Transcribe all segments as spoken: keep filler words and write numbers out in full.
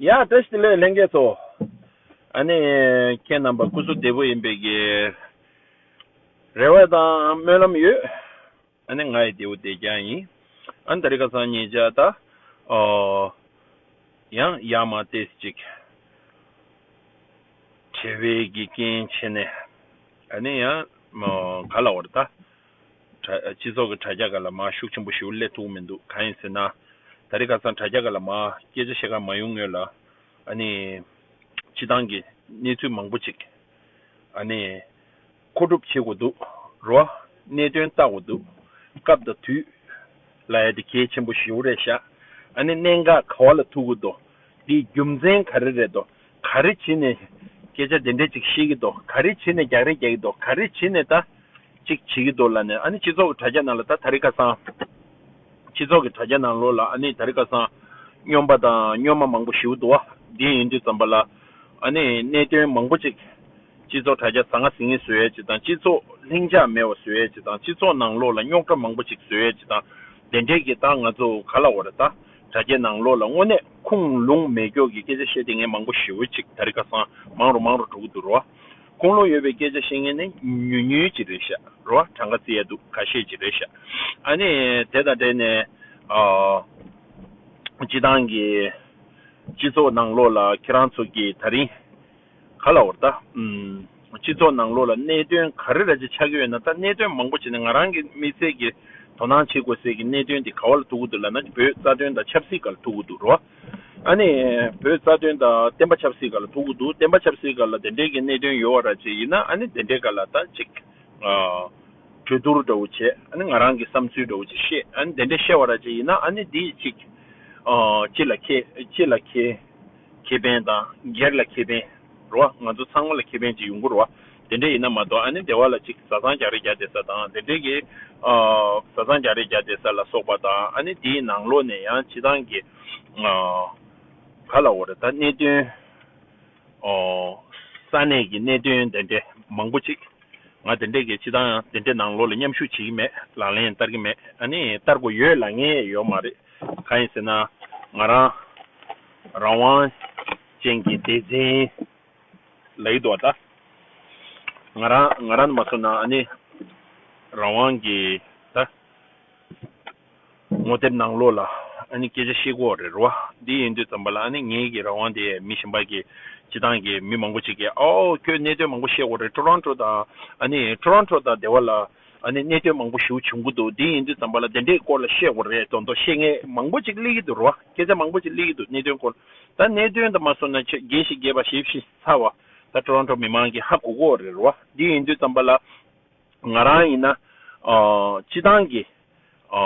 ཡ་བཀྲ་ཤིས་བདེ་ལེགས་ལྷན་རྒྱས་ཚོ། ཨ་ནི་ཁྱེད་རྣམ་པ་སྐུ་གཟུགས་བདེ་པོ་ཡིན་པའི་གི་རེ་བ་དང་སྨོན་ལམ་ཡོད། ཨ་ནི་ང་ཡི་བདེ་པོ་བདེ་རྐྱང་ཡིན། ཨ་ནི་ད་རེས་ཁ་སང་ཉེ་ཆར་ད་ཨོ་ཡང་ཡར་མར་ཏོག་ཙམ་ཅིག་བྲེལ་བའི་གི་རྐྱེན་བྱས་ནས། ཨ་ནི་ཡང་ག་ལ་བར་ད་དྲ་སྤྱི་ཚོགས་ཀྱི་དྲ་རྒྱ་སྒང་ལ་མར་ཤུགས་ཆེན་པོ་ཞེ་པོ་སླེབས་ཐུབ་ཀྱི་མི་འདུག་གང་ཡིན་ཟེར་ན། ད་རེས་ཁ་སང་དྲ་རྒྱ་སྒང་ལ་མར་སྐད་ཆ་བཤད་ག་མ་ཡོང་སྔོན་ལ། ཨ་ནི་སྤྱི་བཏང་གི་གནས་ཚུལ་མང་པོ་ཅིག་ཨ་ནི་མཁོ་སྒྲུབ་བྱེད་དགོས་འདུག་རོ། གནད་དོན་བལྟ་དགོས་འདུག་སྐབས་དང་དུས་ལ་ཡ་དེ་གལ་ཆེན་པོ་ཞེ་པོ་རེད་ཤག་ཨ་ནི་གནད་འགག་ག་བ་ལ་ཐུག་གི་འདུག་དེའི་རྒྱུ་མཚན་ག་རེ་རེད་འདུག་ག་རེ་བྱས་ནས་སྐད་ཆ་དེ་འདྲས་ཅིག་བཤད་ཀྱི་འདུག་ག་རེ་བྱས་ནས་རྒྱག་རེས་རྒྱག་གི་འདུག་ག་རེ་བྱས་ནས་ད་ཅིག་བྱེད་ཀྱི་འདུག་ལབ་ནས། ཨ་ནི་སྤྱི་ཚོགས་ཀྱི་དྲ་རྒྱ་ནང་ལ་ད་ད་རེས་ཁ་སང་སྤྱི་ཚོགས་ཀྱི་དྲ་རྒྱ་ནང་ལོགས་ལ་ཨ་ནི་ད་རེས་ཁ་སང་སྨྱོན་པ་དང་སྨྱོན་མ་མང་པོ་ཞེ་པོ་འདུག་བ། འདི་ཡིན་དུས་ཙམ་པ་ལ་ཨ་ནི་གནད་དོན་མང་པོ་ཅིག་སྤྱི་ཚོགས་དྲ་རྒྱ་ཟང་ངེ་ཟིང་ངེ་བཟོ་ཡས་ཅིག་དང་། སྤྱི་ཚོགས་ལྷིང་འཇགས་མེད་པ་བཟོ་ཡས་ཅིག་དང་། སྤྱི་ཚོགས་ནང་ལོགས་ལ་རྙོག་དྲ་མང་པོ་ཅིག་བཟོ་ཡས་ཅིག་དང་། དེ་འདྲས་ཀྱི་ད་ང་ཚོ་ག་ལ་བར་ད་དྲ་རྒྱའི་ནང་ལོགས་ལ་དངོས་གནས་ཁུངས་ལུང་མེད་སྐྱོ་གི་སྐད་ཆ་བཤད་དེ་ངས་མང་པོ་ཞེ་པོ་ཅིག་ད་རེས་ཁ་སང་མང་རུ་མང་རུ་འགྲོ་གི་འདུག་རོ། ཁུངས་ལུང་ཡོད་པའི་སྐད་ཆ་བཤད་མཁན་ནི་ཉུང་ཉུང་ཅིག་རེད་ཤག་རོ། གྲངས་ཀ་བརྩི་ཡ་འདུག་ཁ་ཤས་ཅིག་རེད་ཤག་ཨ་ནི་དེ་དང་འབྲེལ་ནས་ཨ་སྤྱི་བཏང་གི་སྤྱི་ཚོགས་ནང་ལོགས་ལ་ཁྱེད་རང་ཚོ་གི་ད་རིང་ག་ལ་བར་ད། ཨུམ། སྤྱི་ཚོགས་ནང་ལོགས་ལ་གནད་དོན་ག་རེ་ར་ཅིག་ཆགས་ཀྱི་ཡོད་ན། ད་གནད་དོན་མང་པོ་ཅིག་ནི་ང་རང་གི་དམིགས་བསལ་གྱི་དོ་སྣང་བྱེད་དགོས་སའི་གི་གནད་དོན་དེ་ག་བ་ལ་ཐུག་གི་འདུག་ལབ་ན། བོད་རྩ་དོན་དང་ཆབ་སྲིད་སྒང་ལ་ཐུག་གི་འདུག་རོ། ཨ་ནི་བོད་རྩ་དོན་དང་བསྟན་པ་ཆབ་སྲིད་སྒང་ལ་ཐུག་གི་འདུག་བསྟན་པ་ཆབ་སྲིད་སྒང་ལ་དེ་འདྲའི་གི་གནད་དོན་ཡོད་པ་ར་ཅིག་ཡིན་ན། ཨ་ནི་དེ་འདྲའི་སྒང་ལ་ད་ཅིག་ཨ་གྲོས་བསྡུར་འདྲ་བོ་བྱས། ཨ་ནི་ང་རང་གི་བསམ་ཚུལ་འདྲ་བོ་ཅིག་བཤད། ཨ་ནི་དེ་འདྲ་བཤད་པ་ར་ཅིག་ཡིན་ན། ཨ་ནི་འདི་ཅིག་ཨ་སྤྱི་ལ་ཁེ་སྤྱི་ལ་ཁེ། ཁེ་ཕན་དང་སྒེར་ལ་ཁེ་ཕན་རོ། ང་ཚོ་ཚང་མ་ལ་ཁེ་ཕན་ཅིག་ཡོང་གི་རོ། དེ་འདྲ་ཡིན་ན་མ་གཏོགས། ཨ་ནི་སྡེ་བ་ལ་ཅིག་བཟའ་ཚང་རྒྱག་རེས་རྒྱག་བསྡད་ས་དང་། དེ་འདྲའི་གི་ཨ་བཟའ་ཚང་རྒྱག་རེས་རྒྱག་བསྡད་ས་ལ་སོགས་པ་དང་། ཨ་ནི་དེའི་ནང་ལོགས་ནས་ཡང་སྤྱི་བཏང་གི་ཨ་ག་ལ་འོ་རེད། ད་གནད་དོན་ཨ་ས་གནས་ཀྱི་གནད་དོན་དེ་འདྲ་མང་པོ་ཅིག་ང་དེ་འདྲའི་གི་སྤྱི་བཏང་དེ་འདྲའི་ནང་ལོགས་ལ་མཉམ་ཞུགས་བྱེད་ཀྱི་མེད། ལག་ལེན་བསྟར་གྱི་མེད། ཨ་ནི་བསྟར་དགོས་ཡོད་ལབ་མཁན་ཡོད་མ་རེད། གང་ཡིན་ཟེར་ན། ང་རང་རང་དབང་ཅན་གྱི་སྡེ་ཚན་ལབ་ཀྱི་འདུག་བ། ད་ང་རང་ང་རང་མ་སོང་ན། ཨ་ནི་རང་དབང་གི་ད་ངོ་དེབ་ནང་ལོགས་ལ་ཨ་ནི་སྐད་ཆ་བཤད་ཀྱི་ཡོད་རེད་རོ། འདི་ཡིན་དུས་ཙམ་པ་ལ་ཨ་ནི་ངེད་ཀྱི་རང་དབང་དེ་མི་གཞན་པ་གི་སྤྱི་བཏང་གི་མི་མང་པོ་ཅིག་གིས། ཨོ་ཁྱོད་གནད་དོན་མང་པོ་བཤད་ཀྱི་ཡོད་རེད། ཊོ་རོན་ཊོ་དང་། ཨ་ནི་ཊོ་རོན་ཊོ་དང་སྡེ་བ་ལ་ཨ་ནི་གནད་དོན་མང་པོ་ཞེ་པོ་བྱུང་གི་འདུག་འདི་ཡིན་དུས་ཙམ་པ་ལ་དེ་འདྲའི་སྐོར་ལ་བཤད་དགོས་རེད་མདོག་མདོག་བཤད་མཁན་མང་པོ་ཅིག་སླེབས་ཀྱི་འདུག་རོ། སྐད་ཆ་མང་པོ་ཅིག་སླེབས་ཀྱི་འདུག་གནད་དོན་སྐོར། ད་གནད་དོན་དུ་མ་སོང་ན་ཆེ་རྒྱས་ཤིག་རྒྱས་པ་ཞིབ་ཞིབ་ཚར་བ་ད་ཊོ་རོན་ཊོ་མི་མང་གིས་ཧ་གོ་གི་ཡོད་རེད་རོ། འདི་ཡིན་དུས་ཙམ་པ་ལ་ང་རང་ཡིན་ན་ཨ་སྤྱི་བཏང་གི་ཨ་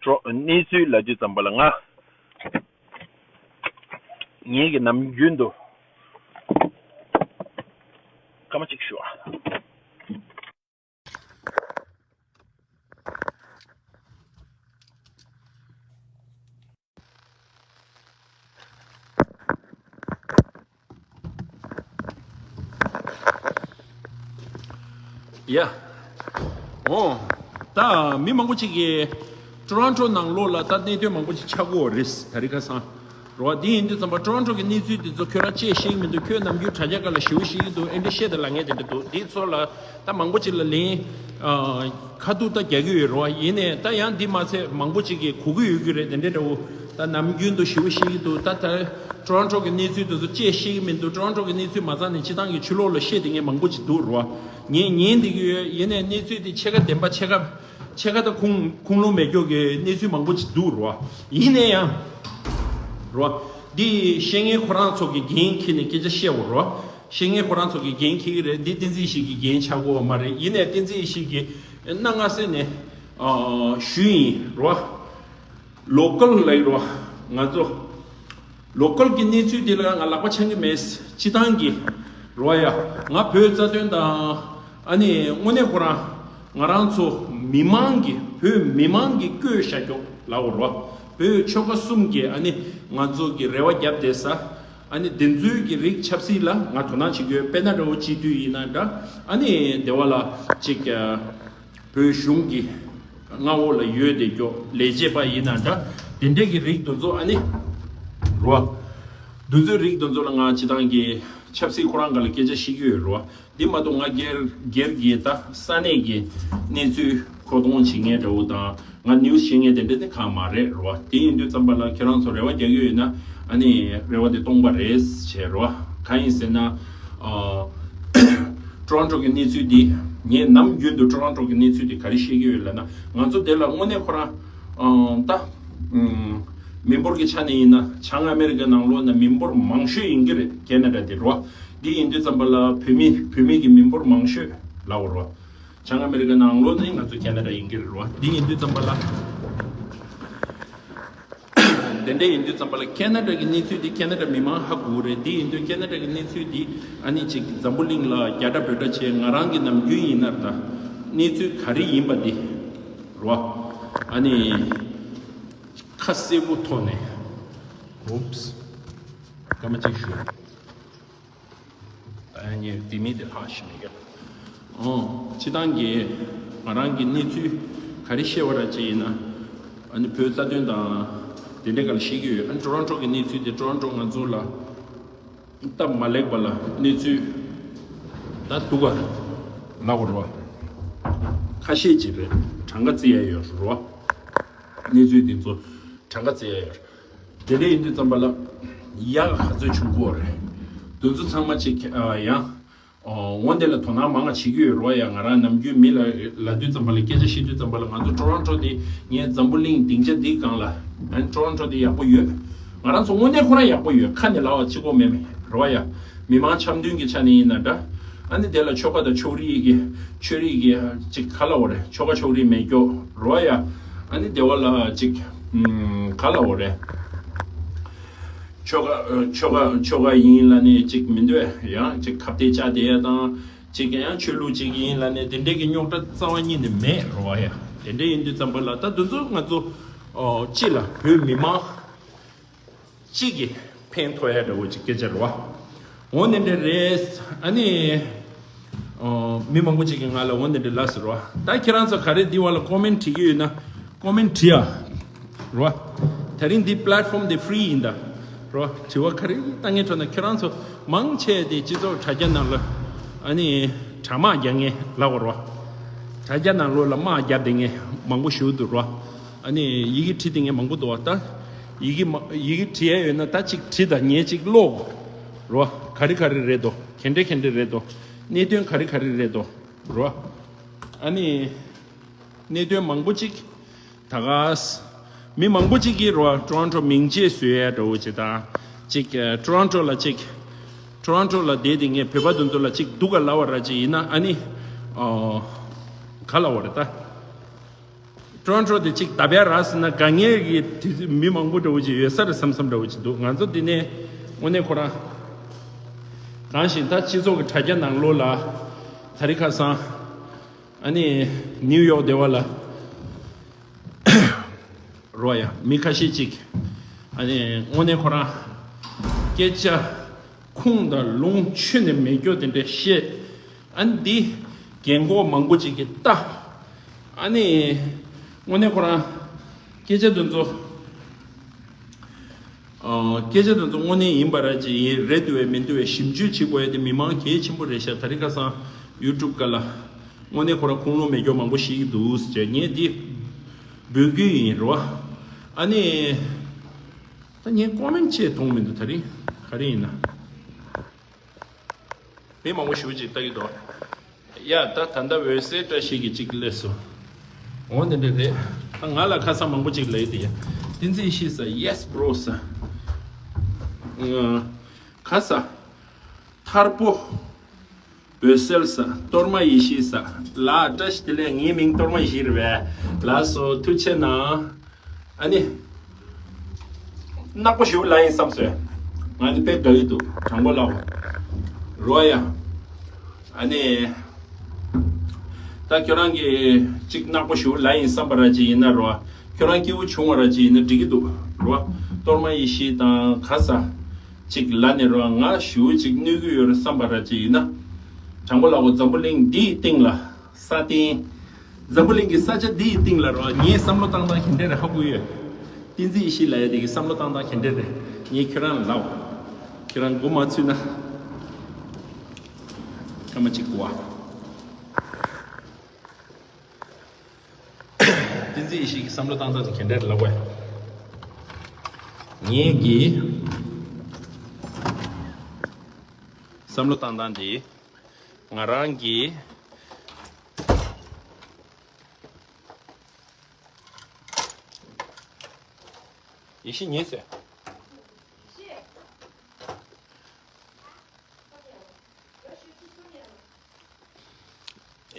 ཊོ་གནས་ཚུལ་ལབ་དུས་ཙམ་པ་ལ། ང་ངེད་ཀྱི་ནམ་རྒྱུན་དུ་སྐར་མ་གཅིག་ཞུ་ཨ། ཡ། འོ། ད་མི་མང་པོ་ཅིག་གིས་ཊོ་རོན་ཊོ་ནང་ལོགས་ལ་ད་གནད་དོན་མང་པོ་ཅིག་ཆགས་ཀྱི་ཡོད་རེད། ད་རེས་ཁ་སང་རོ། འདི་ཡིན་དུས་ཙམ་པ་ཊོ་རོན་ཊོ་གི་གནས་ཚུལ་འདི་ཚོ་ཁྱོད་རང་ཅིག་ཤེས་ཀྱི་མི་འདུག་ཁྱོད་ནམ་རྒྱུན་དྲ་རྒྱ་སྒང་ལ་ཞེ་པོ་བཤད་ཀྱི་འདུག་ཨེ་འདྲ་བཤད་དང་ལབ་མཁན་དེ་འདྲ་འདུག་འདི་ཚོ་ལ་ད་མང་པོ་ཅིག་ལ་ལན་ཨ་ཁ་ཐུག་ད་རྒྱག་གི་ཡོད་རེད་བ། ཡིན་ནའི་ད་ཡང་འདི་མ་ཚད་མང་པོ་ཅིག་གིས་གོ་གི་ཡོད་ཀྱི་རེད། དེ་འདྲ་འདྲ་བོ་ད་ནམ་རྒྱུན་དུ་ཞེ་པོ་བཤད་ཀྱི་འདུག་ད་ད་ཊོ་རོན་ཊོ་གི་གནས་ཚུལ་དེ་ཚོ་ཅིག་ཤེས་ཀྱི་མི་འདུག་ཊོ་རོན་ཊོ་གི་གནས་ཚུལ་མ་ཚང་ནས་སྤྱི་བཏང་གི་ཕྱི་ལོགས་ལ་བཤད་བསྡད་མཁན་མང་པོ་ཅིག་འདུག་རེད་བ། ངས་ཉན་བསྡད་ཀྱི་ཡོད། ཡིན་ནའི་གནས་ཚུལ་དེ་ཕྱེད་ཀ་བདེན་པ་ཕྱེད་ཀ་ཕྱེད་ཀ་ད་ཁུངས་ཁུངས་ལུང་མེད་སྐྱོ་གི་གནས་ཚུལ་མང་པོ་ཅིག་འདུག་རེད་བ། ཡིན་ནའི་ཡང་རེད་བ། འདི་བཤད་མཁན་ཁོ་རང་ཚོ་གི་འགན་འཁྱེར་ནས་སྐད་ཆ་བཤད་དགོས་རེད་བ། བཤད་མཁན་ཁོ་རང་ཚོ་གི་འགན་འཁྱེར་གྱི་རེད། འདི་བསྟན་འཛིན་ཡེ་ཤེས་ཀྱི་འགན་ཆགས་ཀྱི་ཡོད་མ་རེད། ཡིན་ནའི་བསྟན་འཛིན་ཡེ་ཤེས་ཀྱིས་གནའ་སྔ་ས་ནས་ཨ་ཞུས་ཡིན་རེད་བ། ལོ་ཀལ་ལབ་ཀྱི་རེད་བ། ང་ཚོ་ལོ་ཀལ་གྱི་གནས་ཚུལ་འདི་ལ་ང་ལག་པ་འཆང་གི་མེད། སྤྱི་བཏང་གི་རེད་བ། ཡ་ང་བོད་རྩ་དོན་དང་ཨ་ནི་དངོས་གནས་ཁོ་རང་ང་རང་ཚོ་མི་མང་གི་བོད་མི་མང་གི་བཀོད་བཞག་རྒྱུ་ལབ་དགོས་རེད་བ། བོད་ཆོལ་ཁ་གསུམ་གྱི་ཨ་ནི་ང་ཚོ་གི་རེ་བ་བརྒྱབ་བསྡད་ས། ཨ་ནི་བདེན་འཚོལ་གྱི་རིགས་ཆབ་སྲིད་ལ་ང་དོ་སྣང་བྱེད་ཀྱི་ཡོད། དཔེར་ན་འདྲ་བོ་སྤྱི་འཐུས་ཡིན་ན་འདྲ། ཨ་ནི་སྡེ་བ་ལ་ཅིག་ཨ་བོད་གཞུང་གི་མངའ་འོག་ལ་ཡོད་བསྡད་རྒྱུ་ལས་བྱེད་པ་ཡིན་ན་འདྲ། དེ་འདྲས་ཀྱི་རིགས་དེ་ཚོ་ཨ་ནི་རོ། འདི་ཚོའི་རིགས་འདི་ཚོ་ལ་ང་སྤྱི་བཏང་གི་ཆབ་སྲིད་ཁོ་རང་སྒང་ལ་སྐད་ཆ་བཤད་ཀྱི་ཡོད་རེད་བ། འདི་མ་གཏོགས་ང་སྒེར་སྒེར་གྱི་ད་ས་གནས་ཀྱི་གནས་ཚུལ་མཁོ་གཏོང་བྱེད་མཁན་འདྲ་བོ་དང་ང་ནིའུ་སི་བཤད་མཁན་དེ་འདྲ་དེ་གང་མ་རེད་རེད་བ། དེ་ཡིན་དུས་ཙམ་པ་ལ་ཁྱེད་རང་ཚོ་རེ་བ་རྒྱག་གི་ཡོད་ན་ཨ་ནི་རེ་བ་དེ་སྟོང་པ་རེད་བྱས་རེད་བ། གང་ཡིན་ཟེར་ན། ཨ། ཊོ་རོན་ཊོ་གི་གནས་ཚུལ་འདི་ངས་ནམ་རྒྱུན་དུ་ཊོ་རོན་ཊོ་གི་གནས་ཚུལ་འདི་ག་རེ་བཤད་ཀྱི་ཡོད་ལབ་ན། ང་ཚོ་དེ་ལ་དངོས་གནས་ཁོ་རང་ཨང་ད་ཨང་མི་འབོར་གྱི་ཆ་ནས་ཡིན་ན་བྱང་ཨ་མེ་རི་ཀའི་ནང་ལོགས་ན་མི་འབོར་མང་ཤོས་ཡིན་གྱི་རེད། ཁེ་ན་ཌ་དེ་རེད་བ། འདི་ཡིན་དུས་ཙམ་པ་ལ་བོད་མི་བོད་མི་གི་མི་འབོར་མང་ཤོས་ལབ་དགོས་རེད་བ། བྱང་ཨ་མེ་རི་ཀའི་ནང་ལོགས་ནི་ང་ཚོ་ཁེ་ན་ཌ་ཡིན་གྱི་རེད་བ། འདི་ཡིན་དུས་ཙམ་པ་ལ། དེ་འདྲ་ཡིན་དུས་ཙམ་པ་ལ་ཁེ་ན་ཌ་གི་གནས་ཚུལ་འདི་ཁེ་ན་ཌ་མི་མང་ཧ་གོ་གི་རེད། འདི་ཡིན་དུས་ཁེ་ན་ཌ་གི་གནས་ཚུལ་འདི་ཨ་ནི་ཅིག་འཛམ་བུ་གླིང་ལ་རྒྱ་སྒྲ་བོད་སྒྲ་བྱས། ང་རང་གི་ནམ་རྒྱུན་ཡིན་ན་ད་གནས་ཚུལ་ག་རེ་ཡིན་པ་འདི་རེད་བ། ཨ་ནི་ཁ་གསལ་པོ་ཐོག་ནས། Oops། སྐར་མ་གཅིག་ཞུ། ཨ་ནི་དེ་མིན་དེ་ལྷག་ཤི་མེད་ཀྱང་། ཨོ། སྤྱི་བཏང་གི་ང་རང་གི་གནས་ཚུལ་ག་རེ་བཤད་པ་ར་ཅིག་ཡིན་ན། ཨ་ནི་བོད་རྩ་དོན་དང་དེ་འདྲའི་སྐོར་ལ་བཤད་ཀྱི་ཡོད། ཨ་ནི་ཊོ་རོན་ཊོ་གི་གནས་ཚུལ་དེ་ཊོ་རོན་ཊོ་ང་ཚོ་ལ་སྟབས་མ་ལེགས་པ་ལ་གནས་ཚུལ་ད་སྡུག་ག་ལབ་དགོས་རེད་བ། ཁ་ཤས་ཅིག་རེད། གྲངས་ཀ་བརྩི་ཡ་ཡོད་རེད་བ། གནས་ཚུལ་དེ་ཚོ་གྲངས་ཀ་བརྩི་ཡ་ཡོད། དེ་འདྲ་ཡིན་དུས་ཙམ་པ་ལ་ཡག་ག་ཚོད་བྱུང་གི་ཡོད་རེད། དེ་ཚོ་ཚང་མ་ཅིག་ཨ་ཡང་འོ་འདི་ལ་དོ་སྣང་མང་ང་བྱེད་ཀྱི་ཡོད་རེད་བ། ཡ་ང་རང་ནམ་རྒྱུན་མི་ལ་ལབ་དུས་ཙམ་པ་ལ་སྐད་ཆ་བཤད་དུས་ཙམ་པ་ལ་ང་ཚོ་ཊོ་རོན་ཊོ་དེ་ངའི་འཛམ་བུ་གླིང་སྡིངས་ཆ་འདིའི་སྒང་ལ་ཨ་ནི་ཊོ་རོན་ཊོ་དེ་ཡག་པོ་ཡོད། ང་རང་ཚོ་དངོས་གནས་ཁོ་རང་ཡག་པོ་ཡོད། ཁ་ནས་ལབ་པ་གཅིག་པོ་མེད་མེད་རེད་བ། ཡ་མི་མང་འཆམ་མཐུན་གྱི་ཆ་ནས་ཡིན་ན་འདྲ། ཨ་ནི་དེ་ལ་ཆོལ་ཁ་དང་ཕྱོགས་རིས་ཀྱི་ཆོས་རིས་ཀྱི་ཅིག་ག་ལབ་དགོས་རེད། ཆོལ་ཁ་ཕྱོགས་རིས་མེད་སྐྱོ་རོ་ཡ། ཨ་ནི་དེ་བ་ལ་ཅིག་ཨུམ་ག་ལབ་དགོས་རེད། ཆོལ་ཁ་ཆོལ་ཁ་ཆོལ་ཁ་ཡིན་ལ་ནི་ཅིག་མི་འདོད་ཡང་ཅིག་ཁ་གཏད་བཅག་བསྡད་ཡ་དང་ཅིག་ཡང་ཆོས་ལུགས་ཅིག་ཡིན་ལ་ནི་དེ་འདྲའི་གི་རྙོག་དྲ་རྩ་བ་ཉིད་ནས་མེད་རོ་ཡ། དེ་འདྲ་ཡིན་དུས་ཙམ་པ་ལ་ད་དུ་ཚོད་ང་ཚོ་ཨོ་ཅི་ལ་བོད་མི་མང་གཅིག་གིས་ཕན་ཐོགས་ཡ་འདྲ་བོ་ཅིག་སྐད་ཆ་རེད་བ། འོ་ནི་འདྲ་རེད། ཨ་ནི། ཨོ། མི་མང་པོ་ཅིག་གིས་ང་ལ་འོ་ནི་འདྲ་ལབ་ཟེར་བ། ད་ཁྱེད་རང་ཚོ་ག་རེ་འདི་བ་ལ་ཀོ་མེན་བྲིས་ཀྱི་ཡོད་ན་ཀོ་མེན་བྲིས་ཨ། རེད་བ། དེ་རིང་འདི་པི་ལེ་ཊི་ཕོམ་དེ་ཕི་རི་ཡིན་ད། རེད་བ། དྲི་བ་ག་རེ་བཏང་མཁན་འཕྲོ་ན་ཁྱེད་རང་ཚོ་མང་ཆེ་དེ་སྤྱི་ཚོགས་དྲ་རྒྱ་ནང་ལ་ཨ་ནི་དྲ་དམག་རྒྱག་མཁན་ལབ་དགོས་རེད་བ། དྲ་རྒྱ་ནང་ལོགས་ལ་དམག་རྒྱབ་བསྡད་མཁན་མང་པོ་ཞིག་འདུག་རེད་བ། ཨ་ནི་ཡི་གེ་བྲིས་བསྡད་མཁན་མང་པོ་འདུག་བ། ད་ཡི་གེ་མ་ཡི་གེ་བྲིས་ཡ་ཡོད་ན་ད་ཅིག་བྲིས་དང་ངས་ཅིག་ཀློག་རོ། ག་རེ་ག་རེ་རེད་དོ། ག་འདྲ་ག་འདྲ་རེད་དོ། གནད་དོན་ག་རེ་ག་རེ་རེད་དོ། རོ། ཨ་ནི་གནད་དོན་མང་པོ་ཅིག་ད་ག་མི་མང་པོ་ཅིག་གིས་རོ་ཊོ་རོན་ཊོ་མིང་ཆད་བཟོ་ཡ་འདྲ་བོ་ཅིག་དང་ཅིག་ཊོ་རོན་ཊོ་ལ་ཅིག་ཊོ་རོན་ཊོ་ལ་བསྡད་དེ་ངས་བོད་པ་དེ་ཚོ་ལ་ཅིག་སྡུག་ག་ལབ་པ་ར་ཅིག་ཡིན་ན་ཨ་ནི་ཨོ་ག་ལབ་པ་རེད་ད། ཊོ་རོན་ཊོ་དེ་ཅིག་ལྟ་བ་རག་ཟེར་ན་དཀའ་ངལ་གྱི་དེ་མི་མང་པོ་འདྲ་བོ་ཅིག་ཡོད་ས་རེད་བསམ་བསམ་འདྲ་བོ་ཅིག་འདུག་ང་ཚོ་འདི་ནས་དངོས་གནས་ཁོ་རང་གང་ཞིག་ད་སྤྱི་ཚོགས་ཀྱི་དྲ་རྒྱ་ནང་ལོགས་ལ་དེ་རིང་ཁ་སང་ཨ་ནི་ནིའུ་ཡོག་སྡེ་བ་ལ་རོ་ཡ་མི་ཁ་ཤས་ཅིག་ཨ་ནི་དངོས་གནས་ཁོ་རང་སྐད་ཆ་ཁུངས་དང་ལུང་ཁྱོན་ནས་མེད་སྐྱོ་དེ་འདྲ་བཤད། ཨ་ནི་འདི་རྒན་གོག་མང་པོ་ཅིག་གིས་ལྟ། ཨ་ནི་དངོས་གནས་ཁོ་རང་སྐད་ཆ་དེ་ཚོ་ཨ་སྐད་ཆ་དེ་ཚོ་དངོས་གནས་ཡིན་པ་ར་ཅིག་ཡིན་རེད་འདུག་བས་མི་འདུག་བས་ཞིབ་འཇུག་བྱེད་དགོས་ཡ་དེ་མི་མང་གལ་ཆེན་པོ་རེད་ཤག་དེ་རིང་ཁ་སང་ཡུ་ཊུབ་སྒང་ལ་དངོས་གནས་ཁོ་རང་ཁུངས་ལུང་མེད་སྐྱོ་མང་པོ་ཞིག་འདུག་ཟེར་ངས་འདི་འབོད་སྐུལ་ཡིན་རོ། ཨ་ནི་ད་ངས་ཀོ་མེན་ཅིག་མཐོང་མི་འདུག་དེ་རིང་ག་རེ་ཡིན་ན། མི་མང་པོ་ཞེ་པོ་ཅིག་ལྟ་གི་འདུག་ཡ་ད་ད་ལྟ་འོད་གསལ་བཀྲ་ཤིས་ཀྱི་ཅིག་སླེབས་སོང་། འོ་འདི་འདྲ་རེད། ད་ང་ལ་ཁ་སང་མང་པོ་ཅིག་ལབ་ཡོད་དེ་ཡ། བསྟན་འཛིན་ཡེ་ཤེས་ས། Yes bro ས། ཁ་ས། ཐར་པོ། འོད་གསལ་ས། གཏོར་མ་ཡེ་ཤེས་ས། ལགས་བཀྲ་ཤིས་བདེ་ལེགས། ངའི་མིང་གཏོར་མ་ཡེ་ཤེས་རེད་པས། ལགས་སོ་ཐུགས་རྗེ་གནང་། ཨ་ནི། ནག་པོ་ཞེ་པོ་ལབ་ཡིན་བསམ་སོང་། ང་ནི་དཔེ་དགའ་གི་འདུག་དྲང་པོ་ལབ། རོ་ཡ། ཨ་ནི། ད་ཁྱོད་རང་གིས་ཅིག་ནག་པོ་ཞེ་པོ་ལབ་ཡིན་བསམ་པ་ར་ཅིག་ཡིན་ན་རོ། ཁྱོད་རང་སྐྱིད་པོ་བྱུང་བ་ར་ཅིག་ཡིན་ན་འགྲིག་གི་འདུག་རོ། གཏོར་མ་ཡེ་ཤེས་དང་ག་ས། ཅིག་ལབ་ནས་རོ་ང་ཞེ་པོ་ཅིག་གནོད་གི་ཡོད་རེད་བསམ་པ་ར་ཅིག་ཡིན་ན། དྲང་པོ་ལབ་གོ་འཛམ་བུ་གླིང་འདིའི་སྟེང་ལ། ས་སྟེང་། འཛམ་བུ་གླིང་གི་ས་ཆ་འདིའི་སྟེང་ལ་རོ་ངའི་བསམ་བློ་བཏང་སྟངས་ག་འདྲ་རེད་ཧ་གོ་ཡོད། བསྟན་འཛིན་ཡེ་ཤེས་ལབ་ཡ་དེ་གི་བསམ་བློ་བཏང་སྟངས་ག་འདྲ་རེད། ངས་ཁྱོད་རང་ལ་ལབ། ཁྱེད་རང་མགོ་མ་ཚོས་ན། སྐར་མ་གཅིག་གོ་བ། བསྟན་འཛིན་ཡེ་ཤེས་ཀྱི་བསམ་བློ་བཏང་སྟངས་དེ་ག་འདྲ་རེད་ལབ་དགོས། ངེད་ཀྱི་བསམ་བློ་བཏང་སྟངས་དེ་ང་རང་གི་ཡེ་ཤེས་ཉན་ཟེར།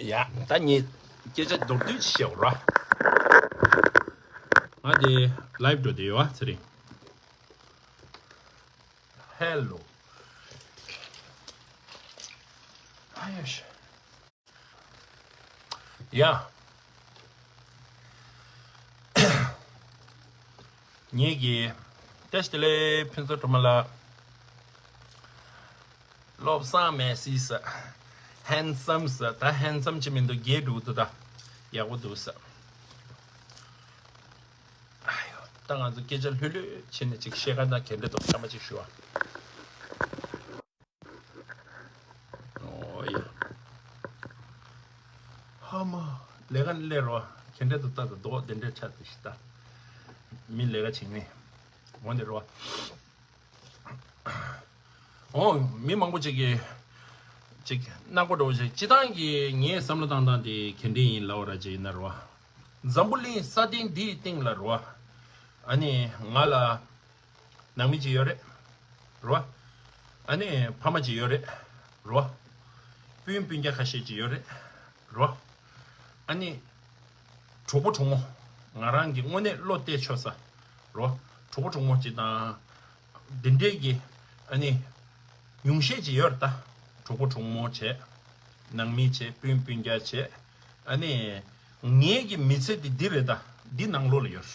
ཡ། ད་ངས་སྐད་ཆ་མདོར་བསྡུས་ཤིག་བཤད་རོགས། ང་དེ་ལའིབ་འགྲོ་བསྡད་ཡོད་ཨ་ཚེ་རིང་། ཧེ་ལོ། ཨ་ཡ་ཤ། ཡ། ངེད་ཀྱི་བཀྲ་ཤིས་བདེ་ལེགས་ཕུན་ཚོགས་སྒྲོལ་མ་ལགས། བློ་བཟང་མེ་སི་ས། ཧན་སམ་ས། ད་ཧན་སམ་ཅི་མི་འདུག་རྒྱས་འགྲོ་འདུག་ད་ཡག་པོ་འདུག་ས། ཨ་ཡོ། ད་ང་ཚོ་སྐད་ཆ་ལྷོད་ལྷོད་བྱས་ནས་ཅིག་བཤད་ག་ན་གལ་འདྲ་འདུག་སྐར་མ་ཅིག་ཞུ་བ། ཨོ་ཡ། ཧ་མ། ལས་ཀ་ནི་ལས་རོ། ག་འདྲས་དུ་ལྟ་དུ་རྡོག་དེ་འདྲས་ཆགས་ཏེ་ཤི་ད། མི་ལས་ཀ་བྱེད་ངེས། འོན་ཏེ་རོ། ཨོ། མི་མང་པོ་ཅིག་གིས། ཅིག་སྣང་པོ་འགྲོ་ཅིག་སྤྱི་བཏང་གི་ངའི་བསམ་བློ་བཏང་སྟངས་དེ་ག་འདྲས་ཡིན་ལབ་ར་ཅིག་ཡིན་ན་རོ། འཛམ་བུ་གླིང་ས་སྟེང་འདིའི་སྟེང་ལ་རོ། ཨ་ནི་ང་ལ། ནང་མི་ཅིག་ཡོད་རེད། རོ། ཨ་ནི་ཕ་མ་ཅིག་ཡོད་རེད། རོ། སྤུན་སྤུན་ཀྱག་ཁ་ཤས་ཅིག་ཡོད་རེད། རོ། ཨ་ནི། གྲོགས་པོ་གྲོགས་མོ། ང་རང་གི་དངོས་གནས་བློ་གཏད་ཆོག་ས། རོ། གྲོགས་པོ་གྲོགས་མོ་ཅིག་དང་། འདི་འདྲས་ཀྱི། ཨ་ནི། ཉུང་ཤས་ཅིག་ཡོད་རེད་ད། གྲོགས་པོ་གྲོགས་མོ་བྱས། ནང་མི་བྱས་སྤུན་སྤུན་ཀྱག་བྱས། ཨ་ནི། ངེད་ཀྱི་མི་ཚེ་འདི་འདི་རེད་ད། འདི་ནང་ལོགས་ལ་ཡོད།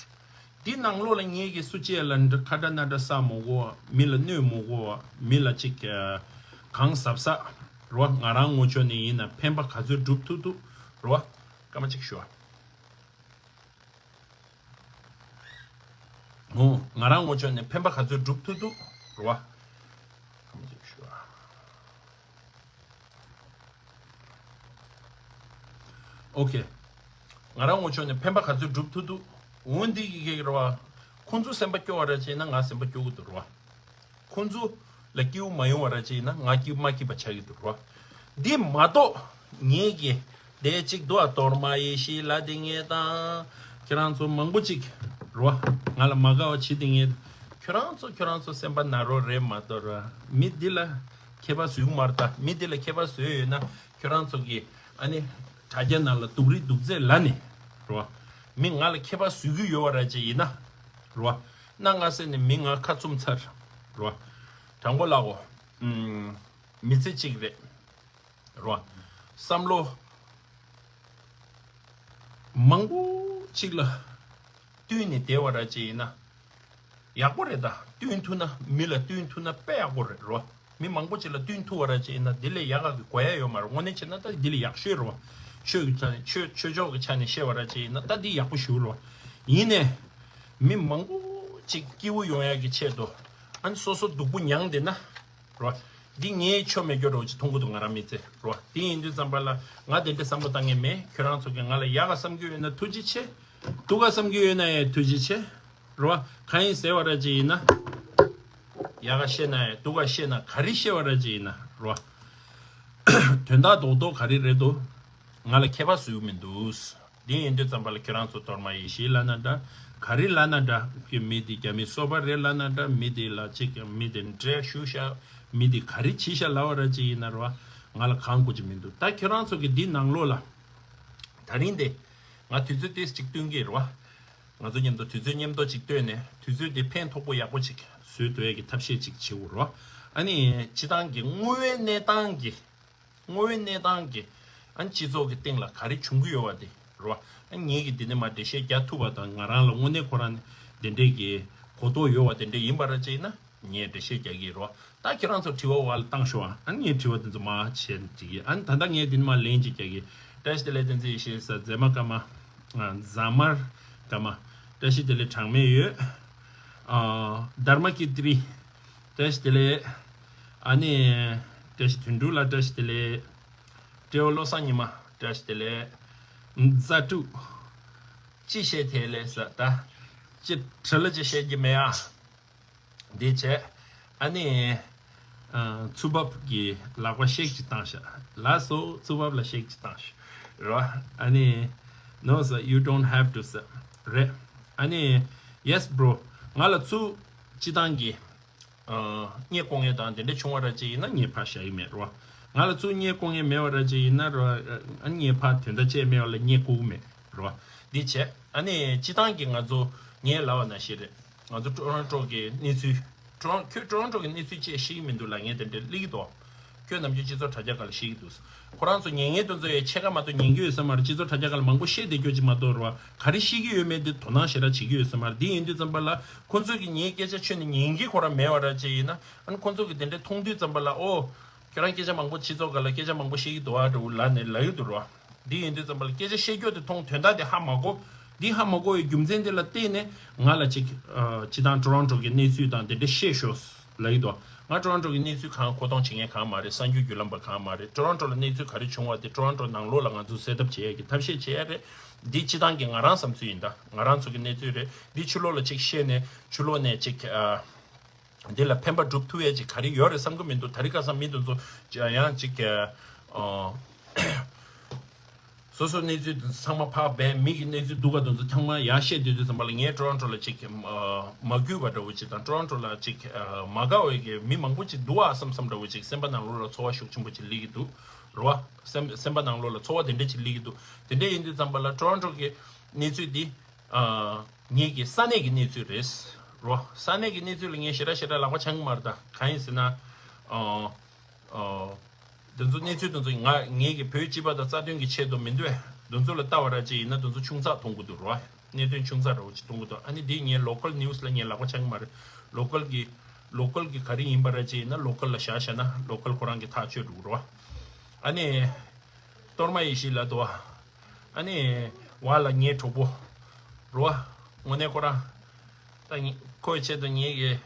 འདི་ནང་ལོགས་ལ་ངེད་ཀྱི་སུ་གཅིག་ལ་འདྲ་ཁ་འདྲ་སྣ་འདྲ་བསགས་མ་དགོས། མི་ལ་གནོད་མ་དགོས། མི་ལ་ཅིག་གང་གཟབ་གཟབ་རོ། ང་རང་ངོ་ཕྱོགས་ནས་ཡིན་ན་ཕན་པ་ག་ཚོད་སྒྲུབ་ཐུབ་ཐུབ་རོ། སྐར་མ་གཅིག་ཞུ་བ། ཨོ། ང་རང་ངོ་ཕྱོགས་ནས་ཕན་པ་ག་ཚོད་སྒྲུབ་ཐུབ་ཐུབ་རོ། སྐར་མ་གཅིག་ཞུ་བ། ཨོ་ཁེ། ང་རང་ངོ་ཕྱོགས་ནས་ཕན་པ་ག་ཚོད་སྒྲུབ་ཐུབ་ཐུབ། འོ་འདི་གི་གེགས་རེད་བ། ཁོང་ཚོ་སེམས་པ་སྐྱོ་བ་ར་བྱས་ན་ང་སེམས་པ་སྐྱོ་གི་འདུག་རེད་བ། ཁོང་ཚོ་ལ་སྐྱིད་པོ་མ་ཡོང་བ་ར་བྱས་ན་ང་སྐྱིད་པོ་མ་སྐྱིད་པ་ཆགས་ཀྱི་འདུག་རེད་བ། འདི་མ་གཏོགས་ངེད་ཀྱི་དེ་གཅིག་འདུག་ཨ། གཏོར་མ་ཡེ་ཤེས་ལ་དེ་ངེད་དང་། ཁྱེད་རང་ཚོ་མང་པོ་ཅིག་རེད་བ། ང་ལ་མ་དགའ་བ་བྱེད་དེ་ངེད། ཁྱོད་རང་ཚོ་ཁྱོད་རང་ཚོ་སེམས་པ་ན་རོ་རེད་མ་གཏོགས་ར། མི་འདི་ལ་ཁྱད་པར་བཟོ་གི་མ་རེད་ད། མི་འདི་ལ་ཁྱད་པར་བཟོས་ཡོད་ན། ཁྱོད་རང་ཚོ་གི་ཨ་ནི་དྲ་རྒྱ་ནང་ལ་སྡུག་རིས་སྡུག་ཚད་ལ་ནི་རོ། མི་ང་ལ་ཁྱད་པར་བཟོ་གི་ཡོད་པ་ར་ཅིག་ཡིན་ན་རོ། གནའ་སྔ་ས་ནས་མི་ང་ཁ་བཙུམ་ཚར་རོ། དྲང་པོ་ལབ་གོ། ཨུམ། མི་ཚེ་གཅིག་རེད་རོ། བསམ་བློ་མང་པོ་གཅིག་ལ་བསྟུན་ནས་བསྡད་པ་ར་ཅིག་ཡིན་ན། ཡག་པོ་རེད་ད། བསྟུན་ཐུབ་ན། མི་ལ་བསྟུན་ཐུབ་ན་དཔེ་ཡག་པོ་རེད་རོ། མི་མང་པོ་ཅིག་ལ་བསྟུན་ཐུབ་པ་ར་ཅིག་ཡིན་ན་འདི་ལས་ཡག་ག་གི་དགོས་ཡ་ཡོད་མ་རེད། དངོས་གནས་བྱས་ན་ད་འདི་ལས་ཡག་ཤོས་རེད་བ། ཆོས་ཀྱི་ཆ་ནས། ཆོས་ཆོས་ཕྱོགས་ཀྱི་ཆ་ནས་བཤད་པ་ར་ཅིག་ཡིན་ན་ད་འདི་ཡག་པོ་ཞེ་པོ་རེད་བ། ཡིན་ནའི། མི་མང་པོ་ཅིག་སྐྱིད་པོ་ཡོང་ཡ་གི་ཆེད་དུ། ཨ་ནི་སོ་སོ་སྡུག་པོ་མྱངས་བསྡད་ན། རོ། འདི་ངའི་ཆོ་མེད་སྐྱོ་འདྲ་བོ་ཅིག་མཐོང་གི་འདུག་ང་རང་མི་ཚེ་རོ། དེ་ཡིན་དུས་ཙམ་པ་ལ་ང་དེ་འདྲའི་བསམ་བློ་བཏང་མཁན་མེད། ཁྱོད་རང་ཚོ་གིས་ང་ལ་ཡག་ག་བསམ་གྱི་ཡོད་ན་ཐུགས་རྗེ་ཆེ། སྡུག་ག་བསམ་གྱི་ཡོད་ན་ཡང་ཐུགས་རྗེ་ཆེ། རོ། གང་ཡིན་ཟེར་བ་ར་ཅིག་ཡིན་ན། ཡག་ག་བཤད་ན་ཡང་སྡུག་ག་བཤད་ན་ག་རེ་བཤད་པ་ར་ཅིག་ཡིན་ན་རོ། དོན་དག་རྡོག་རྡོག་ག་རེ་རེད་འདུག་ང་ལ་ཁྱད་པར་བཟོས་མི་འདུག་དེ་ཡིན་དུས་ཙམ་པ་ལ་ཁྱེད་རང་ཚོ་གཏོར་མ་ཡེ་ཤེས་ལབ་ན་འདྲ། ག་རེ་ལབ་ན་འདྲ། ཀྱི་མི་དེ་རྒྱ་མི་སོ་པ་རེད་ལབ་ན་འདྲ། མི་དེ་ལ་ཅིག་མི་དེ་འདྲེ་ཞུ་ཤག་མི་དེ་ག་རེ་བྱེད་ཤག་ལབ་པ་ར་ཅིག་ཡིན་ན་རོ། ང་ལ་གང་དགོས་ཀྱི་མི་འདུག་ད་ཁྱེད་རང་ཚོ་གི་འདི་ནང་ལོགས་ལ། ད་རིང་དེ། ང་དུས་ཚོད་ཏོག་ཙམ་ཅིག་བསྟུན་གྱི་རོ། ང་ཚོ་མཉམ་དུ་དུས་ཚོད་མཉམ་དུ་ཅིག་བཏོན་ནས་དུས་ཚོད་དེ་ཕན་ཐོགས་པོ་ཡག་པོ་ཅིག་བཟོས་འདོད་ཡས་ཀྱི་ཐབས་ཤེས་ཅིག་བྱེད་དགོས་རོ། ཨ་ནི་སྤྱི་བཏང་གི་དངོས་ཡོད་གནས་སྟངས་ཀྱི། དངོས་ཡོད་གནས་སྟངས་ཀྱི། ཨ་ནི་སྤྱི་ཚོགས་ཀྱི་སྟེང་ལ་ག་རེ་བྱུང་གི་ཡོད་པ་དེ་རོ། ཨ་ནི་ངེད་ཀྱིས་འདི་ནས་མར་འགྲེལ་བཤད་རྒྱག་ཐུབ་པ་དང་། ང་རང་ལ་དངོས་གནས་ཁོ་རང་འདི་འདྲས་ཀྱི་གོ་རྟོགས་ཡོད་པ་དེ་འདྲས་ཡིན་པ་ར་ཅིག་ཡིན་ན་ངས་འགྲེལ་བཤད་རྒྱག་གི་རོ། ད་ཁྱེད་རང་ཚོ་དྲི་བ་བ་ལ་བཏང་ཤོག་ཨ། ཨ་ནི་ངས་དྲི་བ་དེ་ཚོ་མར་བྱས་ནས་འགྲིག་གི། ཨ་ནི་ད་ལྟ་ངས་འདི་ནས་མར་ལན་ཅིག་རྒྱག་གི། བཀྲ་ཤིས་བདེ་ལེགས་བསྟན་འཛིན་ཡེ་ཤེས་ས། མཛེས་མ་ཀརྨ། ཨ། ཛ་མར་ཀརྨ། བཀྲ་ཤིས་བདེ་ལེགས་གྲངས་མེད་ཡོད། ཨ། དྷརྨ་ཀི་ཏི་རི། བཀྲ་ཤིས་བདེ་ལེགས། ཨ་ནི་བཀྲ་ཤིས་དོན་གྲུབ་ལགས་བཀྲ་ཤིས་བདེ་ལེགས། སྤྲེའུ་བློ་བཟང་ཉི་མ་བཀྲ་ཤིས་བདེ་ལེགས། མཛའ་གྲོགས། ཅི་བཤད་དེ་ལས་ཟ་ད། ཅི་བྲེལ་ལ་ཅི་བཤད་ཀྱི་མེད་ཨ། འདི་བྱས། ཨ་ནི། ཨ། ཚུར་བབ་ཀྱི་ལག་པ་ཤེག་ཅིག་བཏང་ཤག་ལགས་སོ། ཚུར་བབ་ལ་ཤེག་ཅིག་བཏང་ཤག་རེད་བ། ཨ་ནི། No sir, you don't have to sir. རེད། ཨ་ནི། Yes bro. ང་ལ་ཚུར་སྤྱི་བཏང་གི་ཨ། བརྙན་བརྐོ་མཁན་དང་དེ་འདྲ་བྱུང་བ་ར་ཅིག་ཡིན་ན་བརྙན་ཕབ་བཞག་གི་མེད་རོ། ང་ལ་ཚུར་བརྙན་བརྐོ་མཁན་མེད་བ་ར་ཅིག་ཡིན་ན་རོ། ཨ། བརྙན་ཕབ་དོན་དག་ཅིག་མེད་བ་ལ་བརྙན་བརྐོ་གི་མེད་རོ། འདི་བྱས། ཨ་ནི་སྤྱི་བཏང་གི་ང་ཚོ་ངས་ལབ་པ་ནང་བཞིན་རེད། ང་ཚོ་ཀྲོ་རོན་ཀྲོ་གི་གནས་ཚུལ། ཀྲོ་ཁྱོད་ཀྲོ་རོན་ཀྲོ་གི་གནས་ཚུལ་ཅིག་ཤེས་ཀྱི་མི་འདུག་ལབ་མཁན་དེ་འདྲ་སླེབས་ཀྱི་འདུག་ཁྱོད་ནམ་རྒྱུན་སྤྱི་ཚོགས་དྲ་རྒྱ་སྒང་ལ་བཤད་ཀྱི་འདུག་ཁོ་རང་ཚོ་ཉན་མཁན་དེ་ཚོ་ཡང་ཕྱེད་ཀ་མ་གཏོགས་ཉན་གྱི་ཡོད་ས་མ་རེད། སྤྱི་ཚོགས་དྲ་རྒྱ་སྒང་ལ་མང་པོ་བཤད་བསྡད་རྒྱུ་ཅིག་མ་གཏོགས་རེད་བ། ག་རེ་བཤད་ཀྱི་ཡོད་མེད་དེ་དོ་སྣང་ཞེ་དྲག་བྱེད་ཀྱི་ཡོད་ས་མ་རེད། འདི་ཡིན་དུས་ཙམ་པ་ལ་ཁོ་ཚོ་གི་ངའི་སྐད་ཆ་ཁྱོན་ནས་ཉན་གྱི་ཁོ་རང་མེད་བ་ར་ཅིག་ཡིན་ན། ཨ་ནི་ཁོ་ཚོ་གི་དེ་འདྲ་མཐོང་དུས་ཙམ་པ་ལ། ཨོ། ཁྱོད་རང་སྐད་ཆ་མང་པོ་སྤྱི་ཚོགས་སྒང་ལ་སྐད་ཆ་མང་པོ་བཤད་ཀྱི་འདུག་ཨ་འདྲ་བོ་ལབ་ནས་ལབ་ཀྱི་འདུག་རེད་བ། འདི་ཡིན་དུས་ཙམ་པ་ལ་སྐད་ཆ་བཤད་རྒྱུ་དེ་མཐོང་དོན་དག་དེ་ཧ་མ་གོ། འདི་ཧ་མ་གོ་བའི་རྒྱུ་མཚན་དེ་ལ་བརྟེན་ནས་ང་ལ་ཅིག་ཨ། སྤྱི་བཏང་ཀྲོ་རོན་ཀྲོ་གི་གནས་ཚུལ་དང་དེ་འདྲ་བཤད་ཤོག་ལབ་ཀྱི་འདུག་ང་ཀྲོ་རོན་ཀྲོ་གི་གནས་ཚུལ་གང་མཁོ་གཏོང་བྱེད་མཁན་གང་མ་རེད། གསར་འགྱུར་བརྒྱུད་ལམ་པ་གང་མ་རེད། ཀྲོ་རོན་ཀྲོ་ལ་གནས་ཚུལ་ག་རེ་བྱུང་བ་དེ་ཀྲོ་རོན་ཀྲོ་ནང་ལོགས་ལ་ང་ཚོ་གསལ་ཐབས་བྱེད་ཡ་གི་ཐབས་ཤེས་བྱེད་ཡ་རེད། འདི་སྤྱི་བཏང་གི་ང་རང་བསམ་ཚུལ་ཡིན། ད་ང་རང་ཚོ་གི་གནས་ཚུལ་རེད། འདི་ཕྱི་ལོགས་ལ་ཅིག་བཤད་ནས་ཕྱི་ལོགས་ནས་ཅིག་ཨ། འདི་ལ་ཕན་པ་སྒྲུབ་ཐུབ་ཡས་ཅིག་ག་རེ་ཡོད་རེད་བསམ་གི་མི་འདུག་ད་རེས་ཁ་སང་མི་དེ་ཚོ་ཡང་ཅིག་ཨ། སོ་སོ་གནས་ཚུལ་དེ་ཚང་མ་ཕབ་པས། མི་གི་གནས་ཚུལ་སྡུག་ག་དེ་ཚོ་ཚང་མ་ཡར་བཤད་བསྡད་དུས་ཙམ་པ་ལ་ངས་ཀྲོ་རོན་ཀྲོ་ལ་ཅིག་ཨ། མ་གུས་པ་འདྲ་བོ་ཅིག་དང་ཀྲོ་རོན་ཀྲོ་ལ་ཅིག་ཨ། མ་དགའ་བའི་གི་མི་མང་པོ་ཅིག་འདུག་ཨ་བསམ་བསམ་འདྲ་བོ་ཅིག་སེམས་པ་ནང་ལོགས་ལ་ཚོར་བ་ཤུགས་ཆེན་པོ་ཅིག་སླེབས་ཀྱི་འདུག་རེད་བ། སེམས་སེམས་པ་ནང་ལོགས་ལ་ཚོར་བ་དེ་འདྲ་ཅིག་སླེབས་ཀྱི་འདུག་དེ་འདྲ་ཡིན་དུས་ཙམ་པ་ལ་ཀྲོ་རོན་ཀྲོ་གི་གནས་ཚུལ་འདི། ཨ། ངེད་ཀྱི་ས་གནས་ཀྱི་གནས་ཚུལ་རེད། རོ། ས་གནས་ཀྱི་གནས་ཚུལ་ལ་ངས་ཞེ་དྲག་ཞེ་དྲག་ལག་པ་འཆང་གི་མ་རེད། ད་གང་ཡིན་ཟེར་ན། ཨ། ཨ། དེ་ཚོ་གནས་ཚུལ་དེ་ཚོ་ང་ངེད་ཀྱི་བོད་སྤྱི་པ་དང་རྩ་དོན་གྱི་ཆེད་དུ་མི་འདུག་དེ་ཚོ་ལ་ལྟ་བ་ར་ཅིག་ཡིན་ན་དེ་ཚོ་ཆུང་ཙག་མཐོང་གི་འདུག་རོ། གནད་དོན་ཆུང་ཙག་འདྲ་བོ་ཅིག་མཐོང་གི་འདུག་ཨ་ནི་འདི་ངས་ལོ་ཀལ་ནིའུ་སི་ལ་ངས་ལག་པ་འཆང་གི་མ་རེད། ལོ་ཀལ་གྱི་ལོ་ཀལ་གྱི་ག་རེ་ཡིན་པ་ར་ཅིག་ཡིན་ན་ལོ་ཀལ་ལ་བཞག་བཞག་ན་ལོ་ཀལ་ཁོ་རང་གིས་ཐག་གཅོད་འགྲོ་གི་རོ། ཨ་ནི། གཏོར་མ་ཡེ་ཤེས་ལ་དོ། ཨ་ནི། བ་ལ་ངའི་གྲོགས་པོ། རོ། དངོས་གནས་ཁོ་རང་། ད་ངས་ཁོའི་ཆེད་དུ་ངས་ཀྱི།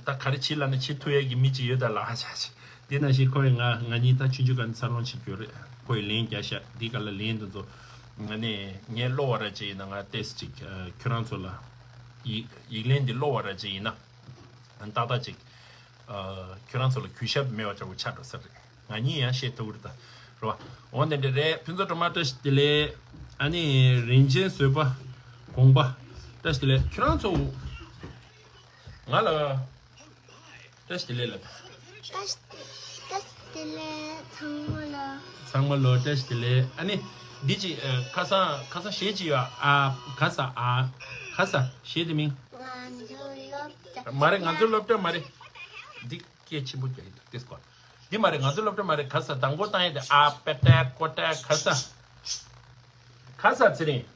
ད་ག་རེ་བྱེད་ལབ་ན་བྱེད་ཐུབ་ཡས་ཀྱི་མི་ཅིག་ཡོད་ད་ལ་ཨ་ཅག་ཅིག་དེ་ནང་བཞིན་ཁོ་ཡི་ང་ང་གཉིས་ད་ཆུང་ཆུང་ག་ནས་འཚར་ལོངས་བྱེད་རྒྱུ་རེད། ཁོ་ཡི་ལན་རྒྱག་ཤག་འདི་ག་ལ་ལན་འདི་ཚོ། ཨ་ནི་ངས་ཀློག་པ་ར་ཅིག་ཡིན་ན་ང་ཏོག་ཙམ་ཅིག་ཁྱོད་རང་ཚོ་ལ། ཡིག་ཡིག་ལན་འདི་ཀློག་པ་ར་ཅིག་ཡིན་ན། ཏག་ཏག་ཅིག་ཨ། ཁྱོད་རང་ཚོ་ལ་གུས་ཞབས་མེད་པ་འདྲ་བོ་ཆགས་འགྲོ་ས་རེད། ང་གཉིས་ཡང་བཤད་ཐུབ་ཀྱི་རེད་ད། རེད་བ། འོ་འདི་འདྲ་རེད། ཕུན་ཚོགས་སྒྲོལ་མ་བཀྲ་ཤིས་བདེ་ལེགས། ཨ་ནི་རིན་ཆེན་བཟོད་པ། དགོངས་པ། བཀྲ་ཤིས་བདེ་ལེགས། ཁྱོད་རང་ཚོ། ང་ལ། བཀྲ་ཤིས་བདེ་ལེགས་ལ། བཀྲ་ཤིས་བཀྲ་ཤིས་བདེ་ལེགས་ཚང་མ་ལ། ཚང་མ་ལ་བཀྲ་ཤིས་བདེ་ལེགས། ཨ་ནི། འདི་ཅི། ཨ། ཁ་སང་ཁ་སང་གཞས་ཅིག་ཡོད་ཨ། ཁ་ས་ཨ། ཁ་ས་གཞས་དེ་མིང་། ང་ཚོ་སློབ་གྲྭ། མ་རེད། ང་ཚོ་སློབ་གྲྭ་མ་རེད། འདི་སྐད་ཆེན་པོ་རྒྱག་གི་འདུག་དེ་སྐོར། འདི་མ་རེད། ང་ཚོ་སློབ་གྲྭ་མ་རེད། ཁ་ས་དང་པོ་བཏང་ཡས་དེ་ཨ་པ་ཏ་ཀོ་ཏ་ཁ་ས། ཁ་ས་ཚེ་རིང་།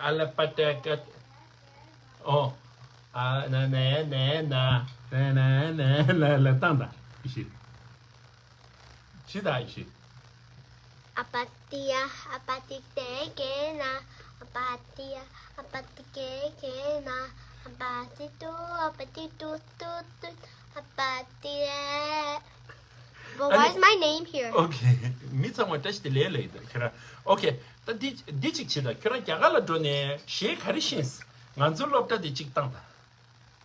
ཨ་ལ་པ་ཏ་ཀ། ཨོ། ཨ་ན་ན་ན་ན་ན་ན་ན་ལ་ལ་བཏང་ད། ཡེ་ཤེས། ཇི་ལྟར་ཡེ་ཤེས། ཨ་པ་ཏི་ཡ་ཨ་པ་ཏི་ཏེ་ཀེ་ན། ཨ་པ་ཏི་ཡ་ཨ་པ་ཏི་ཀེ་ཀེ་ན། ཨ་པ་ཏི་ཏུ་ཨ་པ་ཏི་ཏུ་ཏུ་ཏུ། ཨ་པ་ཏི་ཡ། But why is my name here? Okay. མི་ཚང་མ་བཀྲ་ཤིས་བདེ་ལེགས་ལབ་ཡིན་ད་ཁྱོད་རང་། Okay. ད་འདི་འདི་གཅིག་བྱེད་ད། ཁྱོད་རང་རྒྱ་གར་ལ་འགྲོ་ནས་གཞས་ག་རེ་ཤེས། ང་ཚོའི་སློབ་གྲྭ་དེ་གཅིག་བཏང་ད།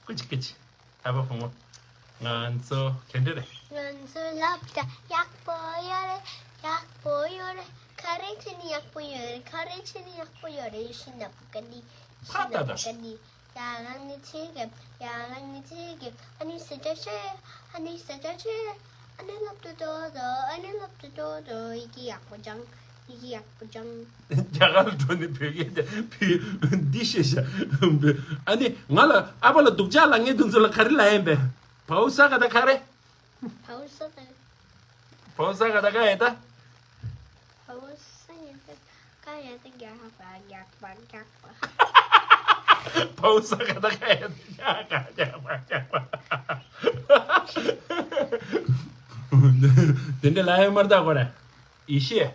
ཀུ་ཅི་ཀུ་ཅི། ཨ་བ་བུ་མོ། ང་ཚོ་ག་འདྲ་རེད། ང་ཚོའི་སློབ་གྲྭ་ཡག་པོ་ཡོད་རེད། ཡག་པོ་ཡོད་རེད། ག་རེ་བྱས་ནས་ཡག་པོ་ཡོད་རེད། ག་རེ་བྱས་ནས་ཡག་པོ་ཡོད་རེད། ཡེ་ཤེས་ན་པུ་ཀ་ནི། ཕ་ད་ད། ཡ་ལ་ནི་ཚིག་གི། ཡ་ལ་ནི་ཚིག་གི། ཨ་ནི་ས་ཆ་ཆེ། ཨ་ནི་ས་ཆ་ཆེ། ཨ་ནི་སློབ་གྲྭ་ཏོ་ཏོ། ཨ་ནི་སློབ་གྲྭ་ཏོ་ཏོ། ཡི་གེ་ཡག་པོ་སྦྱང་། ཡི་གེ་ཡག་པོ་སྦྱང་། རྒྱ་གར་འགྲོ་ནས་བོད་སྐད་ཀྱང་བོད་འདི་ཤེས་ཤག་ཨ་ནི་ང་ལ་ཨ་ཕ་ལ་སྡུག་ཅག་ལབ་མཁན་དེ་ཚོ་ལ་ག་རེ་ལབ་ཡིན་པས། བའུ་ས་ག་ད་ག་རེ། བའུ་ས་ག་བའུ་ས་ག་ད་ག་ཡ་ད། བའུ་ས་ཡ་ད་ག་ཡ་ད་རྒྱག་པ་རྒྱག་པ་རྒྱག་པ། བའུ་ས་ག་ད་ག་ཡ་ད་རྒྱག་པ་རྒྱག་པ་རྒྱག་པ། དེ་འདྲ་ལབ་ཡ་མ་རེད་ད་ཁོ་རེ། ཡེ་ཤེས།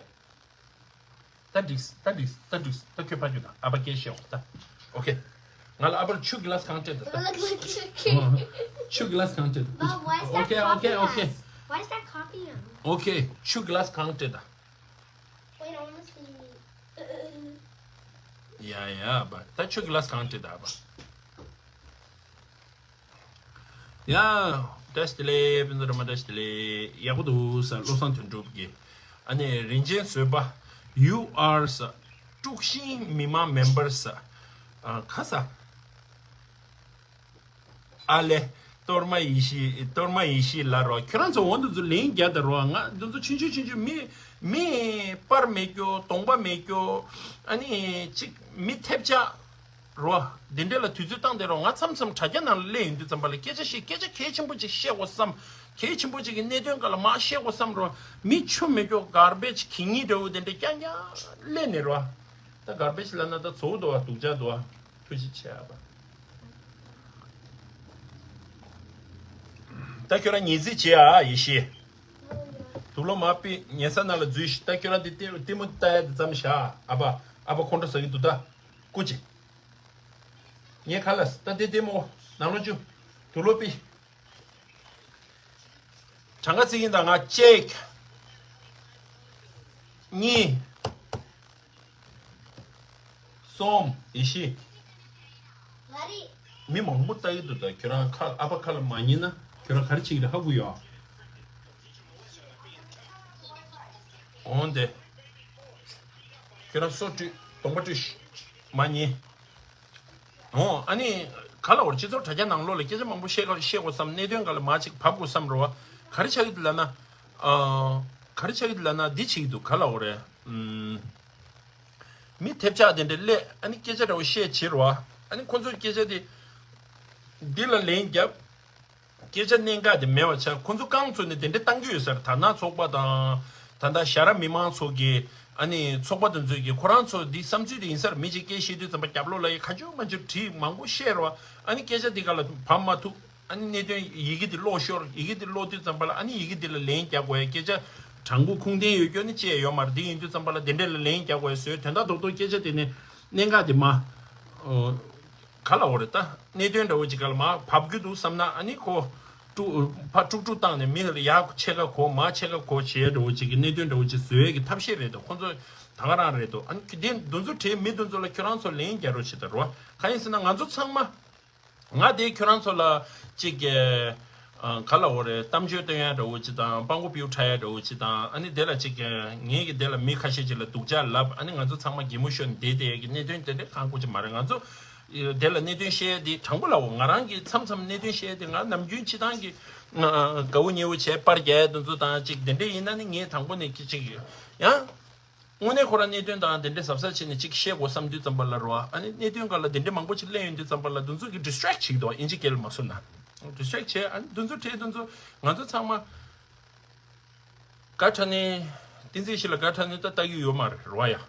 ད་འགྲིགས། ད་འགྲིགས། ད་འགྲིགས། ད་ཁྱོད་ཕར་རྒྱུགས་དང་། ཨ་ཕ་སྐད་བཤད་འོང་ད། ཨོ་ཁེ། ང་ལ་ཨ་ཕར་ཆུ་གི་ལ་སི་གང་སྤྲད་ད། ཆུ་གི་ལ་སི་གང་སྤྲད་ད། But why is that copying us? Why is that copying us? Okay, okay, okay. ཆུ་གི་ལ་སི་གང་སྤྲད་ད། Wait, I wanna see. ཡ་ཡ་བ་ད་ཆུ་གི་ལ་སི་གང་སྤྲད་ད་བ། ཡ། བཀྲ་ཤིས་བདེ་ལེགས། ཕུན་ཚོགས་རིན་པོ་བཀྲ་ཤིས་བདེ་ལེགས། ཡག་པོ་འདུག་ཟེར། བློ་བཟང་དོན་གྲུབ་ཀྱིས། ཨ་ནི་རིན་ཆེན་བཟོད་པ། You are ཟེར། དཀྲུག་ཤིང་མི་མང་མེམ་བར་ཟེར། ཨ་ཁ་ས། ཨ་ལེ། གཏོར་མ་ཡེ་ཤེས། གཏོར་མ་ཡེ་ཤེས་ལ་རོ། ཁྱོད་རང་ཚོ་འོ་འདི་ཚོ་ལན་རྒྱག་ད་རོ། ང་འདི་ཚོ་ཆུང་ཆུང་ཆུང་ཆུང་མི་མི་སྤར་མེད་རྒྱུ། གདོང་པ་མེད་རྒྱུ། ཨ་ནི་ཅིག་མི་ཐེབས་ཆག་རོ། འདི་འདྲ་ལ་དུས་ཚོད་བཏང་སྟེ་རོ། ང་མཚམས་མཚམས་དྲ་རྒྱ་ནང་ལ་སླེབས་ཡོང་དུས་ཙམ་པ་ལ་སྐད་ཆ་བཤད། སྐད་ཆ་གལ་ཆེན་པོ་ཅིག་བཤད་དགོས་བསམ། གལ་ཆེན་པོ་ཅིག་གི་གནད་དོན་སྒང་ལ་མར་བཤད་དགོས་བསམ་རོ། མི་ཆུ་མེད་རྒྱུ་གར་བེཇ་གད་སྙིགས་འདྲ་བོ་དེ་འདྲ་རྐྱང་རྐྱང་སླེབས་ནས་རོ། ད་གར་བེཇ་ལབ་ན་ད་བཙོག་འདུག་བ། སྡུག་ཅག་འདུག་བ། ཐུགས་རྗེ་ཆེ་ཨ་ཕ། ད་ཁྱོད་རང་ཉལ་རྩིས་བྱེད་ཨ། ཡེ་ཤེས། དུག་ལོག་མར་ཕུད། ཉལ་ས་ནང་ལ་འཛུལ་ཤིག་ད་ཁྱོད་རང་དེ་ལྟད་ལྟད་མོ་ལྟ་ཡ་དེ་ཙམ་བཞག་ཨ་ཕ། ཨ་ཕ་ཁོང་ཁྲོ་ཟ་གི་འདུག་ད་སྐུ་མཁྱེན། ངས་ཁ་ལ་ད་དེ་ལྟད་མོ་ནང་ལོགས་འཇུ། དུག་ལོག་ཕུད། གྲངས་ཀ་བརྩི་གིན་དང་། ང་གཅིག་གཉིས། གསུམ། ཡེ་ཤེས། མི་མང་པོ་ལྟ་གི་འདུག་ད་ཁྱོད་རང་ཁ་ཨ་ཕ་ཁ་ལ་མ་ཉན་ན་ཁྱོད་རང་ག་རེ་བྱེད་ཀྱི་རེད། ཧ་གོ་ཡོད་ཨ། འོང་དེ། ཁྱོད་རང་སོ་བཀྲུས། གདོང་པ་བཀྲུས་ཤིག་མ་ཉན། འོང་། ཨ་ནི་ག་ལ་བར་སྤྱི་ཚོགས་དྲ་རྒྱ་ནང་ལོགས་ལ་སྐད་ཆ་མང་པོ་བཤད་ག་བཤད་དགོས་བསམ། གནད་དོན་སྒང་ལ་མར་ཅིག་བབས་དགོས་བསམ་རོ། ག་རེ་ཆགས་ཀྱི་འདུག་ལབ་ན། ཨ། ག་རེ་ཆགས་ཀྱི་འདུག་ལབ་ན་འདི་བྱེད་ཀྱི་འདུག་ག་ལ་བར་རེད། ཨུམ། མི་ཐེབས་ཆག་དེ་འདྲ་སླེབས། ཨ་ནི་སྐད་ཆ་འདྲ་བོ་བཤད་བྱེད་རོ། ཨ་ནི་ཁོ་ཚོས་སྐད་ཆ་དེ་འདི་ལ་ལན་བརྒྱབ། སྐད་ཆ་གནད་འགག་དེ་མེད་པ་ཆགས། ཁོ་ཚོ་རྐང་བཙུགས་ནས་དེ་འདྲ་བཏང་གི་ཡོད་ས་རེད། དར་ནག་ཚོགས་པ་དང་། ད་ལྟ་ཞྭ་ར་མི་མང་ཚོ་གི། ཨ་ནི་ཚོགས་པ་དེ་ཚོས་ཀྱི་ཁོ་རང་ཚོ་འདི་བསམ་ཚུལ་དེ་ཡིན་ས་རེད། མི་གཅིག་སྐད་བཤད་དུས་ཙམ་པ་རྒྱབ་ལོགས་ལ་ཡི་ག་ཅུ་མ་ཅུ་བྲིས། མང་པོ་བཤད་རོ། ཨ་ནི་སྐད་ཆ་འདི་ག་ལ་བབས་མ་ཐུབ། ཨ་ནི་གནད་དོན་ཡི་གེ་འདི་ཀློག་ཤོར། ཡི་གེ་འདི་ཀློག་དུས་ཙམ་པ་ལ་ཨ་ནི་ཡི་གེ་འདི་ལ་ལན་རྒྱག་དགོས་ཡ། སྐད་ཆ་དྲང་པོ་ཁུངས་ལྡན་ཡོད་རྒྱུ་ནི་ཅི་ཡང་ཡོད་མ་རེད། འདི་ཡིན་དུས་ཙམ་པ་ལ་དེ་འདྲ་ལ་ལན་རྒྱག་དགོས་ཡ་བཟོས། དོན་དག་རྡོག་རྡོག་སྐད་ཆ་དེ་ནི་གནད་འགག་དེ་མ། ཨོ། ག་ལ་འོ་རེད། ད་གནད་དོན་འདྲ་བོ་ཅིག་ག་ལ་མར་བབས་རྒྱུ་འདུག་བསམ་ན། ཨ་ནི་ཁོ་དཀྲུག་ཕར་དཀྲུག་དཀྲུག་བཏང་ནས་མི་ལ་ཡར་ཕྱེད་ཀ་གོ། མར་ཕྱེད་ཀ་གོ་བྱེད་འདྲ་བོ་ཅིག་གི་གནད་དོན་འདྲ་བོ་ཅིག་བཟོ་ཡས་ཀྱི་ཐབས་ཤེས་རེད་འདུག་ཁོ་ཚོ་ད་ག་རང་རེད་འདུག་ཨ་ནི་དེ་འདུ་འཛུ་བྲིས་མི་འདུ་འཛུ་ལ་ཁྱོད་རང་ཚོ་ལན་རྒྱག་རོགས་བྱེད་ད་རོ། གང་ཡིན་ཟེར་ན་ང་ཚོ་ཚང་མ། ང་དེ་ཁྱོད་རང་ཚོ་ལ་ཅིག་གི་ཨ་ག་ལ་འོ་རེད། གཏམ་བརྗོད་སྟོན་ཡ་འདྲ་བོ་ཅིག་དང་། སྤྲང་པོ་པིའུ་ཁྲ་ཡ་འདྲ་བོ་ཅིག་དང་། ཨ་ནི་དེ་ལ་ཅིག་གི་ངེད་ཀྱི་དེ་ལ་མི་ཁ་ཤས་ཅིག་ལ་སྡུག་ཅག་ལབ། ཨ་ནི་ང་ཚོ་ཚང་མ་གད་མོ་ཤོར་ནས་བསྡད་བསྡད་ཡ་གི་གནད་དོན་དེ་འདྲ་གང་དགོས་ཀྱི་མ་རེད། ང་ཚོ་དེ་ལ་གནད་དོན་བཤད་ཡ་དེ་དྲང་པོ་ལབ་འོ། ང་རང་གི་མཚམས་མཚམས་གནད་དོན་བཤད་ཡ་དེ་ང་ནམ་རྒྱུན་སྤྱི་བཏང་གི་དགའ་བོ་ཉེ་བོ་བྱས་པར་རྒྱག་ཡ་དེ་ཚོ་དང་ཅིག་དེ་འདྲ་ཡིན་ན་ནི་ངས་དང་པོ་ནས་ཅིག་ཡང་། དངོས་གནས་ཁོ་རང་གནད་དོན་དང་དེ་འདྲའི་གཟབ་གཟབ་བྱས་ནས་ཅིག་བཤད་དགོས་བསམ་དུས་ཙམ་པ་ལ་རོ། ཨ་ནི་གནད་དོན་སྒང་ལ་དེ་འདྲའི་མང་པོ་ཅིག་གླེང་ཡོང་དུས་ཙམ་པ་ལ་དེ་ཚོ་གིས་ཌི་སི་ཊེག་བྱེད་ཀྱི་འདུག་ཨིན་ཇི་སྐད་ལ་མ་བཟོ་ན། ཌི་སི་ཊེག་བྱས། ཨ་ནི་དེ་ཚོ་བྲིས། དེ་ཚོ་ང་ཚོ་ཚང་མ་དགའ་དྲགས་ནས་བསྟན་འཛིན་ཞིག་ལ་དགའ་དྲགས་ནས་ད་ལྟ་གི་ཡོད་མ་རེད་རོ་ཡ།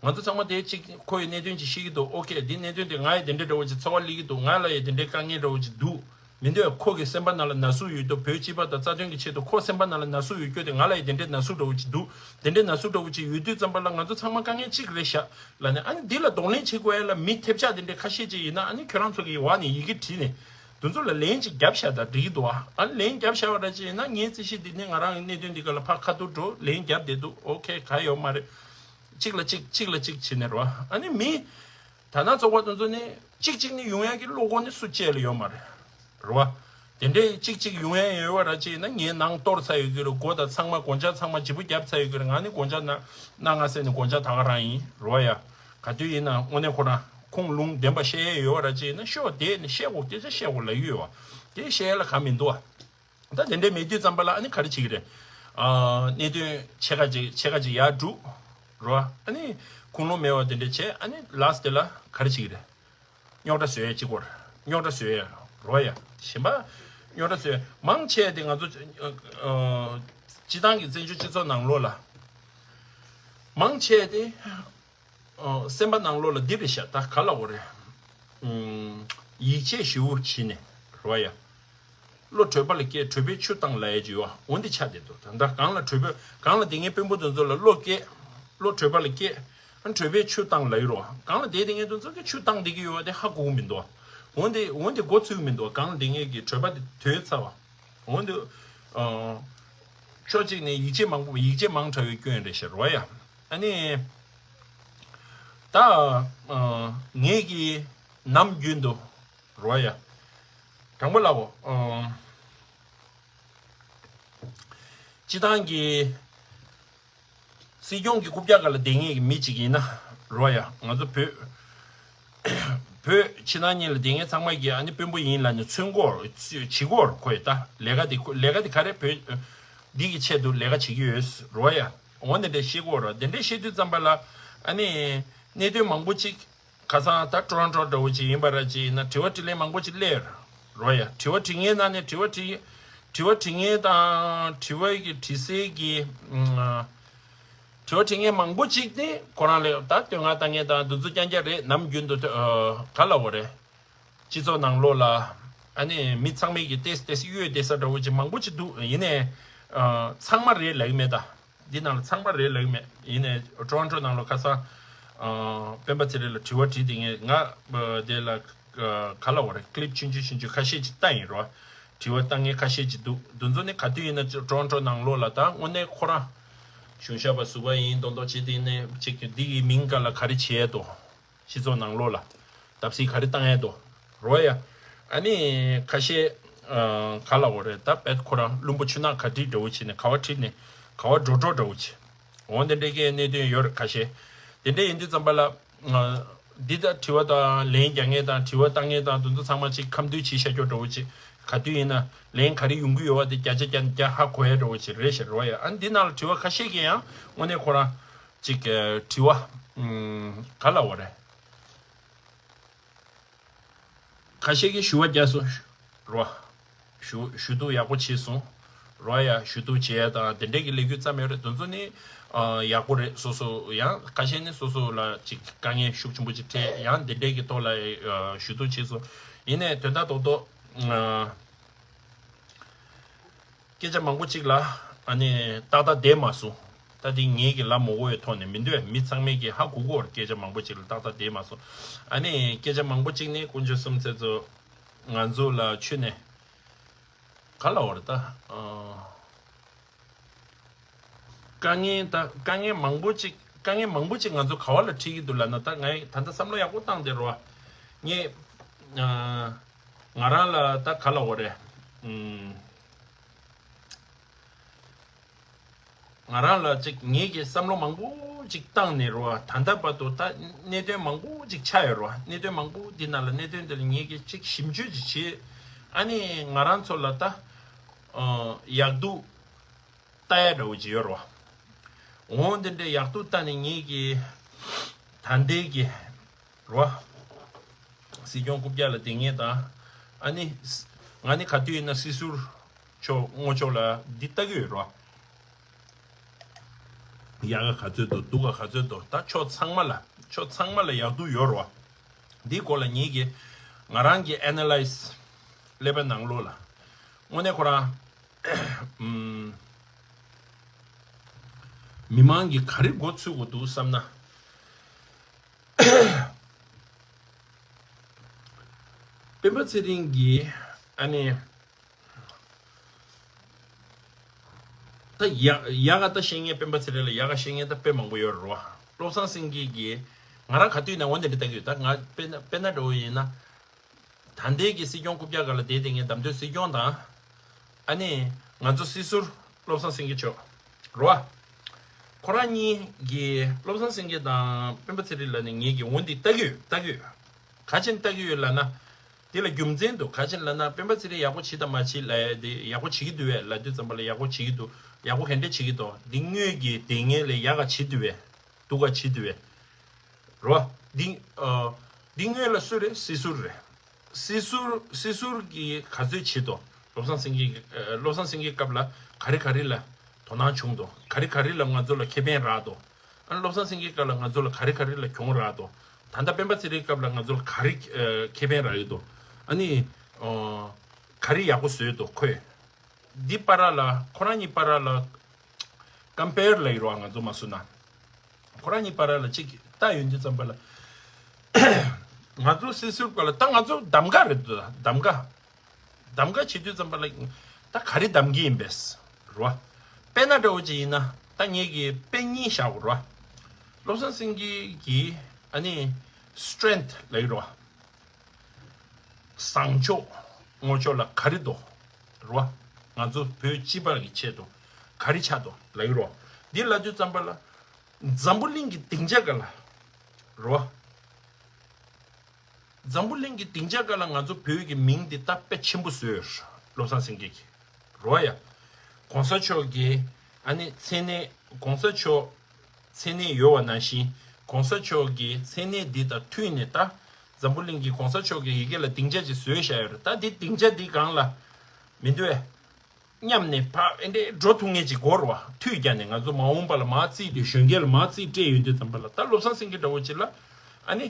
ང་ཚོ་ཚང་མ་དེ་གཅིག་ཁོ་ཡི་གནད་དོན་ཅིག་ཤེས་ཀྱི་འདུག་ཨོ་ཁེ། འདི་གནད་དོན་དེ་ང་ཡི་དེ་འདྲའི་འདྲ་བོ་ཅིག་ཚོར་བ་སླེབས་ཀྱི་འདུག་ང་ལ་ཡི་དེ་འདྲའི་དཀའ་ངལ་འདྲ་བོ་ཅིག་འདུག་མི་འདོད། ཁོ་གི་སེམས་པ་ནང་ལ་ན་ཟུག་ཡོད་དུས། བོད་སྤྱི་པ་དང་རྩ་དོན་གྱི་ཆེད་དུ་ཁོ་སེམས་པ་ནང་ལ་ན་ཟུག་ཡོད་རྒྱུ་དེ། ང་ལ་ཡི་དེ་འདྲའི་ན་ཟུག་འདྲ་བོ་ཅིག་འདུག་དེ་འདྲའི་ན་ཟུག་འདྲ་བོ་ཅིག་ཡོད་དུས་ཙམ་པ་ལ་ང་ཚོ་ཚང་མ་དཀའ་ངལ་གཅིག་རེད་ཤག་ལབ་ནས། ཨ་ནི་འདི་ལ་གདོང་ལེན་བྱེད་དགོས་ཡ་ལ་མི་ཐེབས་ཆག་དེ་འདྲའི་ཁ་ཤས་ཅིག་ཡིན་ན། ཨ་ནི་ཁྱོད་རང་ཚོ་གི་འོག་ནས་ཡི་གེ་བྲིས་ནས་དེ་ཚོ་ལ་ལན་ཅིག་བརྒྱབ་ཤག་ད་འགྲིག་གི་འདུག་ཨ། ཨ་ནི་ལན་བརྒྱབ་ཤག་པ་འདྲ་ཅིག་ཡིན་ན། ངའི་རྩིས་གཞི་འདི་ནི་ང་རང་གི་གནད་དོན་འདི་ག་ལ་ཕར་ཁ་ཐུག་འགྲོ། ལན་བརྒྱབ་བསྡད་འདུག་ཨོ་ཁེ། ག་ཡོད་མ་རེད། གཅིག་ལ་གཅིག་གཅིག་ལ་གཅིག་བྱས་ནས་རོ། ཨ་ནི་མི་དར་ནག་ཚོགས་པ་དེ་ཚོ་ནི་གཅིག་གཅིག་ནི་ཡོང་ཡ་གི་བློ་ཁོག་ནི་སུ་གཅིག་ལ་ཡོད་མ་རེད། རེད་བ། དེ་འདྲའི་གཅིག་གཅིག་ཡོང་ཡ་ཡོད་པ་འདྲ་ཅིག་ཡིན་ན། ངའི་ནང་གཏོར་ཚར་ཡོད་ཀྱི་རེད། མགོ་དང་ཚང་མ་སྒོ་ལྕགས་ཚང་མ་བརྗེ་པོ་བརྒྱབ་ཚར་ཡོད་ཀྱི་རེད། ང་ནི་སྒོ་ལྕགས་ན་སྣ་ལྔ་བསད་ནས་སྒོ་ལྕགས་ད་ག་རང་ཡིན། རེད་བ་ཡ། ག་དུས་ཡིན་ན་དངོས་གནས་ཁོ་རང་ཁུངས་ལུང་བདེན་པ་བཤད་ཡ་ཡོད་པ་འདྲ་ཅིག་ཡིན་ན། ཤོག་དེ་ནི་བཤད་དགོས་སྐད་ཆ་བཤད་དགོས་ལབ་ཀྱི་ཡོད་བ། དེ་བཤད་ཡ་ལ་ག་མི་འདུག་བ། ད་དེ་འདྲའི་མེད་དུས་ཙམ་པ་ལ་ཨ་ནི་ག་རེ་བྱེད་ཀྱི་རེད། ཨ། གནད་དོན་ཕྱེད་ཀ་ཅིག་ཕྱེད་ཀ་ཅིག་ཡར་སྒྲུག་རོ། ཨ་ནི་ཁུངས་ལུང་མེད་པ་དེ་འདྲ་བྱས། ཨ་ནི་ལཱ་སི་ཊི་དེ་ལ་ག་རེ་བྱེད་ཀྱི་རེད། རྙོག་དྲ་བཟོ་ཡ་གཅིག་པོ་རེད། རྙོག་དྲ་བཟོ་ཡ་རོ་ཡ། གཞན་པ་རྙོག་དྲ་བཟོ་ཡ་མང་ཆེ་དེ་ང་ཚོ། ཨ། སྤྱི་བཏང་གི་བཙན་བྱོལ་སྤྱི་ཚོགས་ནང་ལོགས་ལ་མང་ཆེ་དེ། ཨོ། སེམས་པ་ནང་ལོགས་ལ་འདི་རེད་ཤག་ད་ག་ལབ་དགོས་རེད། ཨུམ། ཡིད་ཆེས་ཞེ་པོ་བྱས་ནས་རེད་བ་ཡ། བློ་གྲོས་པ་ལ་སྐྱེས། གྲོས་པས་ཆུ་བཏང་ལབ་ཡ་ཅིག་ཡོད་བ། འོ་འདི་ཆགས་བསྡད་འདུག་ད་ལྟ་གང་ལ་གྲོས་པ། གང་ལ་དེ་སྔའི་དཔོན་པོ་དེ་ཚོ་ལ་བློ་སྐྱེས། བློ་གྲོས་པ་ལ་སྐྱེས། གྲོད་པའི་ཆུ་བཏང་ལབ་ཡོད་རེད་བ། གང་ལ་བསྡད་དེ་ངས་དུས་ཚོད་ཀྱི་ཆུ་བཏང་བསྡད་ཀྱི་ཡོད་བ་དེ་ཧ་གོ་གི་མི་འདུག་འོན་ཏེ་འོན་ཏེ་མགོ་ཚོས་ཀྱི་མི་འདུག་གང་ལ་བསྡད་ངས་ཀྱི་གྲོད་པ་དེ་དོད་ཚར་བ། འོན་ཏེ་ཕྱོགས་གཅིག་ནས་ཡིག་ཆ་མང་པོ་ཡིག་ཆ་མང་དྲགས་ཡོད་སྐྱོན་རེད་ཤག་རོ་ཡ། ཨ་ནི་ད་ངས་ཀྱི་ནམ་རྒྱུན་དུ་རོ་ཡ། དྲང་པོ་ལབ་གོ་སྤྱི་བཏང་གི་སྲིད་སྐྱོང་གི་རྐུབ་བཀྱག་སྒང་ལ་བསྡད་མཁན་གྱི་མི་གཅིག་ཡིན་ན་རོ་ཡ། ང་ཚོ་བོད་བོད་ཕྱི་ནང་གཉིས་ལ་བསྡད་མཁན་ཚང་མ་གིས་ཨ་ནི་དཔོན་པོ་ཡིན་ལབ་ནས་མཚོན་གོ་བྱེད་གོ་ཁོས་ད་ལས་ཀ་དེ་ལས་ཀ་དེ་ག་རེ་བོད་འདི་གི་ཆེད་དུ་ལས་ཀ་བྱེད་ཀྱི་ཡོད་རོ་ཡ། འོ་འདི་འདྲ་བཤད་གོ་རོ། འདི་འདྲ་བཤད་དུས་ཙམ་པ་ལ་ཨ་ནི་གནད་དོན་མང་པོ་གཅིག་ཁ་སང་ད་ཊོ་རོན་ཊོ་འདྲ་བོ་ཅིག་ཡིན་པ་ར་ཅིག་ཡིན་ན་དྲི་བ་དྲིས་ལན་མང་པོ་ཅིག་སླེབས་རོ་ཡ། དྲི་བ་དྲི་མཁན་ནང་ནས་དྲི་བ་དྲི་དྲི་བ་དྲི་མཁན་དང་དྲི་བ་གི་དྲི་སའི་གི་ཨ་དྲི་བ་དྲི་མཁན་མང་པོ་ཅིག་ནི་ཁོ་རང་ལ་ད་བསྟོད་བསྔགས་བཏང་མཁན་དང་འདི་ཚོ་རྐྱང་རྐྱང་རེད། ནམ་རྒྱུན་དུ་ཨ་ག་ལབ་དགོས་རེད། སྤྱི་ཚོགས་ནང་ལོགས་ལ་ཨ་ནི་མི་ཚང་མས་གི་ཏེས་ཏེས་གཡོལ་བསྡད་ས་འདྲ་བོ་ཅིག་མང་པོ་ཅིག་འདུག་ཡིན་ནའི་ཨ་ཚང་མ་རེད་ལབ་ཀྱི་མེད་ད། འདི་ནང་ལ་ཚང་མ་རེད་ལབ་ཀྱི་མེད། ཡིན་ནའི་ཊོ་རོན་ཊོ་ནང་ལ་ཁ་སང་ཨ་སྤེན་པ་ཚེ་རིང་ལ་དྲི་བ་དྲིས་དེ་ངས་ང་ཨ་དེ་ལ་ཨ་ག་ལབ་དགོས་རེད། ཀི་ལིབ་ཆུང་ཆུང་ཆུང་ཆུང་ཁ་ཤས་ཅིག་བལྟས་ཡིན་རོ། དྲི་བ་བཏང་མཁན་ཁ་ཤས་ཅིག་འདུག་འདི་ཚོ་ནི་ག་དུས་ཡིན་ན་ཊོ་རོན་ཊོ་ནང་ལོགས་ལ་ད་དངོས་གནས་ཁོ་རང་གཞུང་ཞབས་པ་ཟུར་པ་ཡིན་མདོག་མདོག་བྱེད་དེ་ནས་ཅིག་འདི་ཡི་མིང་སྒང་ལ་ག་རེ་བྱེད་ཡས་འདུག་སྤྱི་ཚོགས་ནང་ལོགས་ལ་བརྡབ་གསིག་ག་རེ་བཏང་ཡས་འདུག་རོ་ཡ། ཨ་ནི་ཁ་ཤས་ཨ་ག་ལབ་དགོས་རེད། ད་བེད་ཁོ་རང་བླུན་པོ་ཆུ་ནག་ག་དྲིས་འདྲ་བོ་བྱས་ནས་ག་བ་ཁྲིད་ནས་ག་བ་འགྲོ་འགྲོ་འདྲ་བོ་བྱས། འོ་འདི་འདྲའི་གི་གནད་དོན་ཡོད་རེད་ཁ་ཤས། དེ་འདྲ་ཡིན་དུས་ཙམ་པ་ལ་ཨ་འདི་ལྟར་དྲི་བ་དང་ལན་རྒྱག་མཁན་དང་དྲི་བ་བཏང་མཁན་དང་དེ་ཚོ་ཚང་མ་ཅིག་ཁ་མདུན་བྱས་བཞག་རྒྱུ་འདྲ་བོ་བྱས། ག་དུས་ཡིན་ན་ལན་ག་རེ་ཡོང་གི་ཡོད་པ་དེ་བརྒྱ་ཆ་བརྒྱ་བརྒྱ་ཧ་གོ་ཡས་འདྲ་བོ་བྱས་རེད་ཤག་རོ་ཡ། ཨ་ནི་འདི་ནང་ལ་དྲི་བ་ཁ་ཤས་ཀྱིས་ཡང་དངོས་གནས་ཁོ་རང་ཅིག་ཨ་དྲི་བ་ཨམ་ག་ལབ་དགོས་རེད། ཁ་ཤས་ཀྱིས་ཞུ་བ་རྒྱག་སོང་། རོ། ཞུ་ཞུ་གཏུག་ཡག་པོ་བྱས་སོང་། རོ་ཡ་ཞུ་གཏུག་བྱས་དང་དེ་འདྲས་ཀྱི་ལས་འགུལ་བརྩམས་ཡོད་རེད། དེ་ཚོ་ནི་ཨ་ཡག་པོ་རེད། སོ་སོ་ཡང་ཁ་ཤས་ནི་སོ་སོ་ལ་ཅིག་དཀའ་ངལ་ཤུགས་ཆེན་པོ་ཅིག་འཕྲད་ཡང་དེ་འདྲས་ཀྱི་ཐོག་ལ་ཨ་ཞུ་གཏུག་བྱས་སོང་། ཡིན་ནའི་དོན་དག་རྡོག་རྡོག་ཨ། སྐད་ཆ་མང་པོ་ཅིག་ལ་ཨ་ནི་ཏག་ཏག་བསྡད་མ་སོང་། ད་དེ་ངེད་ཀྱི་ལབ་མ་དགོས་པའི་ཐོག་ནས་མི་འདོད། མི་ཚང་མས་ཀྱི་ཧ་གོ་གོ་བར་སྐད་ཆ་མང་པོ་ཅིག་ལ་ཏག་ཏག་བསྡད་མ་སོང་། ཨ་ནི་སྐད་ཆ་མང་པོ་ཅིག་ནི་དཀོན་མཆོག་གསུམ་ཚེ་ཚོ་ང་ཚོ་ལ་ཆུ་ནས་ག་ལབ་དགོས་རེད་ད། ཨ་དཀའ་ངལ་ད་དཀའ་ངལ་མང་པོ་ཅིག་དཀའ་ངལ་མང་པོ་ཅིག་ང་ཚོ་ག་བ་ལ་འཕྲད་ཀྱི་འདུག་ལབ་ན། ད་ངས་ད་ལྟ་བསམ་བློ་ཡག་པོ་བཏང་བསྡད་རོགས། ངས་ཨ་ང་རང་ལ་ད་ག་ལབ་དགོས་རེད། ཨུམ། ང་རང་ལ་ཅིག་ངེད་ཀྱིས་བསམ་བློ་མང་པོ་ཅིག་བཏང་ནས་རོ། ད་ལྟ་བར་དུ་ད་གནད་དོན་མང་པོ་ཅིག་ཆགས་ཡོད་རོ། གནད་དོན་མང་པོ་འདི་ནང་ལ་གནད་དོན་འདི་ལ་ངེད་ཀྱིས་ཅིག་ཞིབ་འཇུག་ཅིག་བྱེད། ཨ་ནི་ང་རང་ཚོ་ལ་ད་ཨ་ཡག་སྡུག་ལྟ་ཡ་འདྲ་བོ་ཅིག་ཡོད་རོ། འོ་འདི་འདྲའི་ཡག་སྡུག་ལྟ་ནས་ངེད་ཀྱིས་ད་ལྟའི་གི་རོ། སྲིད་སྐྱོང་རྐུབ་བཀྱག་ལ་བསྡད་མཁན་དང་། ཨ་ནི་ང་ནི་ག་དུས་ཡིན་ན་སྲིད་ཟུར་མཆོག་སྔོན་མཆོག་ལ་འདི་ལྟ་གི་ཡོད་རོ། ཡག་ག་ག་ཚོད་འདུག་སྡུག་ག་ག་ཚོད་འདུག་ད་ཕྱོགས་ཚང་མ་ལ་ཕྱོགས་ཚང་མ་ལ་ཡག་སྡུག་ཡོད་རོ། འདིའི་སྐོར་ལ་ངེད་ཀྱིས་ང་རང་གི་ཨེ་ན་ལའི་སི་ཀླད་པའི་ནང་ལོགས་ལ་དངོས་གནས་ཁོ་རང་ཨུམ། མི་མང་གིས་ག་རེ་མགོ་ཚོས་དགོས་འདུག་བསམ་ན། སྤེན་པ་ཚེ་རིང་གིས་ཨ་ནི་ད་ཡ་ཡ་ག་ད་བཤད་མཁན་སྤེན་པ་ཚེ་རིང་ལ་ཡ་ག་བཤད་མཁན་ད་དཔེ་མང་པོ་ཡོད་རེད་བ། བློ་བཟང་སེང་གེ་གིས་ང་རང་ག་དུས་ན་འོ་འདི་འདྲ་ལྟ་གི་ཡོད། ད་ང་དཔེར་ན་དཔེར་ན་འདྲ་བོ་ཡིན་ན། ད་ལྟའི་གི་སྲིད་སྐྱོང་རྐུབ་བཀྱག་སྒང་ལ་བསྡད་བསྡད་མཁན་བདམས་ཐོན་སྲིད་སྐྱོང་དང་། ཨ་ནི་ང་ཚོ་སྲིད་ཟུར་བློ་བཟང་སེང་གེ་མཆོག་རེད་བ། ཁོ་རང་གཉིས་ཀྱིས་བློ་བཟང་སེང་གེ་དང་སྤེན་པ་ཚེ་རིང་ལབ་ནས་ངེད་ཀྱིས་འོ་འདི་ལྟ་གི་ཡོད་ལྟ་གི་ཡོད། ག་ཅིན་ལྟ་གི་ཡོད་ལབ་ན། དེ་ལ་རྒྱུ་མཚན་འདུག་ག་ཅིན་ལབ་ན་སྤེན་པ་ཚེ་རིང་ཡག་པོ་བྱེད་དང་མ་བྱེད་ལབ་ཡ་དེ་ཡག་པོ་བྱེད་ཀྱི་འདུག་བས་ལབ་དུས་ཙམ་པ་ལ་ཡག་པོ་བྱེད་ཀྱི་འདུག་ཡག་པོ་ག་འདྲ་བྱེད་ཀྱི་འདུག་འདི་དངོས་ཀྱི་དེ་ངེད་ལས་ཡག་ག་བྱེད་འདུག་བས། སྡུག་ག་བྱེད་འདུག་བས། རོ། འདི་ཨ་འདི་སྔོན་ལ་སུ་རེད། སྲིད་ཟུར་རེད། སྲིད་ཟུར་སྲིད་ཟུར་གྱིས་ག་ཚོད་བྱེད་དོ། བློ་བཟང་སེང་གེ་ཨ་བློ་བཟང་སེང་གེའི་སྐབས་ལ་ག་རེ་ག་རེ་ལ་དོ་སྣང་བྱུང་དོ། ག་རེ་ག་རེ་ལ་ང་ཚོ་ལ་ཁེ་ཕན་རག་དོ། ཨ་ནི་བློ་བཟང་སེང་གེའི་སྐབས་ལ་ང་ཚོ་ལ་ག་རེ་ག་རེ་ལ་གྱོང་རག་དོ། ད་ལྟ་སྤེན་པ་ཚེ་རིང་སྐབས་ལ་ང་ཚོ་ལ་ག་རེ་ཨ་ཁེ་ཕན་རག་ཡོད་དོ། ཨ་ནི་ཨ་ག་རེ་ཡག་པོ་བཟོས་དོ་ཁོས། འདི་བར་ལ་ཁོ་རང་གཉིས་བར་ལ་ཀམ་པེར་ལབ་ཡོད་རེད་བ། ང་ཚོ་མ་སུ་ན། ཁོ་རང་གཉིས་བར་ལ་གཅིག་ལྟ་ཡོང་དུས་ཙམ་པ་ལ། ང་ཚོ་སིལ་སིལ་བ་ལ་ད་ང་ཚོ་གདམ་ག་རེད་འདུག་གདམ་ག་གདམ་ག་བྱེད་དུས་ཙམ་པ་ལ་ད་ག་རེ་གདམ་གི་ཡིན་པས་རོ། དཔེར་ན་འདྲ་བོ་ཅིག་ཡིན་ན་ད་ངེད་ཀྱི་དཔེ་གཉིས་བཞག་རོ། བློ་བཟང་སེང་གེ་གི་ཨ་ནི་strength ལབ་ཀྱི་རོ། བཟང་ཕྱོགས་ངོ་ཕྱོགས་ལ་ག་རེ་འདུག་རོ། ང་ཚོ་བོད་སྤྱི་པ་གི་ཆེད་དུ་ག་རེ་ཆགས་འདུག་ལབ་ཀྱི་རོ། འདི་ལབ་དུས་ཙམ་པ་ལ་འཛམ་བུ་གླིང་གི་སྡིངས་ཆ་སྒང་ལ་རོ། འཛམ་བུ་གླིང་གི་སྡིངས་ཆ་སྒང་ལ་ང་ཚོ་བོད་ཀྱི་མིང་འདི་ད་དཔེ་ཆེན་པོ་བཟོས་ཡོད། བློ་བཟང་སེང་གེ་གིས་རོ་ཡ། གོང་ས་མཆོག་གི་ཨ་ནི་མཚན་གནས་གོང་ས་མཆོག་མཚན་གནས་ཡོད་པ་ནང་བཞིན་གོང་ས་མཆོག་གི་མཚན་གནས་འདི་དང་མཐུན་ནས་ད་འཛམ་བུ་གླིང་གི་གོང་ས་མཆོག་གི་ཡི་གེ་ལ་སྡིངས་ཆ་ཅིག་བཟོས་བཞག་ཡོད་རེད། ད་འདི་སྡིངས་ཆ་འདི་སྒང་ལ་མི་འདུག་གས། མཉམ་ནས་ཕར་ཨེ་འདྲས་འགྲོ་ཐུབ་མཁན་ཅིག་དགོས་རེད་བ། མཐུད་རྒྱག་ནས་ང་ཚོ་མ་འོངས་པ་ལ་མར་རྩིས་སྤྲད་གཞོན་སྐྱེས་ལ་མར་རྩིས་སྤྲད་ཡོང་དུས་ཙམ་པ་ལ་ད་བློ་བཟང་སེང་གེ་འདྲ་བོ་ཅིག་ལ་ཨ་ནི་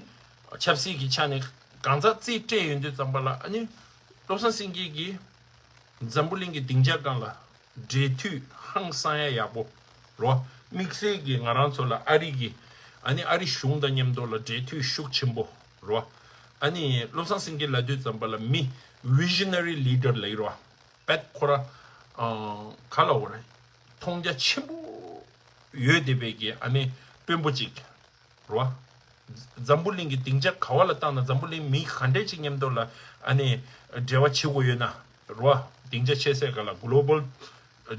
ཆབ་སྲིད་ཀྱི་ཆ་ནས་གང་ཟག་རྩིས་སྤྲད་ཡོང་དུས་ཙམ་པ་ལ་ཨ་ནི་བློ་བཟང་སེང་གེ་གིས་འཛམ་བུ་གླིང་གི་སྡིངས་ཆ་སྒང་ལ་འབྲེལ་མཐུད་ཧང་སང་ཡ་ཡག་པོ་རོ། དམིགས་བསལ་གྱིས་ང་རང་ཚོ་ལ་ཨ་རི་གི་ཨ་ནི་ཨ་རི་གཞུང་དང་མཉམ་དུ་ལ་འབྲེལ་མཐུད་ཤུགས་ཆེན་པོ་རོ། ཨ་ནི་བློ་བཟང་སེང་གེ་ལབ་དུས་ཙམ་པ་ལ་མི་visionary leader ལབ་ཀྱི་རོ། པད་ཁོ་ར་ཨ་ག་ལབ་དགོས་རེད། མཐོང་རྒྱ་ཆེན་པོ་ཡོད་བསྡད་པའི་གི་ཨ་ནི་དཔོན་པོ་གཅིག་རོ། འཛམ་བུ་གླིང་གི་སྡིངས་ཆ་ག་བ་ལ་བཏང་ན་འཛམ་བུ་གླིང་མི་ག་འདྲས་ཅིག་མཉམ་དུ་ལ་ཨ་ནི་འབྲེལ་བ་བྱེད་དགོས་ཡོད་ན་རོ། སྡིངས་ཆ་ཆེ་སའི་སྒང་ལ་global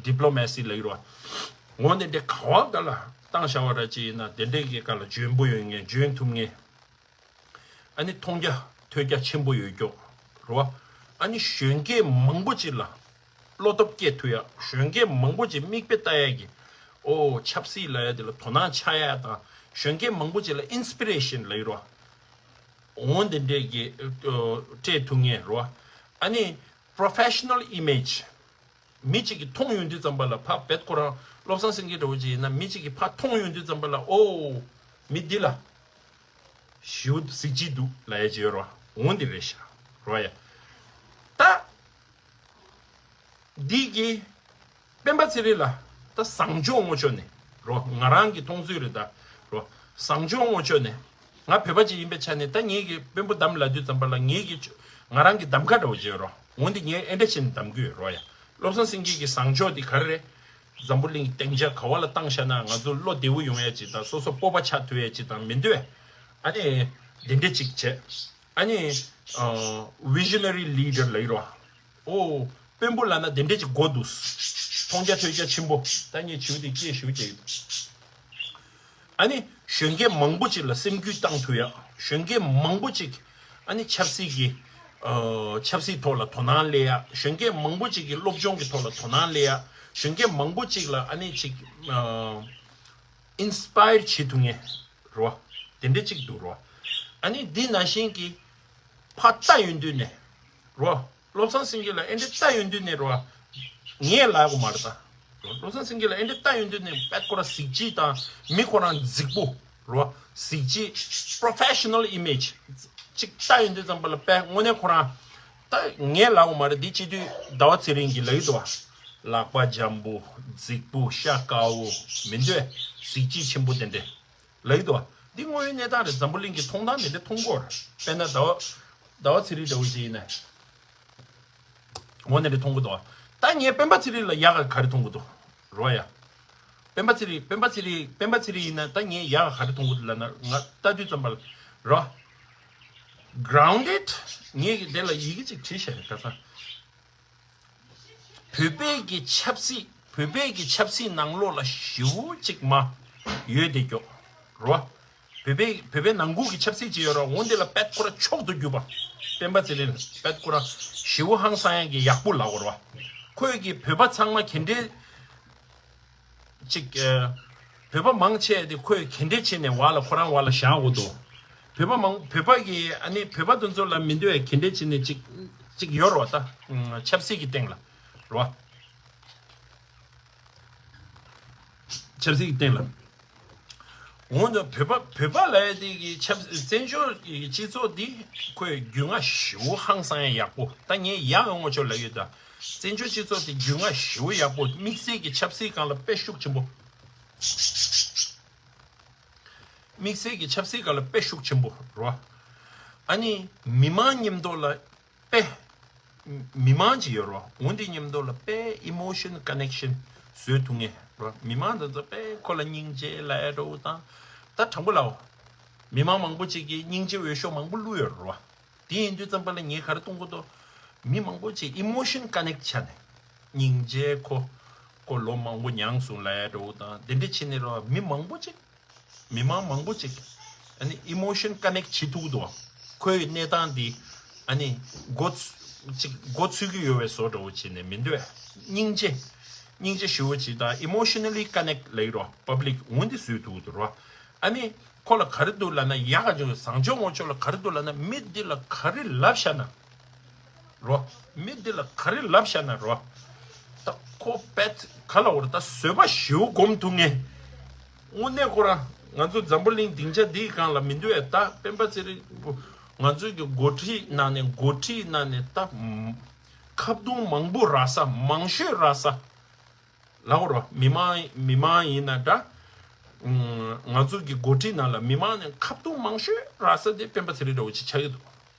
diplomacy ལབ་ཀྱི་རོ། འོ་དེ་འདྲས་ག་བ་སྒང་ལ་བཏང་བཞག་པ་ར་ཅིག་ཡིན་ན་དེ་འདྲས་ཀྱི་སྒང་ལ་འཇོན་པོ་ཡོད་མཁན་འཇོན་ཐུབ་མཁན། ཨ་ནི་མཐོང་རྒྱ་ཐོས་རྒྱ་ཆེན་པོ་ཡོད་ཀྱོག་རོ། ཨ་ནི་གཞོན་སྐྱེས་མང་པོ་ཅིག་ལ་བློ་སྟོབས་སྐྱེད་ཐུབ་ཡ། གཞོན་སྐྱེས་མང་པོ་ཅིག་མིག་དཔེ་ལྟ་ཡ་གི་ཨོ་ཆབ་སྲིད་ལབ་ཡ་དེ་ལ་དོ་སྣང་ཆགས་ཡ་དང་གཞོན་སྐྱེས་མང་པོ་ཅིག་ལ་inspiration ལབ་ཀྱི་རོ། འོ་དེ་འདྲས་ཀྱི་ཨ་སྤྲད་ཐུབ་མཁན་རོ། ཨ་ནི་professional image མི་གཅིག་གིས་མཐོང་ཡོང་དུས་ཙམ་པ་ལ་ཕ་བེད་ཁོ་རང་བློ་བཟང་སེང་གེ་འདྲ་བོ་ཅིག་ཡིན་ན་མི་གཅིག་གིས་ཕ་མཐོང་ཡོང་དུས་ཙམ་པ་ལ་ཨོ་མི་འདི་ལ་ཞེ་པོ་གཟི་བརྗིད་འདུག་ལབ་ཡ་ཅིག་ཡོད་རེད་བ། འོ་འདི་རེད་ཤག་རོ་ཡ། ད་འདི་གི་སྤེན་པ་ཚེ་རིང་ལ་ད་བཟང་ཕྱོགས་ངོ་ཕྱོགས་ནས་རོ། ང་རང་གི་མཐོང་ཚུལ་རེད་ད་རོ། བཟང་ཕྱོགས་ངོ་ཕྱོགས་ནས་ང་བོད་པ་ཅིག་ཡིན་པའི་ཆ་ནས་ད་ངེད་ཀྱི་དཔོན་པོ་གདམ་ལབ་དུས་ཙམ་པ་ལ་ངེད་ཀྱི་ང་རང་གི་གདམ་ག་འདྲ་བོ་ཅིག་ཡོད་རོ། འོ་འདི་ངས་ཨེ་འདྲ་བྱས་ནས་གདམ་གི་ཡོད་རོ་ཡ། བློ་བཟང་སེང་གེ་གི་བཟང་ཕྱོགས་འདི་ག་རེ་རེད། འཛམ་བུ་གླིང་སྡིངས་ཆ་ག་བ་ལ་བཏང་བཞག་ན་ང་ཚོ་བློ་བདེ་བོ་ཡོང་ཡ་ཅིག་དང་སོ་སོ་སྤོབས་པ་ཆགས་ཐུབ་ཡ་ཅིག་དང་མི་འདུག་གས། ཨ་ནི་འདི་འདྲ་ཅིག་བྱས། ཨ་ནི་ཨ་visionary leader ལབ་ཀྱི་རོ། ཨོ་དཔོན་པོ་ལབ་ན་འདི་འདྲ་ཅིག་དགོས་འདུག་མཐོང་རྒྱ་ཐོས་རྒྱ་ཆེན་པོ། ད་ངས་བྱིའུ་དེ་སྐད་ཞུ་བྱས་ཡོད། ཨ་ནི་གཞོན་སྐྱེས་མང་པོ་ཅིག་ལ་སེམས་འགུལ་བཏང་ཐུབ་ཡ། གཞོན་སྐྱེས་མང་པོ་ཅིག་ཨ་ནི་ཆབ་སྲིད་ཀྱི་ཨ་ཆབ་སྲིད་ཐོག་ལ་དོ་སྣང་སླེབས་ཡ། གཞོན་སྐྱེས་མང་པོ་ཅིག་གི་སློབ་སྦྱོང་གི་ཐོག་ལ་དོ་སྣང་སླེབས་ཡ། གཞོན་སྐྱེས་མང་པོ་ཅིག་ལ་ཨ་ནི་ཅིག་ཨ་inspire བྱེད་ཐུབ་མཁན་རོ། དེ་འདྲ་ཅིག་འདུག་རོ། ཨ་ནི་འདི་ནང་བཞིན་གྱི་ཕར་ལྟ་ཡོང་དུས་ནས་རོ། བློ་བཟང་སེང་གེ་ལ་ཨེ་འདྲ་ལྟ་ཡོང་དུས་ནས་རོ། ངས་ལབ་དགོས་མ་རེད་ད། བློ་བཟང་སེང་གེ་ལ་ཨེ་འདྲ་ལྟ་ཡོང་དུས་ནས་པད་ཁོ་རང་གཟི་བརྗིད་དང་མི་ཁོ་རང་རྫིག་པོ་རོ། གཟི་བརྗིད་professional image ཅིག་ལྟ་ཡོང་དུས་ཙམ་པ་ལ་པད་དངོས་གནས་ཁོ་རང་ད་ངས་ལབ་དགོས་མ་རེད། འདི་སྤྱི་འཐུས་ཟླ་བ་ཚེ་རིང་གིས་ལབ་ཀྱི་འདུག་བ། ལག་པ་འཇམ་པོ་རྫིག་པོ་ཤ་དཀར་བོ་མི་འདོད་གཟི་བརྗིད་ཆེན་པོ་དེ་འདྲས། ལབ་ཀྱི་འདུག་བ། འདི་དངོས་ཡོད་གནས་སྟངས་རེད། འཛམ་བུ་གླིང་གི་མཐོང་སྟངས་དེ་འདྲ་མཐོང་གི་ཡོད་རེད། དཔེར་ན་ཟླ་བ་ཟླ་བ་ཚེ་རིང་འདྲ་བོ་ཞིག་ཡིན་ན། འོ་ནས་འདྲ་མཐོང་གི་འདུག་བ། ད་ངས་སྤེན་པ་ཚེ་རིང་ལ་ཡག་ག་ག་རེ་མཐོང་གི་འདུག་རོ་ཡ། སྤེན་པ་ཚེ་རིང་སྤེན་པ་ཚེ་རིང་སྤེན་པ་ཚེ་རིང་ཡིན་ན་ད་ངས་ཡག་ག་ག་རེ་མཐོང་གི་འདུག་ལབ་ན། ང་ལྟ་དུས་ཙམ་པ་ལ་རོ། grounded ངས་དེ་ལ་ཡི་གེ་ཅིག་བྲིས་བཞག་ཡོད། ཁ་སང་། བོད་པའི་གི་ཆབ་སྲིད། བོད་པའི་གི་ཆབ་སྲིད་ནང་ལོགས་ལ་ཞེ་པོ་ཅིག་མ་ཡོད་དེ་ཀྱོག་རོ། བོད་པའི་བོད་པའི་ནང་ཁུལ་གི་ཆབ་སྲིད་ཅིག་ཡོད་རོ། འོ་འདི་ལ་པད་ཁོ་ར་མཆོག་ཏུ་གྱུར་པ་སྤེན་པ་ཚེ་རིང་པད་ཁོ་ར་ཞེ་པོ་ཧང་སང་ཡ་གི་ཡག་པོ་ལབ་དགོས་རོ། ཁོས་གི་བོད་པ་ཚང་མ་ག་འདྲས་ཅིག་ཨ། བོད་པ་མང་ཆེ་དེ་ཁོས་ག་འདྲས་བྱས་ནས་བ་ལ་ཁོ་རང་བ་ལ་བཞག་དགོས་འདུག་བོད་པ་མང་བོད་པ་གི་ཨ་ནི་བོད་པ་དེ་ཚོ་ལ་མི་འདོད་ཡ་ག་འདྲས་བྱས་ནས་ཅིག་ཅིག་ཡོད་རོ། ད་ཨ་ཆབ་སྲིད་ཀྱི་སྟེང་ལ་རོ། ཆབ་སྲིད་ཀྱི་སྟེང་ལ། འོ་ན་བོད་པ་བོད་པ་ལབ་ཡ་དེ་གི་ཆབ་བཙན་བྱོལ་གྱི་སྤྱི་ཚོགས་འདི་ཁོས་རྒྱུས་མངའ་ཞེ་པོ་ཧང་སང་ཡ་ཡག་པོ། ད་ངས་ཡག་གི་ངོ་ཕྱོགས་ལབ་ཡོད་ད། བཙན་བྱོལ་སྤྱི་ཚོགས་དེ་རྒྱུས་མངའ་ཞེ་པོ་ཡག་པོ། དམིགས་བསལ་གྱི་ཆབ་སྲིད་སྒང་ལ་དཔེ་ཤུགས་ཆེན་པོ། དམིགས་བསལ་གྱི་ཆབ་སྲིད་སྒང་ལ་དཔེ་ཤུགས་ཆེན་པོ་རེད་བ། ཨ་ནི་མི་མང་མཉམ་དུ་ལ་དཔེ། མི་མང་ཅིག་ཡོད་རེད་བ། འོན་ཏེ་མཉམ་དུ་ལ་དཔེ་emotion connection བཟོས་ཐུབ་ངེས་རེད་བ། མི་མང་དེ་ཚོ་དཔེ་ཁོ་ལ་སྙིང་རྗེ་ལབ་ཡ་འདྲ་བོ་དང་། ད་དྲང་པོ་ལབ། མི་མང་མང་པོ་ཅིག་གིས་སྙིང་རྗེ་འོས་ཤོག་མང་པོ་བླུགས་ཡོད་རེད་བ། དེ་ཡིན་དུས་ཙམ་པ་ལ་ངས་ག་རེ་གཏོང་གི་འདུག་མི་མང་པོ་ཅིག་emotion connect བྱས་ནས། སྙིང་རྗེ་ཁོ། ཁོ་ལོ་མང་པོ་མྱངས་སོང་ལབ་ཡ་འདྲ་བོ་དང་དེ་འདྲ་བྱས་ནས་རེད་བ། མི་མང་པོ་ཅིག་མི་མང་མང་པོ་ཅིག་ཨ་ནི་emotion connect བྱེད་ཐུབ་ཀྱི་འདུག་ཁོའི་གནས་སྟངས་འདི་ཨ་ནི་མགོ་ཚོ་ཅིག་མགོ་ཚོད་ཀྱི་ཡོད་པའི་བཟོ་འདྲ་བོ་བྱས་ནས་མི་འདོད། སྙིང་རྗེ། སྙིང་རྗེ་ཞེ་པོ་ཅིག་དང་emotionally connect ལབ་ཀྱི་རེད་བ། public འོན་ཏེ་བཟོས་ཐུབ་ཀྱི་འདུག་རེད་བ། ཨ་ནི་ཁོ་ལ་ག་རེ་འདུག་ལབ་ན། ཡག་ག་ཅིག་བཟང་སྤྱོད་ངོ་ཕྱོགས་ལ་ག་རེ་འདུག་ལབ་ན། མི་འདི་ལ་ག་རེ་ལབ་བཞག་ན། རོ། མི་འདི་ལ་ག་རེ་ལབ་བཞག་ན་རོ། ད་ཁོ་པད་ག་ལ་འོར་ད་བཟོད་པ་ཞེ་པོ་སྒོམ་ཐུབ་ངེས། དངོས་གནས་ཁོ་རང་ང་ཚོ་འཛམ་བུ་གླིང་སྡིངས་ཆ་འདིའི་སྒང་ལ་མི་འདུག་ཨེ། ད་སྤེན་པ་ཚེ་རིང་ང་ཚོའི་གི་འགོ་ཁྲིད་ནང་ནས་འགོ་ཁྲིད་ནང་ནས་ད་ཁ་བརྡུང་མང་པོ་རག་ས། མང་ཤོས་རག་ས། ལབ་རོ། མི་མང་མི་མང་ཡིན་ན་འདྲ། ང་ཚོ་གི་འགོ་ཁྲིད་ནང་ལ་མི་མང་ནས་ཁ་བརྡུང་མང་ཤོས་རག་ས་དེ་སྤེན་པ་ཚེ་རིང་འདྲ་བོ་ཅིག་ཆགས་ཀྱི་འདུག་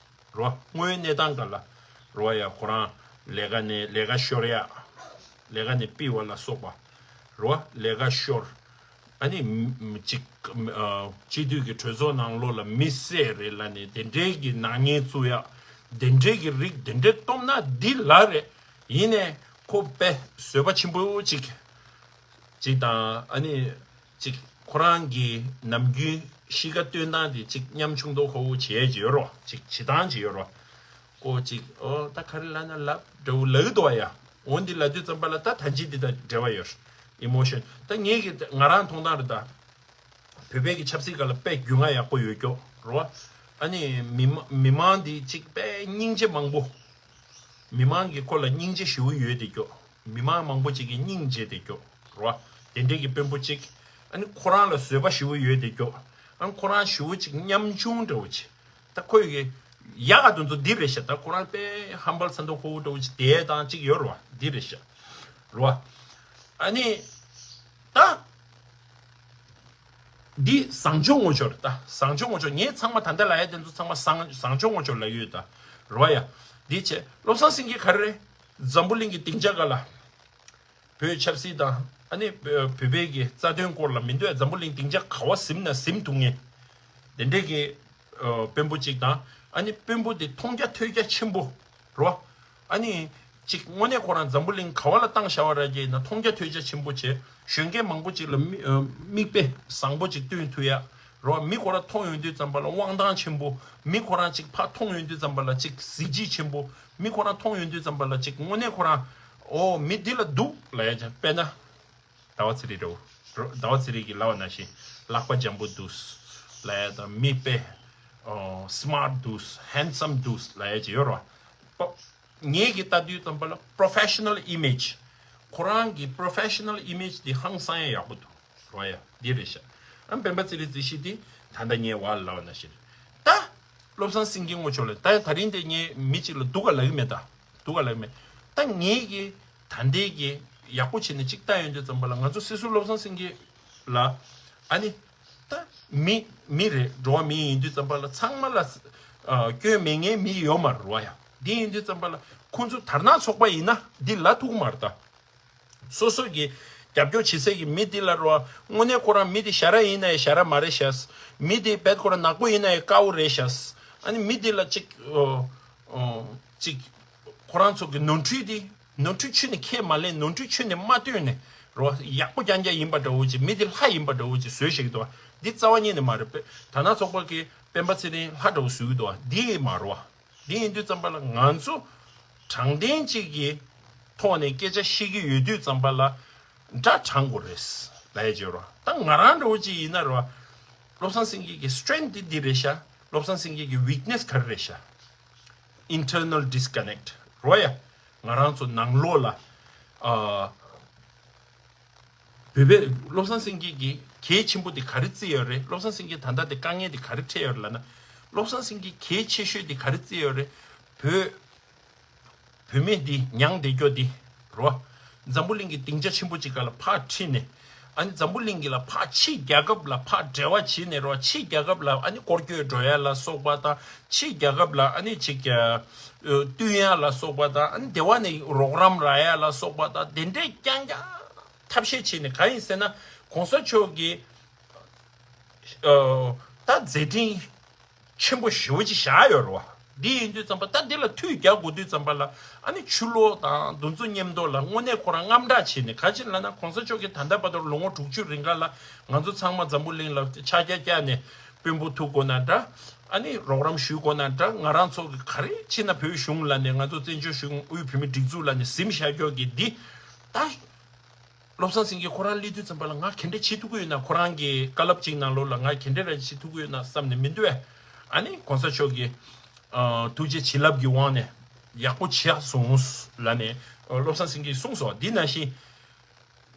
རོ། དངོས་གནས་སྟངས་སྒང་ལ་རོ། ཡ་ཁོ་རང་ལས་ཀ་ནས་ལས་ཀ་ཤོར་ཡ། ལས་ཀ་ནས་ཕུད་པ་ལ་སོགས་པ་རོ། ལས་ཀ་ཤོར། ཨ་ནི་ཅིག་སྤྱི་འཐུས་ཀྱི་གྲོས་ཚོགས་ནང་ལོགས་ལ་མི་བསད་རེད་ལབ་ནས་དེ་འདྲའི་གི་ནག་ཉེས་བཙུགས་ཡ། དེ་འདྲའི་གི་རིགས་དེ་འདྲའི་སྟོབས་ན་འདི་ལ་རེད། ཡིན་ནས་ཁོ་དཔེ་བཟོད་པ་ཆེན་པོ་ཅིག་ཅིག་དང་ཨ་ནི་ཅིག་ཁོ་རང་གི་ནམ་རྒྱུན་གཤིས་ཀ་སྟོན་སྟངས་དེ་ཅིག་ཉམ་ཆུང་དོ་ཁོ་བོ་བྱས་ཅིག་ཡོད་རོ། ཅིག་བྱེད་སྟངས་ཅིག་ཡོད་རོ། ཁོ་ཅིག་ཨོ་ད་ག་རེ་ལབ་ན་ལབ་འདྲ་བོ་ལབ་ཀྱི་འདུག་ཡ། འོ་འདི་ལབ་དུས་ཙམ་པ་ལ་ད་ད་ཅི་འདི་དང་འབྲེལ་བ་ཡོད། emotion ད་ངེད་ཀྱི་ང་རང་མཐོང་སྟངས་རེད་ད། བོད་པའི་གི་ཆབ་སྲིད་སྒང་ལ་དཔེ་རྒྱུས་མངའ་ཡག་པོ་ཡོད་ཀྱོག་རོ། ཨ་ནི་མི་མ་མི་མང་འདི་གཅིག་དཔེ་སྙིང་རྗེ་མང་པོ། མི་མང་གི་ཁོ་ལ་སྙིང་རྗེ་ཞེ་པོ་ཡོད་དེ་ཀྱོག་མི་མང་མང་པོ་ཅིག་གི་སྙིང་རྗེ་དེ་ཀྱོག་རོ། དེ་འདྲའི་གི་དཔོན་པོ་གཅིག་ཨ་ནི་ཁོ་རང་ལ་བཟོད་པ་ཞེ་པོ་ཡོད་དེ་ཀྱོག་ཨ་ནི་ཁོ་རང་ཞེ་པོ་གཅིག་ཉམ་ཆུང་འདྲ་བོ་ཅིག་ད་ཁོ་ཡི་གི་ཡག་ག་དེ་ཚོ་འདི་རེད་ཤག་ད་ཁོ་རང་དཔེ་ཧམ་པ་ལ་ཚ་མདོག་ཁོ་བོ་འདྲ་བོ་ཅིག་དེ་དང་གཅིག་ཡོད་རོ། འདི་རེད་ཤག་རོ། ཨ་ནི་ད། འདི་བཟང་སྤྱོད་ངོ་ཕྱོགས་རེད་ད། བཟང་སྤྱོད་ངོ་ཕྱོགས། ངས་ཚང་མ་ད་ལྟ་ལབ་ཡ་དེ་ཚོ་ཚང་མ་བཟང་བཟང་སྤྱོད་ངོ་ཕྱོགས་ལབ་ཡོད་ད། རོ་ཡ། འདི་བྱས་བློ་བཟང་སེང་གེ་ག་རེ་རེད། འཛམ་བུ་གླིང་གི་སྡིངས་ཆ་སྒང་ལ། བོད་ཆབ་སྲིད་དང་ཨ་ནི་བོད་པའི་གི་རྩ་དོན་སྐོར་ལ་མི་འདོད་འཛམ་བུ་གླིང་སྡིངས་ཆ་ག་བ་ཟིན་ན་ཟིན་ཐུབ་ངེས། དེ་འདྲའི་གི་དཔོན་པོ་གཅིག་དང་ཨ་ནི་དཔོན་པོ་དེ་མཐོང་རྒྱ་ཐོས་རྒྱ་ཆེན་པོ། རོ། ཨ་ནི། ཅིག་དངོས་གནས་ཁོ་རང་འཛམ་བུ་གླིང་ག་བ་ལ་བཏང་བཞག་པ་ར་གྱི་ན་མཐོང་རྒྱ་ཐོས་རྒྱ་ཆེན་པོ་བྱས་གཞོན་སྐྱེས་མང་པོ་ཅིག་ལ་མི་ཨ་མིག་དཔེ་བཟང་པོ་ཅིག་སྟོན་ཐུབ་ཡ། རོ། མི་ཁོ་རང་མཐོང་ཡོང་དུས་ཙམ་པ་ལ་དབང་ཐང་ཆེན་པོ། མི་ཁོ་རང་ཅིག་ཕར་མཐོང་ཡོང་དུས་ཙམ་པ་ལ་ཅིག་གཟི་བརྗིད་ཆེན་པོ། མི་ཁོ་རང་མཐོང་ཡོང་དུས་ཙམ་པ་ལ་ཅིག་དངོས་གནས་ཁོ་རང་ཨོ་མི་འདི་ལ་སྡུག་ལབ་ཡ་ཅིག་དཔེར་ན། ཟླ་བ་ཚེ་རིང་འདྲ་བོ། ཟླ་བ་ཚེ་རིང་གིས་ལབ་པ་ནང་བཞིན་ལག་པ་འཇམ་པོ་འདུག་ལབ་ཡ་དང་མི་དཔེ་ཨོ་smart འདུག handsome འདུག་ལབ་ཡ་ཅིག་ཡོད་རོ། པ། ངེད་ཀྱིས་ལྟ་དུས་ཙམ་པ་ལ་professional image ཁོ་རང་གི་professional image འདི་ཧང་སང་ཡ་ཡག་པོ་འདུག་རོ་ཡ། འདི་རེད་ཤག་ཨ་སྤེན་པ་ཚེ་རིང་རྩིས་གཞི་འདི་ད་ལྟ་ངས་བ་ལབ་པ་ནང་བཞིན་རེད་ད། བློ་བཟང་སེང་གེ་ངོ་ཕྱོགས་ལ་ད་ད་རིང་དེ་ངས་མི་གཅིག་ལ་སྡུག་ག་ལབ་ཀྱི་མེད་ད། སྡུག་ག་ལབ་ཀྱི་མེད། ད་ངེད་ཀྱིས་ད་ལྟའི་གི་ཡག་པོ་བྱས་ནས་གཅིག་ལྟ་ཡོང་དུས་ཙམ་པ་ལ་ང་ཚོ་སྲིད་ཟུར་བློ་བཟང་སེང་གེ་ལ་ཨ་ནི་ད་མི་མི་རེད། འགྲོ་བ་མི་ཡིན་དུས་ཙམ་པ་ལ་ཚང་མ་ལ་ཨ་སྐྱོན་མེད་མཁན་མི་ཡོད་མ་རེད་བ་ཡ། འདི་ཡིན་དུས་ཙམ་པ་ལ་ཁོང་ཚོ་དར་ནག་ཚོགས་པ་ཡིན་ན་འདི་ལབ་ཐུབ་ཀྱི་མ་རེད་ད། སོ་སོ་གི་རྒྱབ་སྐྱོར་བྱེད་སའི་གི་མི་འདི་ལ་རོ། དངོས་གནས་ཁོ་རང་མི་འདི་ཞ་ར་ཡིན་ན་ཡང་ཞ་ར་མ་རེད་ཤག་མི་འདི་བེད་ཁོ་རང་ནག་པོ་ཡིན་ན་ཡང་དཀར་པོ་རེད་ཤག་ཨ་ནི་མི་འདི་ལ་ཅིག་ཨོ་ཨོ་ཅིག་ཁོ་རང་ཚོ་གི་ནོར་འཁྲུལ་འདི་ནོར་འཁྲུལ་ཁྱོན་ནས་ཁས་མ་ལེན། ནོར་འཁྲུལ་ཁྱོན་ནས་མ་སྟོན་ནས་རོ། ཡག་པོ་རྐྱང་རྐྱང་ཡིན་པ་འདྲ་བོ་ཅིག་མི་འདི་ལྷ་ཡིན་པ་འདྲ་བོ་ཅིག་བཟོས་བཞག་གི་འདུག་འདི་རྩ་བ་ཉིད་ནས་མ་རེད། དར་ནག་ཚོགས་པ་གི་སྤེན་པ་ཚེ་རིང་ལྷ་འདྲ་བོ་བཟོས་གི་འདུག་འདི་མ་རེད་བ། འདི་ཡིན་དུས་ཙམ་པ་ལ་ང་ཚོ་དྲང་བདེན་གཅིག་གི་ཐོག་ནས་སྐད་ཆ་བཤད་ཀྱི་ཡོད་དུས་ཙམ་པ་ལ་དགྲ་དྲང་དགོས་རེད་ལབ་ཡ་ཅིག་ཡོད་རེད། ད་ང་རང་འདྲ་བོ་ཅིག་ཡིན་ན་རེད་བ། བློ་བཟང་སེང་གེ་གི་strength འདི་འདི་རེད་ཤག་བློ་བཟང་སེང་གེ་གི་weakness ག་རེ་རེད་ཤག internal disconnect རེད་བ་ཡ། ང་རང་ཚོ་ནང་ལོགས་ལ་ཨ། བོད་པའི་བློ་བཟང་སེང་གེ་གིས་གལ་ཆེན་པོ་དེ་ག་རེ་བརྩིས་ཡོད་རེད། བློ་བཟང་སེང་གེ་ད་ལྟ་དེ་དཀའ་ངལ་དེ་ག་རེ་འཕྲད་ཡོད་རེད་ལབ་ན། བློ་བཟང་སེང་གེ་གལ་ཆེ་ཤོས་དེ་ག་རེ་བརྩིས་ཡོད་རེད། བོད་བུད་མེད་འདི་མྱངས་བསྡད་རྒྱུ་འདི་རོ། འཛམ་བུ་གླིང་གི་སྡིངས་ཆ་ཆེན་པོ་ཅིག་སྒང་ལ་ཕར་ཁྲིད་ནས་ ཨ་ནི་འཛམ་བུ་གླིང་གི་ལ་ཕར་ཕྱིའི་རྒྱལ་ཁབ་ལ་ཕར་འབྲེལ་བ་བྱེད་ནས་རོ། ཕྱིའི་རྒྱལ་ཁབ་ལ་ཨ་ནི་སྐོར་སྐྱོད་འགྲོ་ཡ་ལ་སོགས་པ་དང་། ཕྱིའི་རྒྱལ་ཁབ་ལ་ཨ་ནི་ཅིག་ཨ་བསྟུན་ཡ་ལ་སོགས་པ་དང་། ཨ་ནི་དེ་བ་ནས་རོགས་རམ་རག་ཡ་ལ་སོགས་པ་དང་། དེ་འདྲས་རྐྱང་རྐྱང་ཐབས་ཤེས་བྱས་ནས། གང་ཡིན་ཟེར་ན་གོང་ས་མཆོག་གིས་ཨ་ད་མཛད་འཕྲིན་ཆེན་པོ་ཞེ་པོ་ཅིག་བཞག་ཡོད་རེད་བ། འདི་ཡིན་དུས་ཙམ་པ། ད་འདི་ལ་མཐུད་རྒྱག་དགོས་དུས་ཙམ་པ་ལ། ཨ་ནི་ཆུ་ལོག་དང་འདི་ཚོ་མཉམ་དུ་ལ་དངོས་གནས་ཁོ་རང་དངངས་སྐྲག་བྱས་ནས། ག་ཅི་ལབ་ན་གོང་ས་མཆོག་གིས་ད་ལྟ་བར་དུ་ལོ་ངོ་དྲུག་ཅུ་རིང་ག་ལ་ང་ཚོ་ཚང་མ་འཛམ་བུ་གླིང་ལ་ཕྱག་རྒྱ་བསྐྱངས་ནས་དཔོན་པོ་ཐུག་དགོས་ན་འདྲ། ཨ་ནི་རོགས་རམ་ཞུ་དགོས་ན་འདྲ། ང་རང་ཚོ་གི་ག་རེ་བྱས་ན། བོད་གཞུང་ལབ་ནས་ང་ཚོ་བཙན་བྱོལ་གཞུང་དབུས་བོད་མིའི་སྒྲིག་འཛུགས་ལབ་ནས་ཟིན་བཞག་རྒྱུ་གི་འདི་ད། བློ་བཟང་སེང་གེ་ཁོ་རང་སླེབས་དུས་ཙམ་པ་ལ་ང་ག་འདྲ་བྱེད་ཐུབ་ཀྱི་ཡོད་ན། ཁོ་རང་གི་བཀའ་སློབ་ཅིག་ནང་ལོགས་ལ་ང་ག་འདྲ་ར་བྱེད་ཐུབ་ཀྱི་ཡོད་ན་བསམ་ནས་མི་འདུག་ཨེ། ཨ་ནི་གོང་ས་མཆོག་གིས་ཨ་ཐུགས་རྗེ་བྱིན་རླབས་ཀྱི་དབང་ནས་ཡག་པོ་བྱས་སོང་ལབ་ནས་ཨ་བློ་བཟང་སེང་གེས་གསུངས་སོང་། འདི་ནང་བཞིན་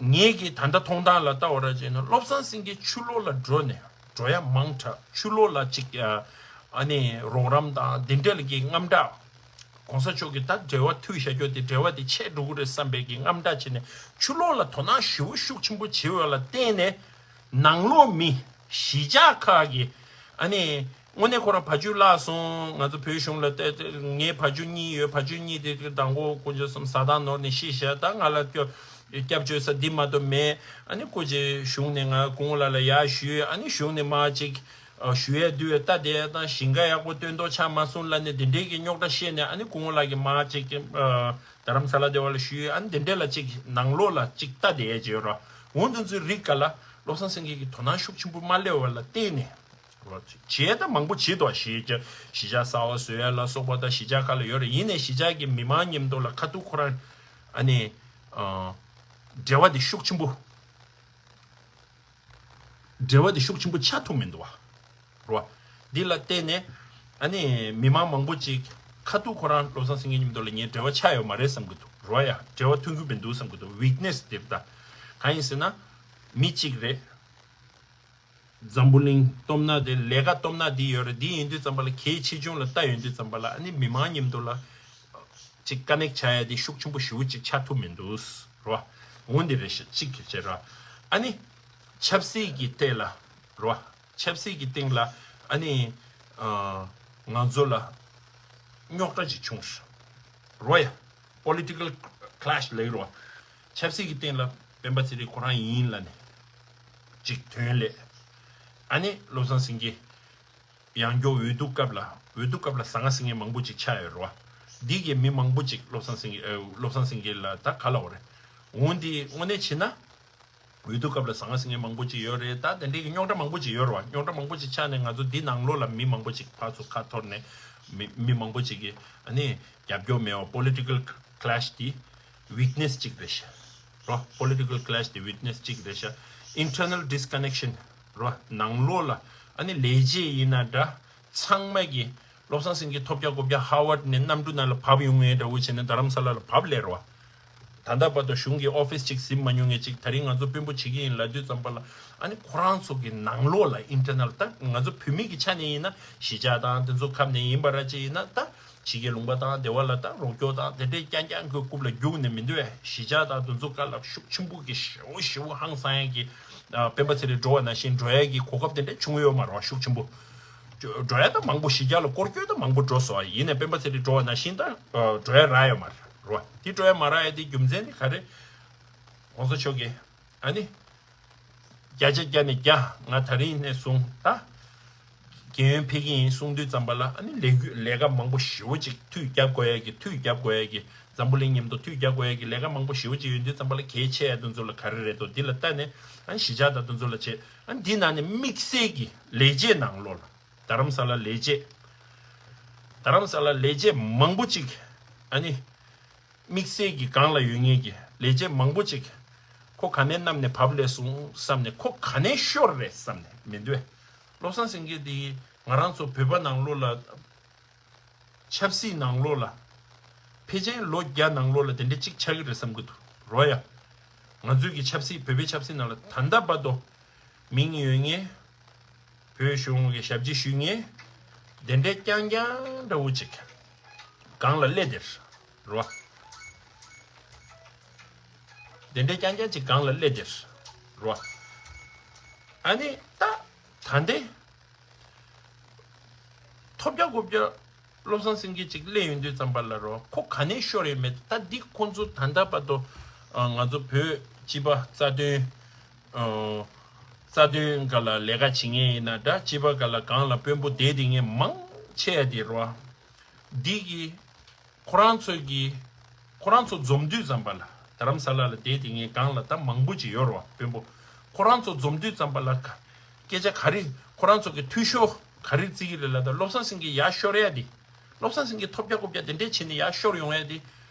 ངེད་ཀྱི་ད་ལྟ་མཐོང་སྟངས་ལ་ལྟ་བ་ར་བྱས་ན། བློ་བཟང་སེང་གེ་ཕྱི་ལོགས་ལ་འགྲོ་ནས་འགྲོ་ཡ་མང་དྲགས། ཕྱི་ལོགས་ལ་ཅིག་ཨ་ནི་རོགས་རམ་དང་འདི་འདྲ་ལ་གི་དངངས་སྐྲག། གོང་ས་མཆོག་གིས་ད་འབྲེལ་བ་མཐུད་བཞག་རྒྱུ་དེ། འབྲེལ་བ་དེ་ཆད་འགྲོ་གི་རེད་བསམ་པའི་གི་དངངས་སྐྲག་བྱས་ནས། ཕྱི་ལོགས་ལ་དོ་སྣང་ཞེ་པོ་ཤུགས་ཆེན་པོ་བྱེད་འོས་ལ་བརྟེན་ནས། ནང་ལོགས་མི་གཞིས་ཆགས་ཁག་གི་ཨ་ནི་དངོས་གནས་ཁོ་རང་བ་ཕྱུགས་བརླག་སོང་། ང་ཚོ་བོད་གཞུང་ལ་བལྟས་ཏེ། ངའི་བ་ཕྱུགས་གཉིས་ཡོད། བ་ཕྱུགས་གཉིས་དེ་དང་པོ་དཀོན་མཆོག་གསུམ་ཟ་དང་ནོར་ནས་ཤི་ཤག་ད་ང་ལ་སྐྱོ་སྐྱབས་བཅོལ་ས་འདི་མ་གཏོགས་མེད། ཨ་ནི་སྐུ་མཁྱེན་གཞུང་ནས་ང་སྐུ་ངོ་ལགས་ལ་ཡར་ཞུས། ཨ་ནི་གཞུང་ནས་མར་ཅིག་ཨ་ཞུ་ཡས་འདུག་ཡོད། ལྟ་བསྡད་དང་། ཞིང་ཁ་ཡག་པོ་སྟོན་མདོག་ཆགས་མ་སོང་ལབ་ནས་དེ་འདྲའི་གི་རྙོག་དྲ་བཤད་ནས། ཨ་ནི་སྐུ་ངོ་ལགས་ཀྱིས་མར་ཅིག་ཨ་རྡ་རམ་ས་ལ་དེ་བ་ལ་ཞུས། ཨ་ནི་དེ་འདྲས་ལ་ཅིག་ནང་ལོགས་ལ་ཅིག་ལྟ་བསྡད་ཡས་ཅིག་ཡོད་ར། འོ་འདི་ཚོའི་རིགས་ག་ལ་བློ་བཟང་སེང་གེ་གིས་དོ་སྣང་ཤུགས་ཆེན་པོ་མ་སླེབས་པ་ལ་བརྟེན་ནས། བྱས་ད་མང་པོ་བྱེད་དོ། གཞིས་ཆགས་གཞིས་ཆགས་གསར་པ་བཟོ་ཡ་ལ་སོགས་པ་ད་གཞིས་ཆགས་ཁག་ལ་ཡོད་རེད། ཡིན་ནའི་གཞིས་ཆགས་ཀྱི་མི་མང་མཉམ་དུ་ལ་ཁ་ཐུག་ཁོ་རང་ཨ་ནི་ཨ་འབྲེལ་བ་དེ་ཤུགས་ཆེན་པོ། འབྲེལ་བ་དེ་ཤུགས་ཆེན་པོ་ཆགས་ཐུབ་མི་འདུག་བ། རོ། འདི་ལ་བརྟེན་ནས་ཨ་ནི་མི་མང་མང་པོ་ཅིག་ཁ་ཐུག་ཁོ་རང་བློ་བཟང་སེང་གེ་མཉམ་དུ་ལ་ངའི་འབྲེལ་བ་ཆགས་ཡོད་མ་རེད་བསམ་གི་འདུག། རོ་ཡ། འབྲེལ་བ་མཐུད་རྒྱུ་མི་འདུག་བསམ་གི་འདུག། ཝིག་ནེ་སི་དེ་ད་གང་ཡིན་ཟེར་ན། མི་གཅིག་རེད། འཛམ་བུ་གླིང་སྟོབས་ན་དེ། ལས་ཀ་སྟོབས་ན་འདི་ཡོད་རེད། འདི་ཡིན་དུས་ཙམ་པ་ལ། གལ་ཆེ་ཆུང་ལ་ལྟ་ཡོང་དུས་ཙམ་པ་ལ། ཨ་ནི་མི་མང་མཉམ་དུ་ལ་ཅིག་ཀ་ནེག་བྱ་ཡ་དེ་ཤུགས་ཆེན་པོ་ཞེ་པོ་ཅིག་ཆགས་ཐུབ་མི་འདུག། རོ། འོ་འདི་རེད་ཤག། གཅིག་གི་བྱས་ར། ཨ་ནི་ཆབ་སྲིད་ཀྱི་ཐད་ལ། རོ། ཆབ་སྲིད་ཀྱི་སྟེང་ལ་ཨ་ནི་ཨ་ང་ཚོ་ལ་རྙོག་དྲ་ཅིག་བྱུང་ཤག། རོ་ཡ། པོ་ལི་ཊི་ཀལ་ཁི་ལེ་ཤི་ལབ་རོ། ཆབ་སྲིད་ཀྱི་སྟེང་ལ་སྤེན་པ་ཚེ་རིང་ཁོ་རང་ཡིན་ལབ་ནས་ཅིག་ཐོན་སླེབས། ཨ་ནི་བློ་བཟང་སེང་གེ་ཡང་བསྐྱར་འོས་བསྡུ་སྐབས་ལ། འོས་བསྡུ་སྐབས་ལ་ཟང་ངེ་ཟིང་ངེ་མང་པོ་ཅིག་ཆགས་ཡོད་རེད་བ། འདི་གའི་མི་མང་པོ་ཅིག་བློ་བཟང་སེང་གེ་ཨ་བློ་བཟང་སེང་གེ་ལ་ད་ག་ལབ་དགོས་རེད། འོ་འདི་དངོས་གནས་བྱས་ན། འོས་བསྡུ་སྐབས་ལ་ཟང་ངེ་ཟིང་ངེ་མང་པོ་ཅིག་ཡོད་རེད། ད་དེ་འདྲའི་གི་རྙོག་དྲ་མང་པོ་ཅིག་ཡོད་རེད་བ། རྙོག་དྲ་མང་པོ་ཅིག་ཆགས་ནས་ང་ཚོ་འདི་ནང་ལོགས་ལ་མི་མང་པོ་ཅིག་ཕར་ཚུར་ཁ་འཐོར་ནས། མི་མི་མང་པོ་ཅིག་གིས་ཨ་ནི་རྒྱབ་སྐྱོར་མེད་པ། པོ་ལི་ཊི་ཀལ་ཁི་ལེ་ཤི་དེ་ཝིག་ནེ་སི་གཅིག་རེད་ཤག། རོ། པོ་ལི་ཊི་ཀལ་ཁི་ལེ་ཤི་དེ་ཝིག་ནེ་སི་གཅིག་རེད་ཤག། ཨིན་ཊར་ནལ་ཌི་སི་ཀ་ནེག་ཤན། རོ། ནང་ལོགས་ལ་ཨ་ནི་ལས་བྱེད་ཡིན་ན་འདྲ། ཚང་མ་གིས་བློ་བཟང་སེང་གེ་ཐོབ་རྒྱག་དགོས་རྒྱག་ཧར་ཝར་ཌི་ནས་གནམ་གྲུ་ནང་ལ་བབས་ཡོང་ངེས་འདྲ་བོ་བྱས་ནས་རྡ་རམ་ས་ལ་ལ་བབས་སླེབས་རེད་བ། ད་ལྟ་བར་དུ་གཞུང་གི་ཨོ་ཕི་སི་གཅིག་ཟིན་མ་མྱོང་མཁན་ཅིག། དེ་རིང་ང་ཚོ་དཔོན་པོ་བྱེད་ཀྱི་ཡིན་ལབ་དུས་ཙམ་པ་ལ། ཨ་ནི་ཁོ་རང་ཚོ་གི་ནང་ལོགས་ལ་ཨིན་ཊར་ནལ། ད་ང་ཚོ་བོད་མི་གི་ཆ་ནས་ཡིན་ན། གཞིས་ཆགས་དང་དེ་ཚོ་ཁབ་ནས་ཡིན་པ་ར་ཅིག་ཡིན་ན། ད་ཕྱི་རྒྱལ་ལུང་པ་དང་དེ་བ་ལ་ད་རོགས་སྐྱོར་དང་དེ་འདྲའི་རྐྱང་རྐྱང་གི་རྐུབ་ལ་རྒྱུག་ནས་མི་འདུག་བས། གཞིས་ཆགས་དང་དེ་ཚོ་ཁ་ལ་ཤུགས་ཆེན་པོ་གི་ཞེ་པོ་ཞེ་པོ་ཧང་སང་ཡ་གི་ཨ་སྤེན་པ་ཚེ་རིང་འགྲོ་བ་ནང་བཞིན་འགྲོ་ཡ་གི་གོ་སྐབས་དེ་འདྲ་བྱུང་ཡོད་མ་རེད་བ། ཤུགས་ཆེན་པོ། འགྲོ་ཡ་ད་མང་པོ་གཞིས་ཆགས་ལ་སྐོར་སྐྱོད་ད་མང་པོ་འགྲོ་སོང་བ། ཡིན་ནའི་སྤེན་པ་ཚེ་རིང་འགྲོ་བ་ནང་བཞིན་ད་ཨ་འགྲོ་ཡ་རག་ཡོད་མ་རེད་བ། དེ་འགྲོ་ཡ་མ་རག་ཡ་དེ་རྒྱུ་མཚན་དེ་ག་རེ། གོང་ས་མཆོག་གིས་ཨ་ནི་བརྒྱ་ཆ་བརྒྱ་ནས་བརྒྱ་ང་ད་རིང་ནས་བཟུང་ད་རྒན་ཡོལ་ཕེབས་ཀྱི་ཡིན་གསུངས་དུས་ཙམ་པ་ལ། ཨ་ནི་ལས་འགུལ་ལས་ཀ་མང་པོ་ཞེ་པོ་ཅིག་མཐུད་རྒྱབ་དགོས་ཡ་གི། མཐུད་རྒྱབ་དགོས་ཡ་གི། འཛམ་བུ་གླིང་མཉམ་དུ་མཐུད་རྒྱབ་དགོས་ཡ་གི་ལས་ཀ་མང་པོ་ཞེ་པོ་ཅིག་ཡོད་དུས་ཙམ་པ་ལ། གལ་ཆེ་ཡ་དེ་ཚོ་ལ་ག་རེ་རེད་འདུག། འདི་ལ་ལྟ་ནས་ཨ་ནི་གཞིས་ཆགས་དང་དེ་ཚོ་ལ་བྱས། ཨ་ནི་འདི་ནང་ནས་དམིགས་བསལ་གྱི་ལས་བྱེད་ནང་ལོགས་ལ། རྡ་རམ་ས་ལ་ལས་བྱེད། རྡ་རམ་ས་ལ་ལས་བྱེད་མང་པོ་ཅིག་ཨ་ནི་དམིགས་བསལ་གྱི་སྒང་ལ་ཡོད་མཁན་གྱི་ལས་བྱེད་མང་པོ་ཅིག་ཁོ་ག་ནས་བསྣམས་ནས་བབས་སླེབས་སོང་བསམ་ནས། ཁོ་ག་ནས་ཤོར་རེད་བསམ་ནས་མི་འདུག། བློ་བཟང་སེང་གེ་འདི་ང་རང་ཚོ་བོད་པ་ནང་ལོགས་ལ། ཆབ་སྲིད་ནང་ལོགས་ལ། ཕལ་ཆེར་ལོ་བརྒྱ་ནང་ལོགས་ལ་དེ་འདྲ་གཅིག་ཆགས་ཀྱི་རེད་བསམ་གྱི་འདུག་རོ་ཡ། ང་ཚོའི་གི་ཆབ་སྲིད། བོད་པའི་ཆབ་སྲིད་ནང་ལ་ད་ལྟ་བར་དུ་མིང་ཡོད་མཁན། བོད་གཞུང་གི་ཞབས་ཕྱི་ཞུ་མཁན་དེ་འདྲའི་རྐྱང་རྐྱང་འདྲ་བོ་ཅིག་སྒང་ལ་སླེབས་དེར་རོ། དེ་འདྲའི་རྐྱང་རྐྱང་ཅིག་སྒང་ལ་སླེབས་དེར་རོ། ཨ་ནི་ད་ད་འདི་ཐོབ་རྒྱག་རྐུབ་རྒྱག་བློ་བཟང་སེང་གེ་ཅིག་སླེབས་ཡོང་དུས་ཙམ་པ་ལ་རོ། ཁོ་ག་ནས་ཤོར་ཡོད་མེད། ད་འདི་ཁོང་ཚོ་ད་ལྟ་བར་དུ་ང་ཚོ་བོད་སྤྱི་པ་རྩ་དོན་རྩ་དོན་སྒང་ལ་ལས་ཀ་བྱེད་མཁན་ཡིན་ན་འདྲ། སྤྱི་པ་སྒང་ལ་སྒང་ལ་དཔོན་པོ་བསྡད་བསྡད་མཁན་མང་ཆེ་བ་དེ་རོ། འདི་གི་ཁོ་རང་ཚོ་གི་ཁོ་རང་ཚོ་འཛོམས་དུས་ཙམ་པ་ལ། རྡ་རམ་ས་ལ་ལ་བསྡད་དེ་ངའི་སྒང་ལ་ད་མང་པོ་ཅིག་ཡོད་རེད་བ། དཔོན་པོ་ཁོ་རང་ཚོ་འཛོམས་དུས་ཙམ་པ་ལ་ག་སྐད་ཆ་ག་རེ། ཁོ་རང་ཚོ་གི་འཐུས་ཤོར་ག་རེ་བརྩི་གི་རེད་ལབ་ད། བློ་བཟང་སེང་གེ་ཡར་ཤོར་ཡ་དེ། བློ་བཟང་སེང་གེ་ཐོབ་རྒྱག་རྐུབ་རྒྱག་དེ་འདྲས་བྱས་ནས་ཡར་ཤོར་ཡོང་ཡ་དེ།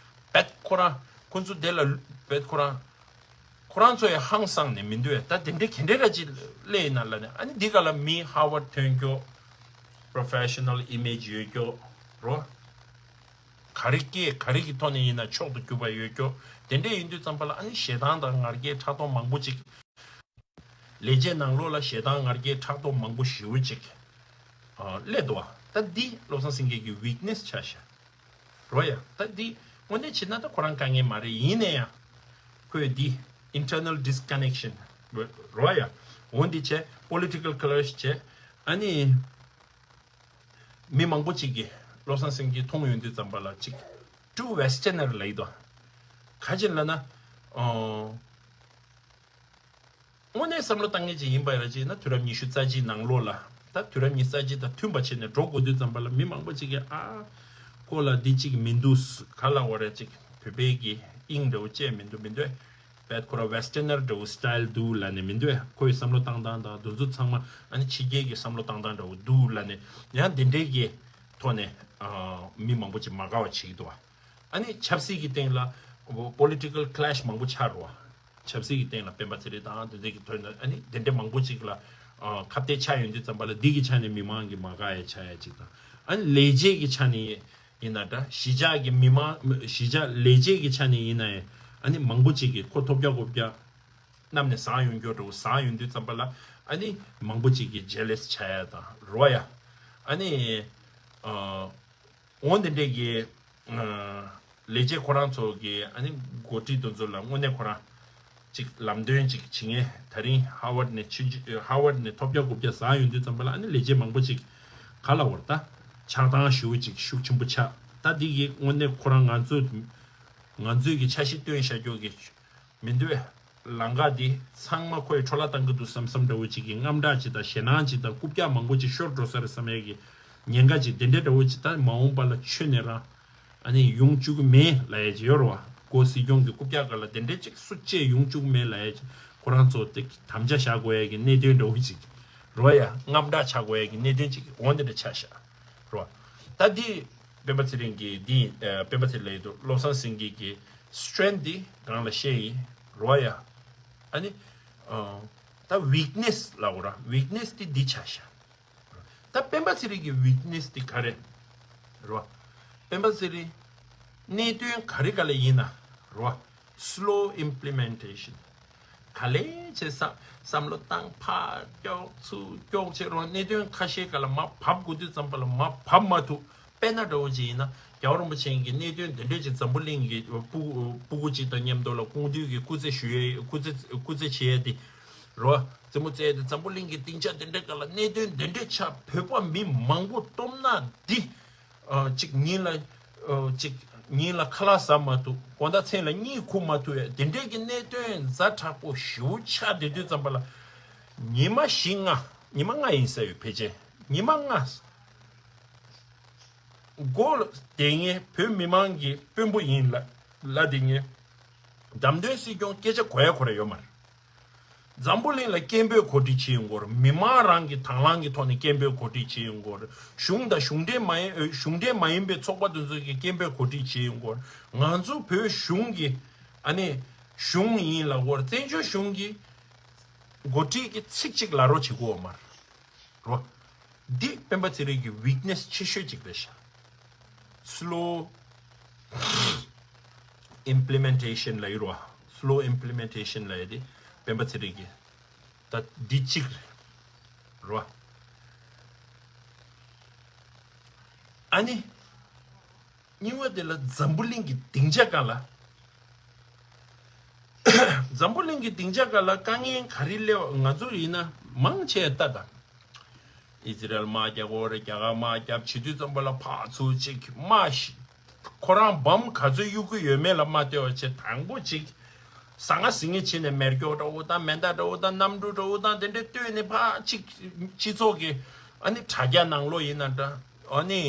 བེད་ཁོ་རང་ཁོ་ཚོ་དེ་ལ་བེད་ཁོ་རང་ཁོ་རང་ཚོ་ཡང་ཧང་སངས་ནས་མི་འདུག་ད་དེ་འདྲས་ག་འདྲས་ག་ཅིག་སླེབས་ཡིན་ན་ལབ་ནས། ཨ་ནི་འདི་ག་ལ་མི་ཧ་བར་ཐོན་སྐྱོ། པོ་རོ་ཕེ་ཤ་ནལ་ཨི་མེཇ་ཡོད་སྐྱོ་རོ། ག་རེ་སྐད་ག་རེ་གི་ཐོག་ནས་ཡིན་ན་མཆོག་ཏུ་གྱུར་པ་ཡོད་སྐྱོ། དེ་འདྲས་ཡིན་དུས་ཙམ་པ་ལ་ཨ་ནི་ཞེ་སྡང་དང་ང་རྒྱལ་ཕྲག་དོག་མང་པོ་ཅིག་ལས་བྱེད་ནང་ལོགས་ལ་ཞེ་སྡང་ང་རྒྱལ་ཕྲག་དོག་མང་པོ་ཞེ་པོ་ཅིག་ཨ་སླེབས་འདུག་བ། ད་འདི་བློ་བཟང་སེང་གེ་གི་ཝིག་ནེ་སི་ཆགས་ཤག་རོ་ཡ། ད་འདི་དངོས་གནས་བྱས་ན་ད་ཁོ་རང་དཀའ་ངལ་མ་རེད། ཡིན་ན་ཡང་ཁོས་འདི་ཨིན་ཊར་ནལ་ཌིས་ཀ་ནེག་ཤན་རོ་ཡ། འོ་འདི་བྱས། པོ་ལི་ཊི་ཀལ་ཀི་ལེཤ་བྱས། ཨ་ནི་མི་མང་པོ་ཅིག་གིས་བློ་བཟང་སེང་གེ་མཐོང་ཡོང་དུས་ཙམ་པ་ལ་ཅིག་ཊུ་ཝེ་སི་ཊར་ནར་ལབ་ཀྱི་འདུག་ག་ཅི་ལབ་ན། ཨོ། དངོས་གནས་བསམ་བློ་བཏང་མཁན་ཅིག་ཡིན་པ་ར་ཅིག་ན། དུས་རབས་ཉི་ཤུ་རྩ་གཅིག་ནང་ལོགས་ལ། ད་དུས་རབས་ཉི་ཤུ་རྩ་གཅིག་དང་མཐུན་པ་བྱས་ནས་འགྲོ་དགོས་དུས་ཙམ་པ་ལ་མི་མང་པོ་ཅིག་གིས་ཨ་ཁོ་ལ་འདི་ཅིག་མི་འདུག་ག་ལབ་དགོས་རེད། ཅིག་བོད་པའི་གི་དབྱིངས་འདྲ་བོ་བཅས་མི་འདུག་མི་འདུག་བེད་ཁོ་ར་ཝེ་སི་ཊར་ནར་འདྲ་བོ་སི་ཊལ་འདུག་ལབ་ནས་མི་འདུག་ཁོའི་བསམ་བློ་བཏང་སྟངས་དང་དེ་ཚོ་ཚང་མ་ཨ་ནི་ཕྱི་རྒྱལ་གྱི་བསམ་བློ་བཏང་སྟངས་འདྲ་བོ་འདུག་ལབ་ནས་ཡང་དེ་འདྲའི་གི་ཐོག་ནས་ཨ་མི་མང་པོ་ཅིག་མ་དགའ་བ་བྱེད་ཀྱི་འདུག་བ། ཨ་ནི་ཆབ་སྲིད་ཀྱི་སྟེང་ལ་པོ་ལི་ཊི་ཀལ་ཀི་ལེཤ་མང་པོ་ཆགས་རེད་བ། ཆབ་སྲིད་ཀྱི་སྟེང་ལ་སྤེན་པ་ཚེ་རིང་དང་དེ་ཚོ་གི་ཐོག་ནས་ཨ་ནི་དེ་འདྲ་མང་པོ་ཅིག་ལ་ཨ་ཁ་གཏད་ཆགས་ཡོང་དུས་ཙམ་པ་ལ་འདི་གི་ཆ་ནས་མི་མང་གི་མ་དགའ་ཡ་ཆགས་ཡ་ཅིག་དང་། ཨ་ནི་ལས་བྱེད་ཀྱི་ཆ་ནས་ཡིན་ན་འདྲ། གཞིས་ཆགས་ཀྱི་མི་མང་གཞིས་ཆགས་ལས་བྱེད་ཀྱི་ཆ་ནས་ཡིན་ན་ཡང་ཨ་ནི་མང་པོ་ཅིག་གིས་ཁོ་ཐོབ་རྒྱག་རྐུབ་རྒྱག་གནམ་ནས་ཟག་ཡོང་རྒྱུ་འདྲ་བོ་ཟག་ཡོང་དུས་ཙམ་པ་ལ་ཨ་ནི་མང་པོ་ཅིག་གིས་ཇེ་ལེ་སི་ཆགས་ཡ་དང་རེད་བ་ཡ། ཨ་ནི་ཨ། འོ་འདི་འདྲས་ཀྱི་ལས་བྱེད་ཁོ་རང་ཚོ་གི་ཨ་ནི་འགོ་ཁྲིད་དེ་ཚོ་ལ་དངོས་གནས་ཁོ་རང་ཅིག་ལམ་སྟོན་ཅིག་བྱེད་མཁན། ད་རིང་ཧར་ཝར་ནས་ཆུང་ཆུང་ཧར་ཝར་ནས་ཐོབ་རྒྱག་རྐུབ་རྒྱག་ཟག་ཡོང་དུས་ཙམ་པ་ལ་ཨ་ནི་ལས་བྱེད་མང་པོ་ཅིག་ག་ལབ་དགོས་རེད། ད་ཆགས་སྡང་ཞེ་པོ་ཅིག་ཤུགས་ཆེན་པོ་ཆགས། ད་འདི་གི་དངོས་གནས་ཁོ་རང་ང་ཚོས་ང་ཚོས་ཀྱི་འཆར་གཞི་བཏོན་བཞག་རྒྱུ་གི་མི་འདུག་བས། ལམ་ཁ་འདི་ཚང་མ་ཁོས་འཕྲོ་བརླག་བཏང་གི་འདུག་བསམ་བསམ་འདྲ་བོ་ཅིག་གི་དངངས་སྐྲག་ཅིག་དང་ཞེད་སྣང་ཅིག་དང་རྐུབ་བཀྱག་མང་པོ་ཅིག་ཤོར་འགྲོ་ས་རེད་བསམ་ཡས་ཀྱི་ཉེན་ཁ་ཅིག་དེ་འདྲའི་འདྲ་བོ་ཅིག་ད་མ་འོངས་པ་ལ་ཁྱོན་ནས་རང་ཨ་ནི་ཡོང་བཅུག་གི་མེད་ལབ་ཡས་ཅིག་ཡོད་རེད་བ། ཁོ་སྲིད་སྐྱོང་གི་རྐུབ་བཀྱག་སྒང་ལ་དེ་འདྲའི་ཅིག་སུ་གཅིག་ཡོང་བཅུག་གི་མེད་ལབ་ཡས་ཅིག་ཁོ་རང་ཚོ་དེ་དམ་བཅའ་བཞག་དགོས་ཡས་ཀྱི་གནད་དོན་འདྲ་བོ་ཅིག་རེད་བ་ཡ། དངངས་སྐྲག་ཆགས་དགོས་ཡས་ཀྱི་གནད་དོན་ཅིག་འོ་འདི་འདྲ་ཆགས་ཤག་རེད་བ། ད་འདི་སྤེན་པ་ཚེ་རིང་གི་འདི་ཨ་སྤེན་པ་ཚེ་རིང་ལབ་ཡས་འདུག་བློ་བཟང་སེང་གེ་གི་སི་ཊེང་ཐི་འདི་གང་ལ་བཤད་ཡིན་རོ་ཡ། ཨ་ནི་ཨ་ད་ཝིག་ནེ་སི་ལབ་དགོས་ར། ཝིག་ནེ་སི་འདི་འདི་ཆགས་ཤག་ད་སྤེན་པ་ཚེ་རིང་གི་ཝིག་ནེ་སི་འདི་ག་རེ་རོ། སྤེན་པ་ཚེ་རིང་གནད་དོན་ག་རེ་ག་ལ་ཡིན་ན་རོ། སི་ལོ་ཨིམ་པི་ལི་མེན་ཊེ་ཤན། ག་ལེ་བྱས་བསམ་བསམ་བློ་བཏང་ཕར་ཀྱོག་ཚུར་ཀྱོག་བྱས་རོ། གནད་དོན་ཁ་ཤས་ག་ལ་མར་བབས་དགོས་དུས་ཙམ་པ་ལ་མར་བབས་མ་ཐུབ། དཔེར་ན་འདྲ་བོ་ཅིག་ཡིན་ན་རྒྱལ་བ་རིན་པོ་ཆེ་གི་གནད་དོན་འདི་འདྲས་ཅིག་འཛམ་བུ་གླིང་གི་སྤུ་སྤུ་གུ་ཅིག་དང་མཉམ་དུ་ལ་སྐུ་མདུན་གྱི་སྐུ་ཚེ་ཞུ་ཡས་སྐུ་ཚེ་སྐུ་ཚེ་བྱེད་ཡས་དེ་རོ། རྩེད་མོ་རྩེ་ཡས་དེ་འཛམ་བུ་གླིང་གི་སྡིངས་ཆ་འདི་འདྲས་ག་ལ་གནད་དོན་འདི་འདྲས་ཆགས། བོད་པ་མི་མང་པོ་སྟོབས་ན་འདི་ཨ་ཅིག་ཉིན་ལ་ཨ་ཅིག་ཉིན་ལ་ཁ་ལག་ཟ་མ་ཐུབ། དགོང་དག་མཚན་ལ་གཉིད་ཁུག་མ་ཐུབ་ཡས་དེ་འདྲས་ཀྱི་གནད་དོན་ཛ་དྲག་པོ་ཞེ་པོ་ཆགས་བསྡད་དུས་ཙམ་པ་ལ་ཉི་མ་བཞི་ལྔ་ཉི་མ་ལྔ་ཡིན་ས་ཡོད་ཕལ་ཆེར་ཉི་མ་ལྔ་སྒོ་ལ་བསྡད་མཁན་བོད་མི་མང་གི་དཔོན་པོ་ཡིན་ལ་ལ་བསྡད་མཁན་བདམས་ཐོན་སྲིད་སྐྱོང་སྐད་ཆ་གོ་ཡ་གོ་ར་ཡོད་མ་རེད། འཛམ་བུ་གླིང་ལ་སྐད་འབོད་གོ་སྒྲིག་བྱེད་ཡོང་གི་ཡོད་རེད། མི་མང་རང་གི་དང་བླངས་ཀྱི་ཐོག་ནས་སྐད་འབོད་གོ་སྒྲིག་བྱེད་ཡོང་གི་ཡོད་རེད། གཞུང་དང་གཞུང་འབྲེལ་མ་ཡིན་ཨ་གཞུང་འབྲེལ་མ་ཡིན་པའི་ཚོགས་པ་དེ་ཚོ་གིས་སྐད་འབོད་གོ་སྒྲིག་བྱེད་ཡོང་གི་ཡོད་རེད། ང་ཚོ་བོད་གཞུང་གི་ཨ་ནི་གཞུང་ཡིན་ལབ་ཀྱི་ཡོད་རེད། བཙན་བྱོལ་གཞུང་གི་འགོ་ཁྲིད་ཀྱིས་ཚིག་གཅིག་ལབ་རོགས་བྱེད་ཀྱི་ཡོད་མ་རེད། རོ། འདི་སྤེན་པ་ཚེ་རིང་གི་ཝིག་ནེ་སི་ཆེ་ཤོས་གཅིག་རེད་ཤག་སི་ལོ་ཨིམ་པི་ལི་མེན་ཊེ་ཤན་ལབ་ཡོད་རོ། སི་ལོ་ཨིམ་པི་ལི་མེན་ཊེ་ཤན་ལབ་ཡ་དེ་སྤེན་པ་ཚེ་རིང་གི་ད་འདི་གཅིག་རེད་རོ། ཨ་ནི། གཉིས་པ་དེ་ལ་འཛམ་བུ་གླིང་གི་སྡིངས་ཆ་སྒང་ལ། འཛམ་བུ་གླིང་གི་སྡིངས་ཆ་སྒང་ལ་དཀའ་ངལ་ག་རེ་སླེབས། ང་ཚོ་ཡིན་ན་ མང་ཆེ་ལྟ་དང་། ཨི་ཛི་རལ་དམག་རྒྱག་གོ་རེད། རྒྱ་གར་དམག་རྒྱབ་བྱེད་དུས་ཙམ་པ་ལ་ཕར་ཚུར་གཅིག་དམག་ཤི། ཁོ་རང་བམ་ག་ཚོད་གཡུག་གི་ཡོད་མེད་ལ་མ་ལྟོས་པ་བྱས། དང་པོ་གཅིག་ཟང་ངེ་ཟིང་ངེ་བྱས་ནས་མེ་སྒྱོགས་འདྲ་བོ་དང་མེ་མདའ་འདྲ་བོ་དང་གནམ་གྲུ་འདྲ་བོ་དང་དེ་འདྲས་བཏོན་ནས་ཕར་གཅིག་སྤྱི་ཚོགས་ཀྱི་ཨ་ནི་དྲ་རྒྱ་ནང་ལོགས་ཡིན་ན་འདྲ། ཨ་ནི་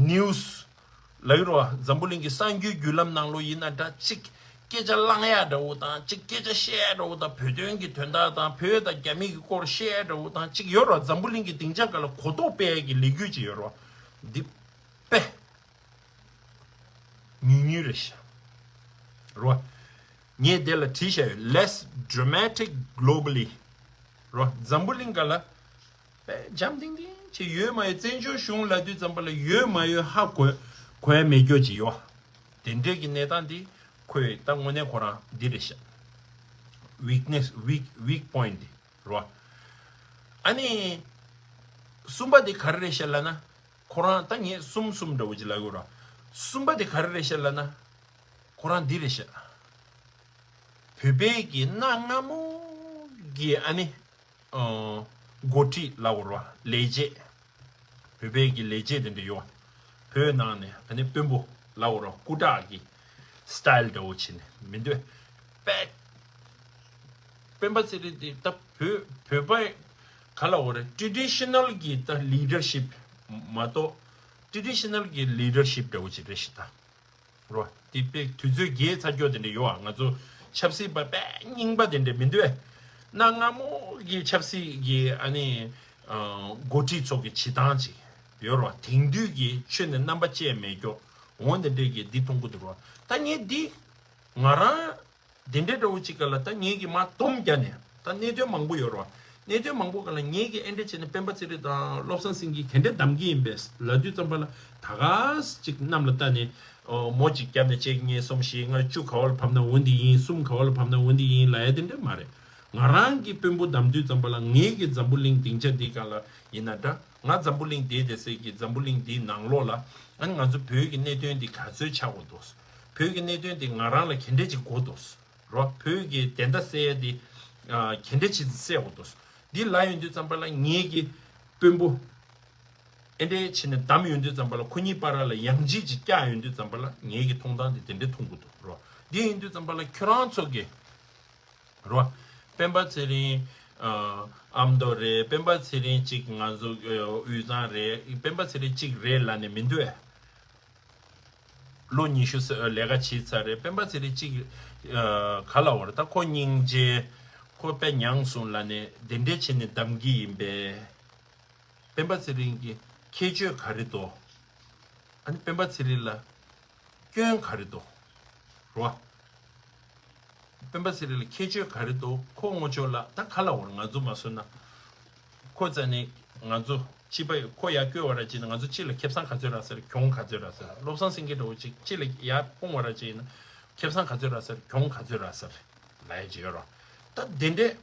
ནིའུ་སི་ལབ་ཀྱི་རེད་བ། འཛམ་བུ་གླིང་གི་གསར་འགྱུར་བརྒྱུད་ལམ་ནང་ལོགས་ཡིན་ན་འདྲ། གཅིག་སྐད་ཆ་བླང་ཡག་འདྲ་བོ་དང་། གཅིག་སྐད་ཆ་བཤད་ཡག་འདྲ་བོ་དང་། བོད་དོན་གྱི་དོན་དག་དང་བོད་དང་རྒྱ་མི་གི་སྐོར་བཤད་ཡག་འདྲ་བོ་དང་གཅིག་ཡོད་རེད་བ། འཛམ་བུ་གླིང་གི་སྡིངས་ཆ་སྒང་ལ་གོ་རྟོགས་སྤེལ་ཡག་གི་ལས་འགུལ་ཅིག་ཡོད་རེད་བ། འདི་དཔེ་ཉུང་ཉུང་རེད་ཤག་རེད་བ། ངས་དེ་ལ་བྲིས་བཞག་ཡོད། Less dramatic globally རེད་བ། འཛམ་བུ་གླིང་སྒང་ལ་དཔེ་འཇམ་ཐིང་ཐིང་ཅིག་ཡོད་མ་ཡོད། བཙན་བྱོལ་གཞུང་ལབ་དུས་ཙམ་པ་ལ་ཡོད་མ་ཡོད་ཧ་གོ་གོ་ཡ་མེད་རྒྱུ་ཅིག་ཡོད། དེ་འདྲས་ཀྱི་གནས་སྟངས་འདི་ཁོས་ད་དངོས་གནས་ཁོ་རང་འདི་རེད་ཤག weakness, weak, weak point འདི་རེད་བ། ཨ་ནི་གསུམ་པ་འདི་ག་རེ་རེད་ཤག་ལབ་ན། ཁོ་རང་ད་ངས་གསུམ་གསུམ་འདྲ་བོ་ཅིག་ལབ་ཡོད་ར། གསུམ་པ་འདི་ག་རེ་རེད་ཤག་ལབ་ན། ཁོ་རང་འདི་རེད་ཤག་བོད་པའི་གི་གནའ་སྔ་མོ་གི་ཨ་ནི་ཨ་འགོ་ཁྲིད་ལབ་དགོས་རེད་བ། ལས་བྱེད། བོད་པའི་གི་ལས་བྱེད་དེ་འདྲ་ཡོད། བོད་ནང་ནས་ཨ་ནི་དཔོན་པོ་ལབ་དགོས་རེད་བ། སྐུ་དྲག་གི་སི་ཊའིལ་འདྲ་བོ་བྱས་ནས་མི་འདུག་པས། སྤེན་པ་ཚེ་རིང་དེ་ད་བོད་བོད་པ་ག་ལབ་དགོས་རེད། ཊི་རེ་ཌི་ཤི་ནལ་གི་ད་ལི་ཌར་ཤིབ་མ་གཏོགས། ཊི་རེ་ཌི་ཤི་ནལ་གི་ལི་ཌར་ཤིབ་འདྲ་བོ་ཅིག་རེད་ཤག་ད། རོ། དེ་དཔེ་དུས་ཚོད་རྒྱས་ཚར་རྒྱུ་དེ་འདྲ་ཡོད་ཨ། ང་ཚོ་ཆབ་སྲིད་པ་དཔེ་རྙིང་པ་དེ་འདྲ་མི་འདུག་ཨེ། གནའ་སྔ་མོ་གི་ཆབ་སྲིད་ཀྱི་ཨ་ནི་ཨ་འགོ་ཁྲིད་ཚོ་གི་བྱེད་སྟངས་ཅིག་ཡོད་རོ། དེང་དུས་ཀྱི་ཆོས་ནས་རྣམ་པ་བཅད་མེད་རྒྱུ་འོ་དེ་འདྲས་ཀྱི་འདི་མཐོང་གི་འདུག་རོ། ད་ངས་འདི་ང་རང་དེ་འདྲའི་འདྲ་བོ་ཅིག་ག་ལ་ད་ངེད་ཀྱིས་མར་སྡོམ་བརྒྱབ་ནས་ད་གནད་དོན་མང་པོ་ཡོད་རོ། གནད་དོན་མང་པོ་ག་ལ་ངེད་ཀྱིས་ཨེ་འདྲ་བྱས་ནས་སྤེན་པ་ཚེ་རིང་དང་བློ་བཟང་སེང་གེ་ག་འདྲ་གདམ་གྱི་ཡིན་པས་ལབ་དུས་ཙམ་པ་ལ་ད་ག་ཅིག་གནམ་ལ་བལྟ་ནས་ཨོ་མོ་གཅིག་བརྒྱབ་ནས་གཅིག་གཉིས་གསུམ་བཞི་ལྔ་བཅུ་ག་བ་ལ་བབས་ན་འོ་འདི་ཡིན། གསུམ་ག་བ་ལ་བབས་ན་འོ་འདི་ཡིན་ལབ་ཡ་དེ་འདྲ་མ་རེད། ང་རང་གི་དཔོན་པོ་གདམ་དུས་ཙམ་པ་ལ་ངེད་ཀྱི་འཛམ་བུ་གླིང་སྡིངས་ཆ་འདི་ག་ལ་ཡིན་ན་འདྲ། ང་འཛམ་བུ་གླིང་འདིའི་སྡེ་ཚན་གྱི་འཛམ་བུ་གླིང་འདིའི་ནང་ལོགས་ལ་ཨ་ནི་ང་ཚོ་བོད་ཀྱི་གནད་དོན་འདི་ག་ཚོད་ཆགས་དགོས་འདུག་བོད་ཀྱི་གནད་དོན་འདི་ང་རང་ལ་ག་འདྲས་ཅིག་དགོས་འདུག་རོ། བོད་ཀྱི་བདེན་མཐའ་གསལ་ཡ་འདི་ཨ་ག་འདྲས་ཅིག་གསལ་དགོས་འདུག་འདི་ལབ་ཡོང་དུས་ཙམ་པ་ལ་ངེད་ཀྱི་དཔོན་པོ་ཨེ་འདྲས་བྱས་ནས་བདམས་ཡོང་དུས་ཙམ་པ་ལ་ཁོ་གཉིས་བར་ལ་ཡང་ལྗིད་ཅིག་བཀྱག་ཡོང་དུས་ཙམ་པ་ལ་ངེད་ཀྱི་མཐོང་སྟངས་འདི་དེ་འདྲས་མཐོང་གི་འདུག་རོ། འདི་ཡིན་དུས་ཙམ་པ་ལ་ཁྱོད་རང་ཚོ་གི་རོ། སྤེན་པ་ཚེ་རིང་ཨ་ཨ་མདོ་རེད། སྤེན་པ་ཚེ་རིང་གཅིག་ང་ཚོ་ཨ་དབུས་གཙང་རེད། སྤེན་པ་ཚེ་རིང་གཅིག་རེད་ལབ་ནས་མི་འདུག་ཨེ། ལོ་ཉི་ཤུ་ཙམ་ལས་ཀ་བྱས་ཚར་རེད། སྤེན་པ་ཚེ་རིང་གཅིག་ཨ་ག་ལབ་དགོས་རེད། ད་ཁོ་སྙིང་རྗེ། ཁོ་དཔེ་མྱངས་སོང་ལབ་ནས་དེ་འདྲས་བྱས་ནས་གདམ་གྱི་ཡིན་པས། སྤེན་པ་ཚེ་རིང་གི་ཁྱད་ཆོས་ག་རེ་འདུག་ཨ་ནི་སྤེན་པ་ཚེ་རིང་ལ་སྐྱོན་ག་རེ་འདུག་རོ། སྤེན་པ་ཚེ་རིང་ལ་ཁྱད་ཆོས་ག་རེ་འདུག་ཁོ་ངོ་ཅོག་ལ་ད་ག་ལབ་དགོས་རེད། ང་ཚོ་མ་བཟོས་ན་ཁོ་རྩ་ནས་ང་ཚོ་སྤྱི་པ་ཁོ་ཡར་བསྐྱོད་པ་ར་བྱས་ན་ང་ཚོ་སྤྱི་ལ་ཁེ་བཟང་ག་ཚོད་རག་ས་རེད། གྱོང་ག་ཚོད་རག་ས་རེད། བློ་བཟང་སེང་གེ་འདྲ་བོ་ཅིག་སྤྱི་ལ་ཡར་སྤུངས་པ་ར་བྱས་ན་ཁེ་བཟང་ག་ཚོད་རག་ས་རེད། གྱོང་ག་ཚོད་རག་ས་རེད་ལབ་ཡ་ཅིག་ཡོད་རོ། ད་དེ་འདྲས།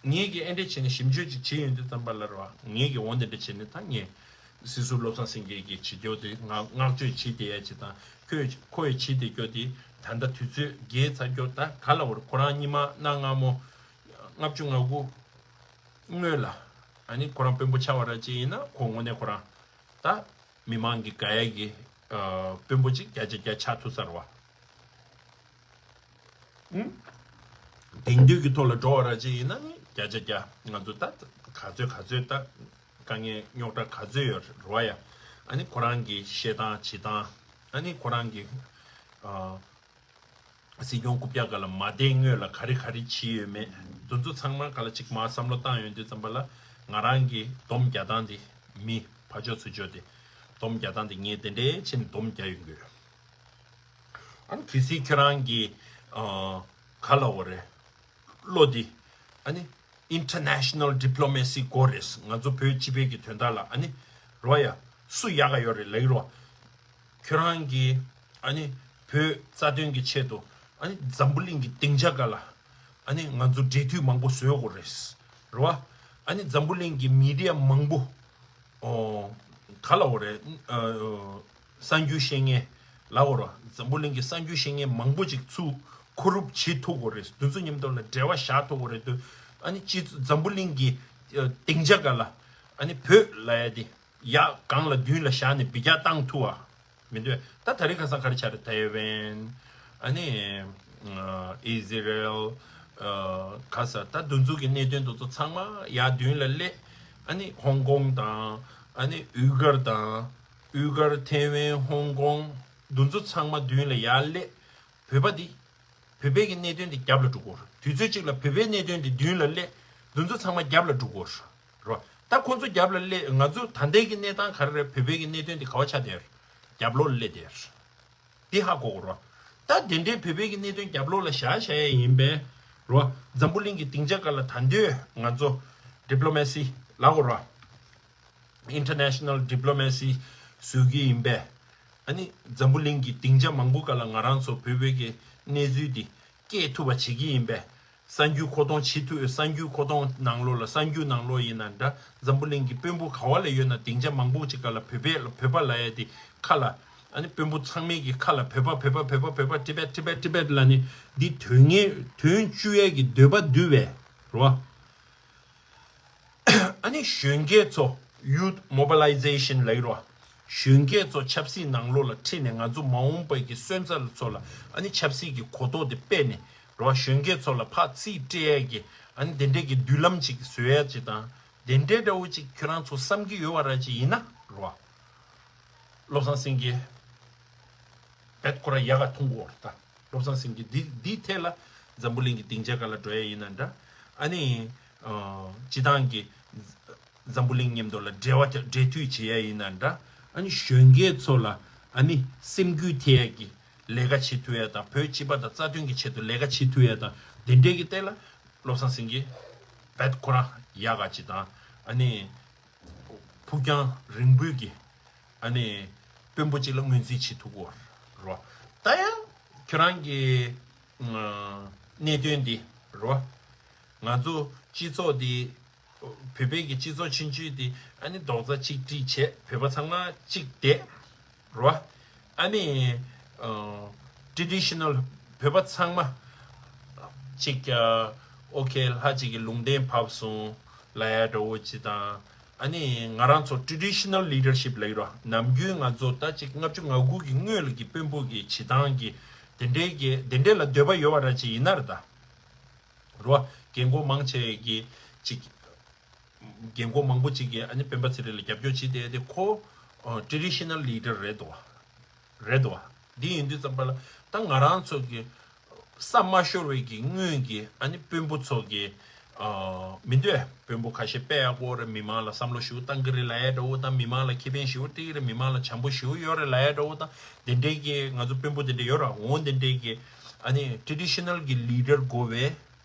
ངེད་ཀྱིས་ཨེ་འདྲས་བྱས་ནས་ཞིབ་འཇུག་ཅིག་བྱེད་ཡོང་དུས་ཙམ་པ་ལ་རོ། ངེད་ཀྱིས་འོ་འདི་འདྲས་བྱས་ནས་ད་ངས་སྲིད་ཟུར་བློ་བཟང་སེང་གེ་གིས་བྱེད་རྒྱུ་དེ་ང་བསྔགས་བརྗོད་བྱེད་བསྡད་ཡ་ཅིག་དང་། ཁོས་ཁོ་ཡིས་བྱེད་བསྡད་རྒྱུ་དེ་ད་ལྟ་དུས་ཚོད་རྒྱས་ཚར་རྒྱུ་ད་ག་ལབ་དགོས་རེད། ཁོ་རང་སྔོན་མ་གནའ་སྔ་མོ་ལྔ་བཅུ་ང་དགུ་སྔོན་ལ་ཨ་ནི་ཁོ་རང་དཔོན་པོ་ཆགས་པ་ར་ཅིག་ཡིན་ན་ཁོ་དངོས་གནས་ཁོ་རང་ད་མི་མང་གི་དགའ་ཡ་གི་ཨ་དཔོན་པོ་ཅིག་བརྒྱ་ཆ་བརྒྱ་ཆགས་ཐུབ་ས་རེད་བ། ཨུམ། དེང་དུས་ཀྱི་ཐོག་ལ་འགྲོ་བ་ར་ཅིག་ཡིན་ན་ནི་བརྒྱ་ཆ་བརྒྱ་ང་ཚོ་ད་ག་ཚོད་ག་ཚོད་ད་དཀའ་ངལ་རྙོག་དྲ་ག་ཚོད་ཡོད་རེད་བ་ཡ། ཨ་ནི་ཁོ་རང་གི་བཤད་སྟངས་བྱེད་སྟངས་ཨ་ནི་ཁོ་རང་གི་ཨ་སྲིད་སྐྱོང་རྐུབ་བཀྱག་སྒང་ལ་མ་བསྡད་སྔོན་ལ་ག་རེ་ག་རེ་བྱས་ཡོད་མེད་དེ་ཚོ་ཚང་མ་ག་ལ་ཅིག་མར་བསམ་བློ་བཏང་ཡོང་དུས་ཙམ་པ་ལ་ང་རང་གི་སྡོམ་རྒྱག་སྟངས་དེ་མི་ཕར་ཕྱོགས་ཚུར་ཕྱོགས་དེ་སྡོམ་རྒྱག་སྟངས་དེ་ངས་དེ་འདྲའི་བྱས་ནས་སྡོམ་རྒྱག་ཡོང་གི་ཡོད། ཨ་ནི་གལ་སྲིད་ཁྱོད་རང་གི་ཨ་ག་ལབ་དགོས་རེད། བློ་འདི་ཨ་ནི་ཨིན་ཊར་ནེ་ཤ་ནལ་ཌི་པི་ལོ་མེ་སི་དགོས་རེད། ང་ཚོ་བོད་སྤྱི་པའི་གི་དོན་དག་ལ་ཨ་ནི་རོ་ཡ་སུ་ཡག་ག་ཡོད་རེད་ལབ་ཀྱི་རོ། ཁྱོད་རང་གི་ཨ་ནི་བོད་རྩ་དོན་གི་ཆེད་དུ་ཨ་ནི་འཛམ་བུ་གླིང་གི་སྡིངས་ཆ་སྒང་ལ་ཨ་ནི་ང་ཚོ་འབྲེལ་མཐུད་མང་པོ་བཟོ་དགོས་རེད། རེད་བ། ཨ་ནི་འཛམ་བུ་གླིང་གི་མི་ཌི་ཡ་མང་པོ། ཨོ། ག་ལབ་དགོས་རེད། ཨ་གསར་འགྱུར་བཤད་མཁན་ལབ་དགོས་རེད། འཛམ་བུ་གླིང་གི་གསར་འགྱུར་བཤད་མཁན་མང་པོ་ཅིག་ཚུར་མཁོ་སྒྲུབ་བྱེད་ཐུབ་དགོས་རེད། དེ་ཚོ་མཉམ་དུ་ལ་འབྲེལ་བ་བཞག་ཐུབ་དགོས་རེད་དུས། ཨ་ནི་སྤྱི་ཚོགས་འཛམ་བུ་གླིང་གི་ཨ་སྡིངས་ཆ་སྒང་ལ་ཨ་ནི་བོད་ལབ་ཡ་དེ་ཡར་སྒང་ལ་མདུན་ལ་བཞག་ནས་འབུད་རྒྱག་བཏང་ཐུབ་པ་མི་འདུག་ད་དེ་རིང་ཁ་སང་ག་རེ་ཆགས་རེད། ཐའེ་ཝན། ཨ་ནི་ཨ་ཨི་ཟི་རེལ། ཨ་ག་ས་ད་འདི་ཚོ་གི་གནད་དོན་དེ་ཚོ་ཚང་མ་ཡར་མདུན་ལ་སླེབས། ཨ་ནི་ཧོང་ཀོང་དང་། ཨ་ནི་ཨུ་གར་དང་། ཨུ་གར། ཐའེ་ཝན། ཧོང་ཀོང་། འདི་ཚོ་ཚང་མ་མདུན་ལ་ཡར་སླེབས། བོད་པ་འདི། བོད་པའི་གི་གནད་དོན་འདི་རྒྱབ་ལ་འགྲོ་གི་ཡོད་རེད། དུས་ཚོད་གཅིག་ལ་བོད་པའི་གནད་དོན་འདི་མདུན་ལ་སླེབས། འདི་ཚོ་ཚང་མ་རྒྱབ་ལ་འགྲོ་གི་ཡོད་རེད། ད་ཁོང་ཚོ་རྒྱབ་ལ་སླེབས། ང་ཚོ་ད་ལྟའི་གི་གནས་སྟངས་ག་རེ་རེད། བོད་པའི་གི་གནད་དོན་འདི་ག་པར་ཆགས་བསྡད་རེད། རྒྱབ་ལོགས་ལ་སླེབས་བསྡད་རེད། འདི་ཧ་གོ་གི་རེད། ད་དེ་འདྲའི་བོད་པའི་གི་གནད་དོན་རྒྱབ་ལོགས་ལ་བཞག་བཞག་ཡ་ཡིན་པས་རེད། འཛམ་བུ་གླིང་གི་སྡིངས་ཆ་སྒང་ལ་ད་འདོད་ང་ཚོ་ཌི་པི་ལོ་མ་སི་ལབ་དགོས་རེད། International Diplomacy བཟོ་གི་ཡིན་པས། ཨ་ནི་འཛམ་བུ་གླིང་གི་སྡིངས་ཆ་མང་པོ་སྒང་ལ་ང་རང་ཚོ་བོད་པའི་གི་གནས་ཚུལ་འདི་སྐྱེལ་ཐུབ་པ་བྱེད་ཀྱི་ཡིན་པས། གསར་འགྱུར་མཁོ་གཏོང་བྱེད་ཐུབ། གསར་འགྱུར་མཁོ་གཏོང་ནང་ལོགས་ལ། གསར་འགྱུར་ནང་ལོགས་ཡིན་ན་འདྲ། འཛམ་བུ་གླིང་གི་དཔོན་པོ་ག་བ་ལ་ཡོད་ན། སྡིངས་ཆ་མང་པོ་ཅིག་སྒང་ལ་བོད་པའི་བོད་པ་ལབ་ཡ་དེ་ཁ་ལ། ཨ་ནི་དཔོན་པོ་ཚང་མའི་གི་ཁ་ལ་བོད་པ་བོད་པ་བོད་པ་བོད་པ། Tibet Tibet Tibet ལབ་ནས་འདི་དོན་ངེས་དོན་བཅུག་ཡ་གི་འདོད་པ་འདུག་པས་རེད་བ། ཨ་ནི་གཞོན་སྐྱེས་ཚོ་Youth Mobilization ལབ་ཀྱི་རེད་བ། གཞོན་སྐྱེས་ཚོ་ཆབ་སྲིད་ནང་ལོགས་ལ་ཁྲིད་ནས། ང་ཚོ་མ་འོངས་པའི་གི་སོན་རྩ་ཚོ་ལ་ཨ་ནི་ཆབ་སྲིད་ཀྱི་གོ་རྟོགས་དེ་སྤེལ་ནས་རེད་བ། གཞོན་སྐྱེས་ཚོ་ལ་ཕར་རྩིས་སྤྲད་ཡས་ཀྱི་ཨ་ནི་དེ་འདྲས་ཀྱི་མདུན་ལམ་ཅིག་བཟོ་ཡས་ཅིག་དང་། དེ་འདྲས་འདྲ་བོ་ཅིག་ཁྱོད་རང་ཚོ་བསམ་གྱི་ཡོད་པ་ར་ཅིག་ཡིན་ན་རེད་བ། བློ་བཟང་སེང་གེ་རྦད་ཁོ་རང་ཡག་ག་མཐོང་གི་ཡོད་རེད་ད། བློ་བཟང་སེང་གེ་འདི་འདིའི་ཐད་ལ་འཛམ་བུ་གླིང་གི་སྡིངས་ཆ་སྒང་ལ་འགྲོ་ཡ་ཡིན་ན་འདྲ། ཨ་ནི་ཨ་སྤྱི་བཏང་གི་འཛམ་བུ་གླིང་མཉམ་དུ་ལ་འབྲེལ་བ། འབྲེལ་མཐུད་བྱེད་ཡ་ཡིན་ན་འདྲ། ཨ་ནི་གཞོན་སྐྱེས་ཚོ་ལ་ཨ་ནི་སེམས་འགུལ་ཐེབས་ཡ་གི་ལས་ཀ་བྱེད་ཐུབ་ཡ་དང་། བོད་སྤྱི་པ་དང་རྩ་དོན་གྱི་ཆེད་དུ་ལས་ཀ་བྱེད་ཐུབ་ཡ་དང་། དེ་འདྲའི་གི་ཐད་ལ་བློ་བཟང་སེང་གེ་རྦད་ཁོ་རང་ཡག་ག་ཅིག་དང་། ཨ་ནི་ཕུགས་རྒྱང་རིང་པོའི་གི་ཨ་ནི་དཔོན་པོ་ཅིག་ལ་ངོས་འཛིན་བྱེད་ཐུབ་ཀྱི་ཡོད་རེད་བ། ད་ཡང་ཁྱོད་རང་གི་ཨ་གནད་དོན་འདི་རེད་བ། ང་ཚོ་སྤྱི་ཚོགས་འདི། བོད་པའི་གི་སྤྱི་ཚོགས་ཆུང་ཆུང་འདི་ཨ་ནི་རྡོག་རྩ་གཅིག་སྒྲིལ་བྱས། བོད་པ་ཚང་མ་གཅིག་བསྡད་རེད་བ། ཨ་ནི་ཨ་ཊི་རེ་ཌི་ཤི་ནལ་བོད་པ་ཚང་མ་གཅིག་ཨ་ཨོ་ཁེ་ལྷ་གཅིག་གི་ལུང་བསྟན་བབས་སོང་ལབ་ཡ་འདྲ་བོ་ཅིག་དང་། ཨ་ནི་ང་རང་ཚོ་ཊི་རེ་ཌི་ཤི་ནལ་ལི་ཌར་ཤིབ་ལབ་ཀྱི་རེད་བ། ནམ་རྒྱུན་ང་ཚོ་ད་ཅིག་ལྔ་བཅུ་ང་དགུ་གི་སྔོན་ལ་གི་དཔོན་པོ་གི་བྱེད་སྟངས་ཀྱི་དེ་འདྲའི་གི་དེ་འདྲའི་ལ་འདོད་པ་ཡོད་པ་ར་ཅིག་ཡིན་ན་རེད་ད། རེད་བ། རྒན་གོག་མང་ཆེ་གི་ཅིག་རྒན་གོག་མང་པོ་ཅིག་གིས་ཨ་ནི་སྤེན་པ་ཚེ་རིང་ལ་རྒྱབ་སྐྱོར་བྱེད་བསྡད་དེ་ཁོ་ཨ་ཊི་རེ་ཌི་ཤི་ནལ་ལི་ཌར་རེད་འདུག་བ། རེད་འདུག་བ། འདི་ཡིན་དུས་ཙམ་པ་ལ་ད་ང་རང་ཚོ་གི་ས་མ་ཤོར་བའི་གི་སྔོན་གྱི་ཨ་ནི་དཔོན་པོ་ཚོ་གི་ཨ་མི་འདུག་བས། དཔོན་པོ་ཁ་ཤས་དཔེ་ཡག་པོ་རེད། མི་མང་ལ་བསམ་བློ་ཞེ་པོ་བཏང་གི་རེད་ལབ་ཡ་འདྲ་བོ་དང་། མི་མང་ལ་ཁེ་ཕན་ཞེ་པོ་སྤྲད་ཀྱི་རེད། མི་མང་ལ་བྱམས་པོ་ཞེ་པོ་ཡོད་རེད་ལབ་ཡ་འདྲ་བོ་དང་། དེ་འདྲའི་གི་ང་ཚོ་དཔོན་པོ་དེ་འདྲ་ཡོད་ར། འོ་དེ་འདྲའི་གི་ཨ་ནི་ཊི་རེ་ཌི་ཤི་ནལ་གི་ལི་ཌར་དགོས་པས།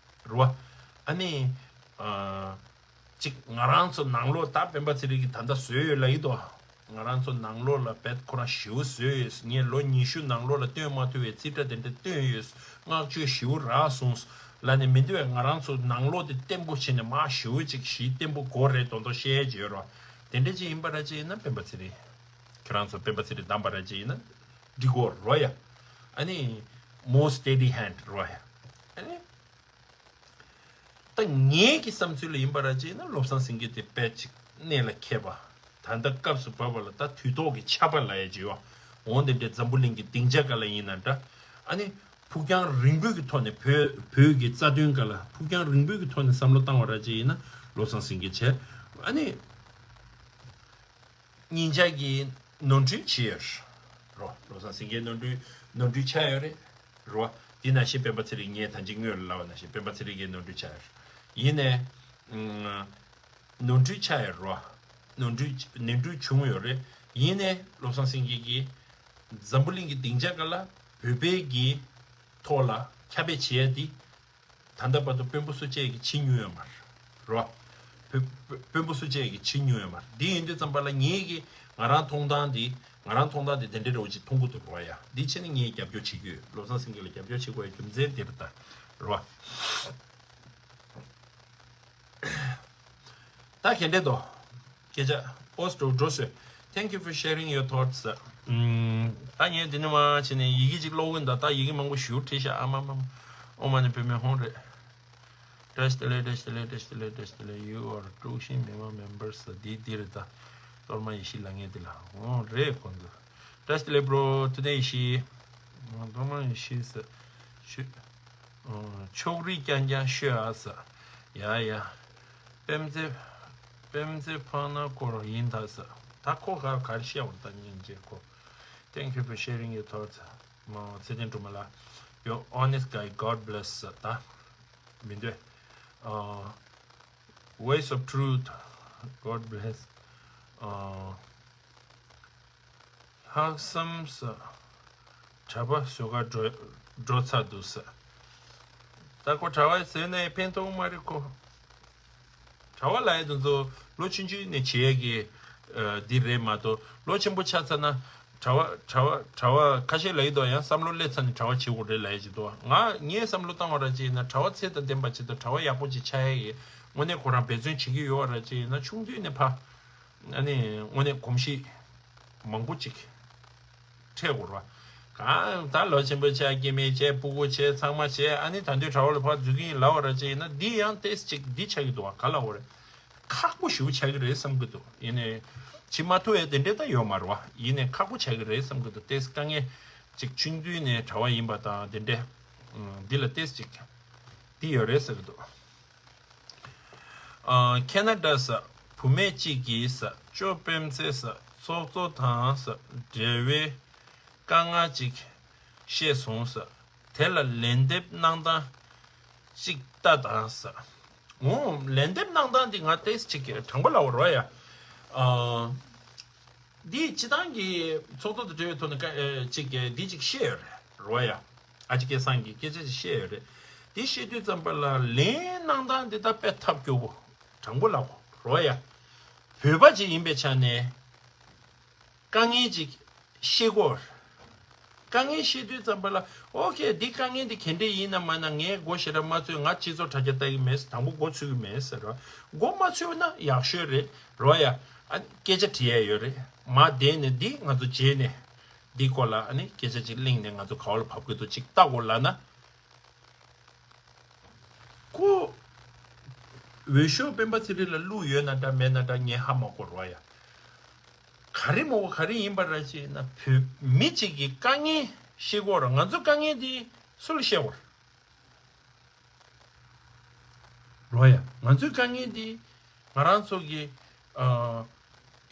རེད་བ། ཨ་ནི་ཨ་ཅིག་ང་རང་ཚོ་ནང་ལོགས་ད་སྤེན་པ་ཚེ་རིང་གིས་ད་ལྟ་བཟོས་ཡོད་ལབ་ཀྱི་འདུག་ང་རང་ཚོ་ནང་ལོགས་ལ་རྦད་ཁོ་རང་ཞེ་པོ་བཟོས་ཡོད། ངས་ལོ་ཉི་ཤུ་ནང་ལོགས་ལ་སྟོན་མ་ཐུབ་པའི་རྩིས་ཁྲ་དེ་འདྲ་བཏོན་ཡོད། བསྔགས་བརྗོད་ཞེ་པོ་རག་སོང་ལབ་ནས་མི་འདུག་བས། ང་རང་ཚོ་ནང་ལོགས་དེ་བརྟན་པོ་བྱས་ནས་མར་ཞེ་པོ་ཅིག་གཞི་བརྟན་པོ་དགོས་རེད་མདོག་མདོག་བཤད་ཀྱི་ཡོད་ར། དེ་འདྲ་ཅིག་ཡིན་པ་ར་ཅིག་ཡིན་ན་སྤེན་པ་ཚེ་རིང་། ཁྱེད་རང་ཚོ་སྤེན་པ་ཚེ་རིང་བདམས་པ་ར་ཅིག་ཡིན་ན་འགྲིག་གོ་ར་ཡ། ཨ་ནི་more steady hand ར་ཡ། ཨ་ནི། ད་ངའི་གི་བསམ་ཚུལ་ལ་ཡིན་པ་ར་ཅིག་ན་བློ་བཟང་སེང་གེ་དེ་དཔེ་ཅིག་གནད་ལ་འཁེལ་བ། ད་ལྟ་སྐབས་སུ་བབས་པ་ལ་ད་དུས་ཐོག་གི་ཆར་པ་ལབ་ཡ་ཅིག་ཡོད། འོ་དེ་འདྲའི་འཛམ་བུ་གླིང་གི་སྡིངས་ཆ་སྒང་ལ་ཡིན་ན་འདྲ། ཨ་ནི་ཕུགས་རྒྱང་རིང་པོའི་གི་ཐོག་ནས་བོད་བོད་ཀྱི་རྩ་དོན་སྒང་ལ་ཕུགས་རྒྱང་རིང་པོའི་གི་ཐོག་ནས་བསམ་བློ་བཏང་བ་ར་ཅིག་ཡིན་ན་བློ་བཟང་སེང་གེ་བྱས། ཨ་ནི། སྙིང་རྗེ་གི་ནོར་འཁྲུལ་ཅིག་ཡོད་རོ། བློ་བཟང་སེང་གེའི་ནོར་འཁྲུལ་ནོར་འཁྲུལ་ཆགས་ཡོད་རེད་རོ། དེ་ནང་བཞིན་སྤེན་པ་ཚེ་རིང་ངས་ད་ཅི་སྔོན་ལ་ལབ་པ་ནང་བཞིན་སྤེན་པ་ཚེ་རིང་གི་ནོར་འཁྲུལ་ཆགས་ཡོད་རེད། ཡིན་ནའི་ནོར་འཁྲུལ་ཆགས་ཡོད་རོ། ནོར་འཁྲུལ་ནོར་འཁྲུལ་བྱུང་ཡོད་རེད། ཡིན་ནའི་བློ་བཟང་སེང་གེ་གིས་འཛམ་བུ་གླིང་གི་སྡིངས་ཆ་སྒང་ལ་བོད་པའི་གི་ཐོག་ལ་ཁྱབ་སྤེལ་བྱས་ཏེ། ད་ལྟ་བར་དུ་དཔོན་པོ་སུ་གཅིག་གིས་བྱེད་མྱོང་ཡོད་མ་རེད་རོ། དཔོན་དཔོན་པོ་སུ་གཅིག་གིས་བྱེད་མྱོང་ཡོད་མ་རེད། འདི་ཡིན་དུས་ཙམ་པ་ལ་ངེད་ཀྱིས་ང་རང་མཐོང་སྟངས་འདི་ང་རང་མཐོང་སྟངས་འདི་དེ་འདྲའི་འདྲ་བོ་ཅིག་མཐོང་གི་འདུག་རོ་ཡ། འདི་བྱས་ནས་ངས་རྒྱབ་སྐྱོར་བྱེད་ཀྱི་ཡོད། བློ་བཟང་སེང་གེ་ལ་རྒྱབ་སྐྱོར་བྱེད་དགོས་པའི་རྒྱུ་མཚན་འདི་རེད་ད་རོ། ད་ག་འདྲས་འདུག་སྐད་ཆ་ཨོ་སྟོ་འགྲོ་སོས། Thank you for sharing your thoughts. ད་ངས་འདི་ནས་མར་བྱས་ནས་ཡི་གེ་ཅིག་ཀློག་གི་འདུག་ད་ཡི་གེ་མང་པོ་ཞེ་པོ་བྲིས་ཤག་ཨ་མ་མ་མ། ཨོཾ་མ་ཎི་པདྨེ་ཧཱུྃ་རེད། བཀྲ་ཤིས་བདེ་ལེགས། བཀྲ་ཤིས་བདེ་ལེགས། བཀྲ་ཤིས་བདེ་ལེགས། བཀྲ་ཤིས་བདེ་ལེགས། You are དཀྲུག་ཤིང་མི་མང་མེམ་བར་ཟེར་འདི་འདི་རེད་ད། གཏོར་མ་ཡེ་ཤེས་ལ་ངེས་འདི་ལ། འོ་རེད་ཁོང་ཚོ། བཀྲ་ཤིས་བདེ་ལེགས་bro། ཐུབ་བསྟན་ཡེ་ཤེས། གཏོར་མ་ཡེ་ཤེས་ཟེར། ཆོ- ཨ། ཕྱོགས་རིས་རྐྱང་རྐྱང་ཤོད་ཨ་ཟེར། ཡ་ཡ། པེམ་ཙེ། པེམ་ཙེ་ཕང་ན་སྐོར་ཡིན་ད་ཟེར། ད་ཁོ་ག་ག་རེ་བཤད་འོང་ད་སྙིང་རྗེ་ཁོ། Thank you for sharing your thoughts. མ་ཚེ་བརྟན་སྒྲོལ་མ་ལགས། You're honest guy, God bless ཟེར་ད། མི་འདོད། ཨ། Voice of Truth, God bless. ཨ། ལྷག་བསམ་ཟེར། གྲྭ་པ་བཟོ་ག་འགྲོ་འགྲོ་ཚར་འདུག་ཟེར། ད་ཁོ་གྲྭ་པ་བཟོས་ནས་ཕན་ཐོགས་མ་རེད་ཁོ། གྲྭ་པ་ལབ་ཡ་དེ་ཚོ་ལོ་ཆུང་ཆུང་ནས་བྱེད་ཡས་ཀྱི་ཨ་འདི་རེད་མ་གཏོགས། ལོ་ཆེན་པོ་ཆགས་ཚར་ན་གྲྭ་པ་གྲྭ་པ་གྲྭ་པ་ཁ་ཤས་ལབ་ཡོད་དོ། ཡང་བསམ་བློ་སླེབས་ཚར་ནས་གྲྭ་པ་བྱེད་དགོས་རེད་ལབ་ཡ་ཅིག་འདུག་ང་ངའི་བསམ་བློ་བཏང་བ་ར་ཅིག་ཡིན་ན་གྲྭ་པ་ཚད་དང་ལྡན་པ་ཅིག་དང་གྲྭ་པ་ཡག་པོ་ཅིག་ཆགས་ཡས་ཀྱི་དངོས་གནས་ཁོ་རང་འབད་བརྩོན་བྱེད་ཀྱི་ཡོད་པ་ར་ཅིག་ཡིན་ན་ཆུང་དུས་ནས་ཕ། ཨ་ནི་དངོས་གནས་གོམས་གཤིས་མང་པོ་ཅིག་འཕྲད་དགོས་རེད་བ། གང་ད་ལོ་ཆེན་པོ་བྱས་སྐྱེ་དམན་བྱས་སྤུ་གུ་བྱས་ཚང་མ་བྱས། ཨ་ནི་ད་དུང་གྲྭ་པ་ལ་ཕར་འཛུལ་གྱི་ཡིན་ལབ་པ་ར་ཅིག་ཡིན་ན་འདི་ཡང་ཏོག་ཙམ་ཅིག་འདི་ཆགས་ཀྱི་འདུག་བ། ག་ལབ་དགོས་རེད། ཁག་པོ་ཞེ་པོ་ཆགས་ཀྱི་རེད་བསམ་གྱི་འདུག་ཡིན་ནའི་བྱེད་མ་ཐུབ་ཡས་དེ་འདྲས་ད་ཡོད་མ་རེད་བ། ཡིན་ནའི་ཁག་པོ་ཆགས་ཀྱི་རེད་བསམ་གྱི་འདུག་ཏོག་ཙམ་དཀའ་ངལ་ཅིག་ཆུང་དུས་ནས་གྲྭ་པ་ཡིན་པ་དང་དེ་འདྲས། ཨ། འདི་ལ་ཏོག་ཙམ་ཅིག་འདི་ཡོད་རེད་ཟེར་གྱི་འདུག་ཨ། ཁེ་ན་ཌ་ས་བུད་མེད་ཅིག་གིས་ས་ཅོ་པེམ་ཙེ་ས་ཚོགས་གཙོ་དང་ས་འབྲེལ་བའི་དཀའ་ངལ་ཅིག་བཤད་སོང་ས། དེ་ལ་ལན་འདེབས་གནང་སྟངས་ཅིག་ལྟ་དང་ས། འོ་ལན་འདེབས་གནང་སྟངས་འདི་ང་ཏོག་ཙམ་ཅིག་དྲང་པོ་ལབ་པ་རེད་ཡ། ཨ། འདི་སྤྱི་བཏང་གི་ཚོགས་གཙོ་དང་འབྲེལ་བའི་ཐོག་ནས་བཀའ་ཨེ་ཅིག་གི་འདི་ཅིག་བཤད་ཡོད་རེད་རོ་ཡ། ཨ་ཅེ་སྐལ་བཟང་གིས་སྐད་ཆ་ཅིག་བཤད་ཡོད་རེད། འདི་བཤད་དུས་ཙམ་པ་ལ་ལན་གནང་སྟངས་འདི་ད་དཔེ་ཐབས་སྐྱོ་པོ། དྲང་པོ་ལབ་དགོས་རོ་ཡ། བོད་པ་ཅིག་ཡིན་པའི་ཆ་ནས་དཀའ་ངལ་ཅིག་ཤེས་དགོས། དཀའ་ངལ་ཤེས་དུས་ཙམ་པ་ལ་ཨོ་ཁེ་འདི་དཀའ་ངལ་འདི་ག་འདྲས་ཡིན་ན་མ་ན་ངས་མགོ་ཞེ་དྲག་མ་ཚོས། ང་སྤྱི་ཚོགས་དྲ་རྒྱ་ལྟ་གི་མེད། དང་པོ་མགོ་ཚོས་གི་མེད་ཟེར་རོ། མགོ་མ་ཚོས་ན་ཡག་ཤོས་རེད་རོ་ཡ། ཨ། སྐད་ཆ་དྲི་ཡས་ཡོད་རེད། མ་བསྡད་ནས་འདི་ང་ཚོ་རྗེས་ནས་འདི་སྐོར་ལ་ཨ་ནི་སྐད་ཆ་ཅིག་གླེང་ནས་ང་ཚོ་ག་བ་ལ་བབས་དགོས་འདུག་ཅིག་ལྟ་དགོས་ལབ་ན། ཁོ་འོས་ཤོག་སྤེན་པ་ཚེ་རིང་ལ་བླུགས་ཡོད་ན་འདྲ་མེད་ན་འདྲ་ངས་ཧ་མ་གོ་རོ་ཡ། ག་རེ་མོ་ག་རེ་ཡིན་པ་ར་ཅེ་ན་བོད་མི་གཅིག་གི་དཀའ་ངལ་ཤེས་དགོས་ར། ང་ཚོ་དཀའ་ངལ་འདི་སུ་ལ་བཤད་དགོས་ར། རོ་ཡ། ང་ཚོའི་དཀའ་ངལ་འདི་ང་རང་ཚོ་གི་ཨ།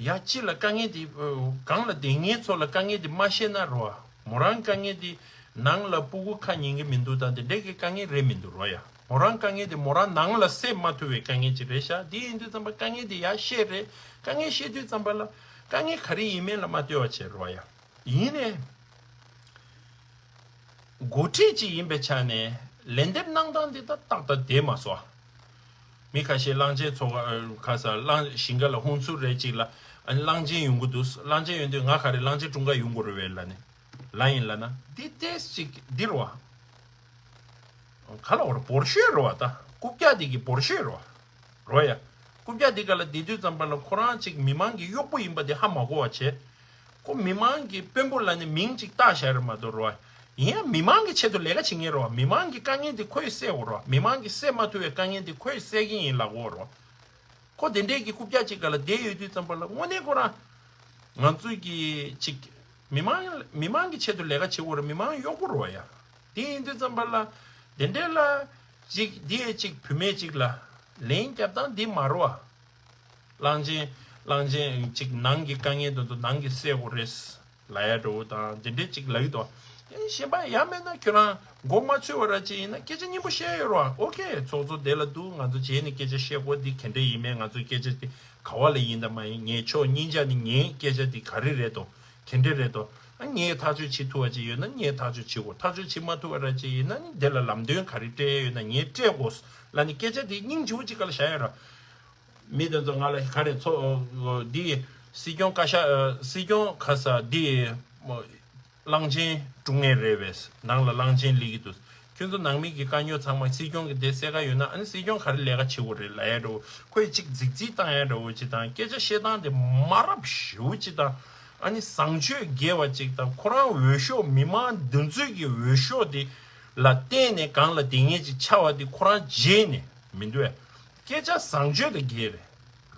ཡ་སྤྱི་ལ་དཀའ་ངལ་འདི་ཨ། སྒང་ལ་སྡོད་མཁན་ཚོ་ལ་དཀའ་ངལ་འདི་མ་བཤད་ན་རོ། མོ་རང་དཀའ་ངལ་འདི་ནང་ལ་སྤུ་གུ་ཁ་ཉན་གི་མི་འདུག་ད་འདི་འདྲས་ཀྱི་དཀའ་ངལ་རེད་མི་འདུག་རོ་ཡ། མོ་རང་དཀའ་ངལ་འདི་མོ་རང་ནང་ལ་སེལ་མ་ཐུབ་པའི་དཀའ་ངལ་ཅིག་རེད་ཤག་འདི་ཡིན་དུས་ཙམ་པ་དཀའ་ངལ་འདི་ཡ་བཤད་རེད། དཀའ་ངལ་བཤད་དུས་ཙམ་པ་ལ་དཀའ་ངལ་ག་རེ་ཡིན་མིན་ལ་མ་ལྟོས་པ་བྱེད་རོ་ཡ། ཡིན་ནའི། འགོ་ཁྲིད་ཅིག་ཡིན་པའི་ཆ་ནས་ལན་འདེབས་གནང་སྟངས་འདི་ད་ཏག་ཏག་བསྡད་མ་སོང་། མི་ཁ་ཤས་གླང་ཆེན་ཚོ་ཁ་ས་གླང་ཞིང་ཁ་ལ་ཧུན་སུར་རེད་ཅིག་ལ། ཨ་ནི་གླང་ཆེན་ཡོང་གི་འདུག་གླང་ཆེན་ཡོང་དུས་ང་ག་རེ་གླང་ཆེན་ཀྲུང་ག་ཡོང་དགོས་རེད་བས་ལ་ནི། ལ་ཡིན་ལ་ན་འདི་ཏེས་ཅིག་འདི་རུ་བ། ག་ལ་བར་འབོར་ཤོས་རུ་བ་ད་རྐུབ་བཀྱག་འདི་གི་འབོར་ཤོས་རུ་བ། རོ་ཡ། རྐུབ་བཀྱག་འདི་ག་ལ་བསྡད་དུས་ཙམ་པ་ལ་ཁོ་རང་ཅིག་མི་མང་གི་གཡོག་པོ་ཡིན་པ་དེ་ཧ་མ་གོ་བ་བྱས། ཁོ་མི་མང་གི་དཔོན་པོ་ལ་ནི་མིང་ཅིག་བཏགས་བཞག་རེད་མ་གཏོགས་རོ། ཡིན་ཡང་མི་མང་གི་ཆེད་དུ་ལས་ཀ་བྱེད་མཁན་རོ། མི་མང་གི་དཀའ་ངལ་འདི་ཁོས་སེལ་འོ་རོ། མི་མང་གི་སེལ་མ་ཐུབ་པའི་དཀའ་ངལ་འདི་ཁོས་སེལ་གྱིན་ཡིན་ལབ་འོ་རོ། ཁོ་དེ་འདྲས་ཀྱི་རྐུབ་བཀྱག་ཅིག་ག་ལ་བསྡད་ཡོད་དུས་ཙམ་པ་ལ་དངོས་གནས་ཁོ་རང་ང་ཚོས་ཀྱི་ཅིག་མི་མང་མི་མང་གི་ཆེད་དུ་ལས་ཀ་བྱེད་འོ་རོ། མི་མང་གཡོག་པོ་རོ་ཡ། དེ་ཡིན་དུས་ཙམ་པ་ལ་དེ་འདྲས་ལ་ཅིག་འདི་ཡས་ཅིག་བུད་མེད་ཅིག་ལ་ལན་རྒྱབ་སྟངས་འདི་མ་རོ་བ། གླང་ཆེན་གླང་ཆེན་ཅིག་ནང་གི་དཀའ་ངལ་དེ་ཚོ་ནང་གི་སེལ་དགོས་རེད་ལབ་ཡ་འདྲ་བོ་དང་དེ་འདྲས་ཅིག་ལབ་ཀྱི་འདུག་ཨེ་གཞན་པ་ཡང་མེད་ན་ཁྱོད་རང་མགོ་མ་ཚོས་པ་ར་ཅིག་ཡིན་ན་སྐད་ཆ་སྙན་པོ་བཤད་ཡོད་རོགས། ཨོ་ཁེ། ཚོགས་གཙོ་དེ་ལ་འདུག་ང་ཚོ་རྗེས་ནས་སྐད་ཆ་བཤད་དགོས། འདི་ག་འདྲས་ཡིན་མིན། ང་ཚོའི་སྐད་ཆ་དེ་ག་བ་ལ་ཡིན་དང་མ་ཡིན། ངས་ཕྱོགས་གཉིས་ཆ་ནས་ངའི་སྐད་ཆ་དེ་ག་རེ་རེད་དོ། ག་འདྲས་རེད་དོ། ཨ་ངས་ཐག་གཅོད་བྱེད་ཐུབ་པ་ཅིག་ཡོད་ན་ངས་ཐག་གཅོད་བྱེད་དགོས། ཐག་གཅོད་བྱེད་མ་ཐུབ་པ་ར་ཅིག་ཡིན་ན་ནི་དེ་ལ་ལམ་སྟོན་ག་རེ་སྤྲད་ཡ་ཡོད་ན་ངས་སྤྲད་དགོས་ལབ་ནས་སྐད་ཆ་དེ་སྙིང་རྗེ་པོ་ཅིག་ག་ལ་བཞག་ཡོད་ར། མི་དེ་ཚོ་ང་ལ་ག་རེ་ཚོ་འདི་སྲིད་སྐྱོང་བཀའ་ཤག་སྲིད་སྐྱོང་ག་ས་འདི་གླང་ཆེན་དཀྲུག་མཁན་རེད་བས། ནང་ལ་གླང་ཆེན་སླེབས་ཀྱི་འདུག་ཁྱོད་ཚོ་ནང་མི་གི་དཀའ་རྙོག་ཚང་མ་སྲིད་སྐྱོང་གི་དེ་སེལ་ག་ཡོད་ན་ཨ་ནི་སྲིད་སྐྱོང་ག་རེ་ལས་ཀ་བྱེད་དགོས་རེད་ལབ་ཡ་འདྲ་བོ། ཁོས་ཅིག་རྫིག་རྫིག་བཏང་ཡ་འདྲ་བོ་ཅིག་དང་སྐད་ཆ་བཤད་སྟངས་དེ་མ་རབས་ཞེ་པོ་ཅིག་དང་ཨ་ནི་བཟང་སྤྱོད་རྒྱས་པ་ཅིག་དང་ཁོ་རང་འོས་ཤོག་མི་མང་འདི་ཚོས་ཀྱི་འོས་ཤོག་དེ་ལ་བརྟེན་ནས་གང་ལ་དེ་ངེས་ཅིག་ཆགས་པ་དེ་ཁོ་རང་རྗེས་ནས། མི་འདུག་ཨེ། སྐད་ཆ་བཟང་སྤྱོད་དང་འགལ་རེད།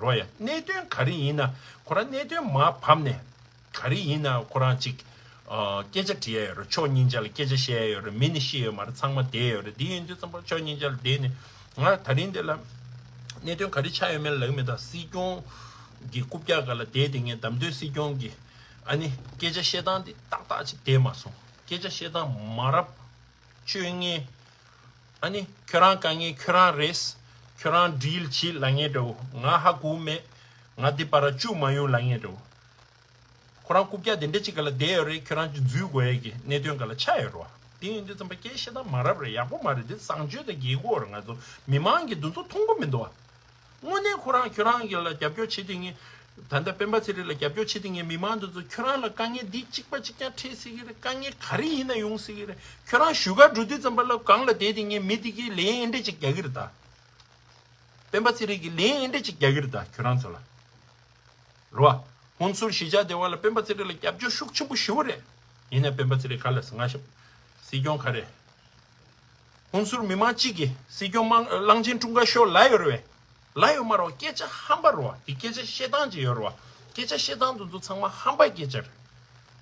རོ་ཡ། གནད་དོན་ག་རེ་ཡིན་ན་ཁོ་རང་གནད་དོན་མར་བབས་ནས་ག་རེ་ཡིན་ན་ཁོ་རང་ཅིག་ཨ། སྐད་ཆ་དྲི་ཡ་ཡོད་རེད། ཕྱོགས་གཉིས་ཆ་ལ་སྐད་ཆ་བཤད་ཡ་ཡོད་རེད། མི་ནི་ཤི་ཡོད་མ་རེད། ཚང་མ་བསྡད་ཡོད་རེད། འདི་ཡིན་དུས་ཙམ་པ་ཕྱོགས་གཉིས་ཆ་ལ་བསྡད་ནས་ང་ད་རིང་འདི་ལ་གནད་དོན་ག་རེ་ཆགས་ཡོད་མེད་ལབ་མི་དང་། སྲིད་སྐྱོང་གི་རྐུབ་བཀྱག་སྒང་ལ་བསྡད་དེ་ངས་བདམས་ཐོན་སྲིད་སྐྱོང་གི་ཨ་ནི་སྐད་ཆ་བཤད་སྟངས་འདི་ཏག་ཏག་ཅིག་བསྡད་མ་སོང་། སྐད་ཆ་བཤད་སྟངས་མ་རབས། སྤྱོད་ངན། ཨ་ནི་ཁྱོད་རང་དཀའ་ངལ་ཁྱོད་རང་རེད། ཁྱོད་རང་ཌིལ་བྱེད་ལབ་མཁན་འདྲ་བོ། ང་ཧ་གོ་མེད། ང་འདི་བར་བཅུག་མ་ཡོང་ལབ་མཁན་འདྲ་བོ། ཁོ་རང་རྐུབ་བཀྱག་དེ་འདྲ་ཅིག་སྒང་ལ་བསྡད་ཡོད་རེད། ཁྱོད་རང་ཅིག་འཛུལ་དགོས་ཡ་གི་གནད་དོན་སྒང་ལ་ཆགས་ཡོད་རེད་བ། དེ་ཡིན་དུས་ཙམ་པ་སྐད་བཤད་སྟངས་མ་རབས་རེད། ཡག་པོ་མ་རེད། དེ་བཟང་སྤྱོད་དང་འགལ་གྱི་ཡོད་རེད། ང་ཚོ་མི་མང་གིས་འདི་ཚོ་མཐོང་གི་མི་འདུག་བ། དངོས་གནས་ཁོ་རང་ཁྱོད་རང་གི་ལ་རྒྱབ་སྐྱོར་བྱེད་དེ་ངས་ད་ལྟ་སྤེན་པ་ཚེ་རིང་ལ་རྒྱབ་སྐྱོར་བྱེད་དེ་ངས་མི་མང་འདི་ཚོ་ཁྱོད་རང་ལ་དཀའ་ངལ་འདི་གཅིག་པ་གཅིག་རྐྱང་འཕྲད་སྲིད་ཀྱི་རེད། དཀའ་ངལ་ག་རེ་ཡིན་ན་ཡོང་སྲིད་ཀྱི་རེད། ཁྱོད་རང་བཞུགས་སྒར་འགྲོ་དུས་ཙམ་པ་ལ་སྒང་ལ་བསྡད་དེ་ངས་མི་འདི་གིས་ལན་ཨེ་འདྲ་ཅིག་རྒྱག་གི་རེད་ད། སྤེན་པ་ཚེ་རིང་གིས་ལན་ཨེ་འདྲ་ཅིག་རྒྱག་གི་རེད་ད་ཁྱོད་རང་ཚོ་ལ། རེད་བ། ཧུན་སུར་གཞིས་ཆགས་སྡེ་བ་ལ་སྤེན་པ་ཚེ་རིང་ལ་རྒྱབ་སྐྱོར་ཤུགས་ཆེན་པོ་ཞེ་པོ་རེད། ཡིན་ནའི་སྤེན་པ་ཚེ་རིང་ག་ལ་ང་ཞབས། སྲིད་སྐྱོང་ག་རེ། ཧུན་སུར་མི་མང་གཅིག་གིས་སྲིད་སྐྱོང་མང་གླང་ཆེན་ཀྲུང་ག་ཤོག་ལབ་ཡོད་རེད་བས། ལབ་ཡོད་མ་རེད་བ། སྐད་ཆ་ཧམ་པ་རེད་བ། དེ་སྐད་ཆ་བཤད་སྟངས་ཅིག་ཡོད་རེད་བ། སྐད་ཆ་བཤད་སྟངས་དེ་ཚོ་ཚང་མ་ཧམ་པའི་སྐད་ཆ་རེད།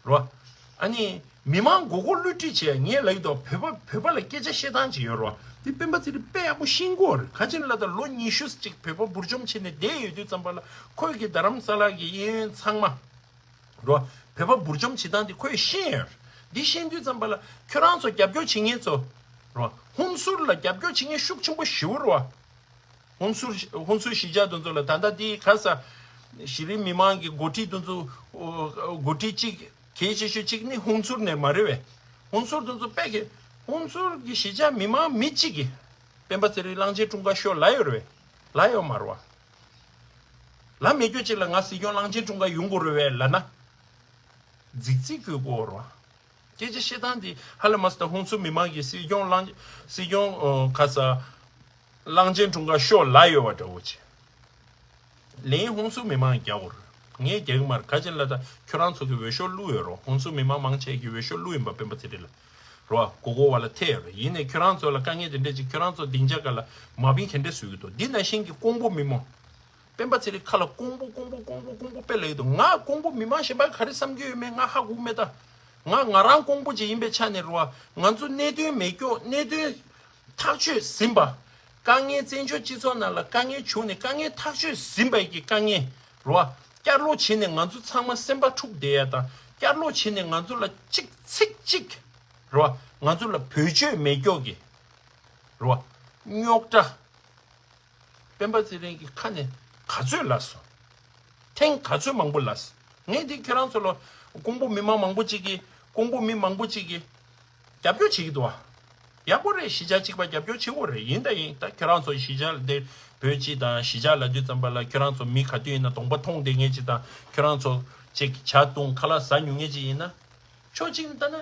རེད་བ། ཨ་ནི། མི་མང་མགོ་སྐོར་བསླུ་བྲིད་བྱས་ངས་ལབ་ཀྱི་འདུག་བོད་པ་བོད་པ་ལ་སྐད་ཆ་བཤད་སྟངས་ཅིག་ཡོད་རེད་བ། དེ་སྤེན་པ་ཚེ་རིང་དཔེ་ཡག་པོ་ཤེས་ཀྱི་ཡོད་རེད། ག་ཅི་ལབ་ད་ལོ་ཉི་ཤུ་ཅིག་བོད་པ་འབུར་འཇོམས་བྱས་ནས་བསྡད་ཡོད་དུས་ཙམ་པ་ལ་ཁོས་ཀྱི་རྡ་རམ་ས་ལ་གི་གཡས་གཡོན་ཚང་མ། རོ། བོད་པ་འབུར་འཇོམས་བྱེད་སྟངས་འདི་ཁོས་ཤེས་ཡོད། འདི་ཤེས་དུས་ཙམ་པ་ལ་ཁྱོད་རང་ཚོ་རྒྱབ་སྐྱོར་བྱེད་མཁན་ཚོ། རོ། ཧུན་སུར་ལ་རྒྱབ་སྐྱོར་བྱེད་མཁན་ཤུགས་ཆེན་པོ་ཞེ་པོ་རེད་བ། ཧུན་སུར་ཧུན་སུར་གཞིས་ཆགས་དེ་ཚོ་ལ་ད་ལྟ་འདི་ག་ས། གཞི་རིམ་མི་མང་གི་འགོ་ཁྲིད་དེ་ཚོ། འགོ་ཁྲིད་གཅིག་གལ་ཆེ་ཤོས་གཅིག་ནི་ཧུན་སུར་ནས་མ་རེད་བས། ཧུན་སུར་དེ་ཚོ་དཔེ་གི། ཧུན་སུར་གི་གཞིས་ཆགས་མི་མང་མི་གཅིག་གིས། སྤེན་པ་ཚེ་རིང་གླང་ཆེན་ཀྲུང་ག་ཤོག་ལབ་ཡོད་རེད་བས། ལབ་ཡོད་མ་རེད་བ། ལབ་མེད་རྒྱུ་ཅིག་ལ་ང་སྲིད་སྐྱོང་གླང་ཆེན་ཀྲུང་ག་ཡོང་དགོས་རེད་བས་ལབ་ན། རྫིག་རྫིག་དགོས་ཀྱི་ཡོད་རེད་བ། སྐད་ཆ་བཤད་སྟངས་འདི་ཧ་ལས་མ་སོང་། ད་ཧུན་སུར་མི་མང་གིས་སྲིད་སྐྱོང་གླང་སྲིད་སྐྱོང་ཨ། ག་ས། གླང་ཆེན་ཀྲུང་ག་ཤོག་ལབ་ཡོད་པ་འདྲ་བོ་ཅིག་ལན་ཧུན་སུར་མི་མང་རྒྱག་དགོས་རེད། ངས་རྒྱག་གི་མ་རེད། ག་ཅི་ལབ་ད་ཁྱོད་རང་ཚོ་གི་འོས་ཤོག་བླུགས་ཡོད་རེད། ཧུན་སུར་མི་མང་མང་ཆེ་གི་འོས་ཤོག་བླུགས་ཡིན་པ་སྤེན་པ་ཚེ་རིང་ལ། རེད་བ། མགོ་སྐོར་བ་ལ་ཐེ་ཡོད་རེད། ཡིན་ནའི་ཁྱོད་རང་ཚོ་ལ་དཀའ་ངལ་དེ་འདྲ་ཅིག་ཁྱོད་རང་ཚོ་སྡིངས་ཆ་སྒང་ལ་མ་བིང་ག་འདྲ་བཟོ་གི་འདུག་འདི་ནང་བཞིན་གྱི་ཀོང་པོ་མི་མང་། སྤེན་པ་ཚེ་རིང་ཁ་ལ་ཀོང་པོ་ཀོང་པོ་ཀོང་པོ་ཀོང་པོ་དཔེ་ལབ་ཀྱི་འདུག་ང་ཀོང་པོ་མི་མང་གཞན་པ་ག་རེ་བསམ་གྱི་ཡོད་མེད་ང་ཧ་གོ་མེད་ད། ང་ང་རང་ཀོང་པོ་ཅིག་ཡིན་པའི་ཆ་ནས་རེད་བ། ང་ཚོ་གནད་དོན་མེད་སྐྱོ་གནད་དོན་ཐག་ཆོད་ཟིན་པ། དཀའ་ངལ་བཙན་བྱོལ་སྤྱི་ཚོགས་ནང་ལ་དཀའ་ངལ་བྱུང་ནས་དཀའ་ངལ་ཐག་ཆོད་ཟིན་པའི་གི་དཀའ་ངལ་རེད་བ། བསྐྱར་ལོག་བྱས་ནས་ང་ཚོ་ཚང་མ་སེམས་པ་འཁྲུག་བསྡད་ཡ་དང་བསྐྱར་ལོག་བྱས་ནས་ང་ཚོ་ལ་གཅིག་ཚིག་གཅིག་རེད་བ། ང་ཚོ་ལ་བེད་སྤྱོད་མེད་སྐྱོ་གི་རེད་བ། རྙོག་དྲ། སྤེན་པ་ཚེ་རིང་གི་ཁ་ནས་ག་ཚོད་ལབ་སོང་། ཐེངས་ག་ཚོད་མང་པོ་ལབ་སོང་། ངས་འདི་ཁྱེད་རང་ཚོ་ལ་ཀོང་པོ་མི་མང་མང་པོ་ཅིག་གིས་ཀོང་པོ་མི་མང་པོ་ཅིག་གིས་རྒྱབ་སྐྱོར་བྱེད་ཀྱི་འདུག་བ། ཡག་པོ་རེད། གཞིས་ཆགས་གཅིག་པ་རྒྱབ་སྐྱོར་བྱེད་དགོས་རེད། ཡིན་ད་ཡིན་ད་ཁྱེད་རང་ཚོ་གཞིས་ཆགས་འདིར་བོད་སྤྱི་དང་གཞིས་ཆགས་ལབ་དུས་ཙམ་པ་ལ་ཁྱེད་རང་ཚོ་མི་ག་དུས་ཡིན་ན་གདོང་པ་མཐོང་བསྡད་མཁན་ཅིག་དང་ཁྱེད་རང་ཚོ་ཅིག་ཇ་བཏུང་ཁ་ལག་ཟ་མྱོང་མཁན་ཅིག་ཡིན་ན། ཕྱོགས་གཅིག་ནས་ལྟ་ན།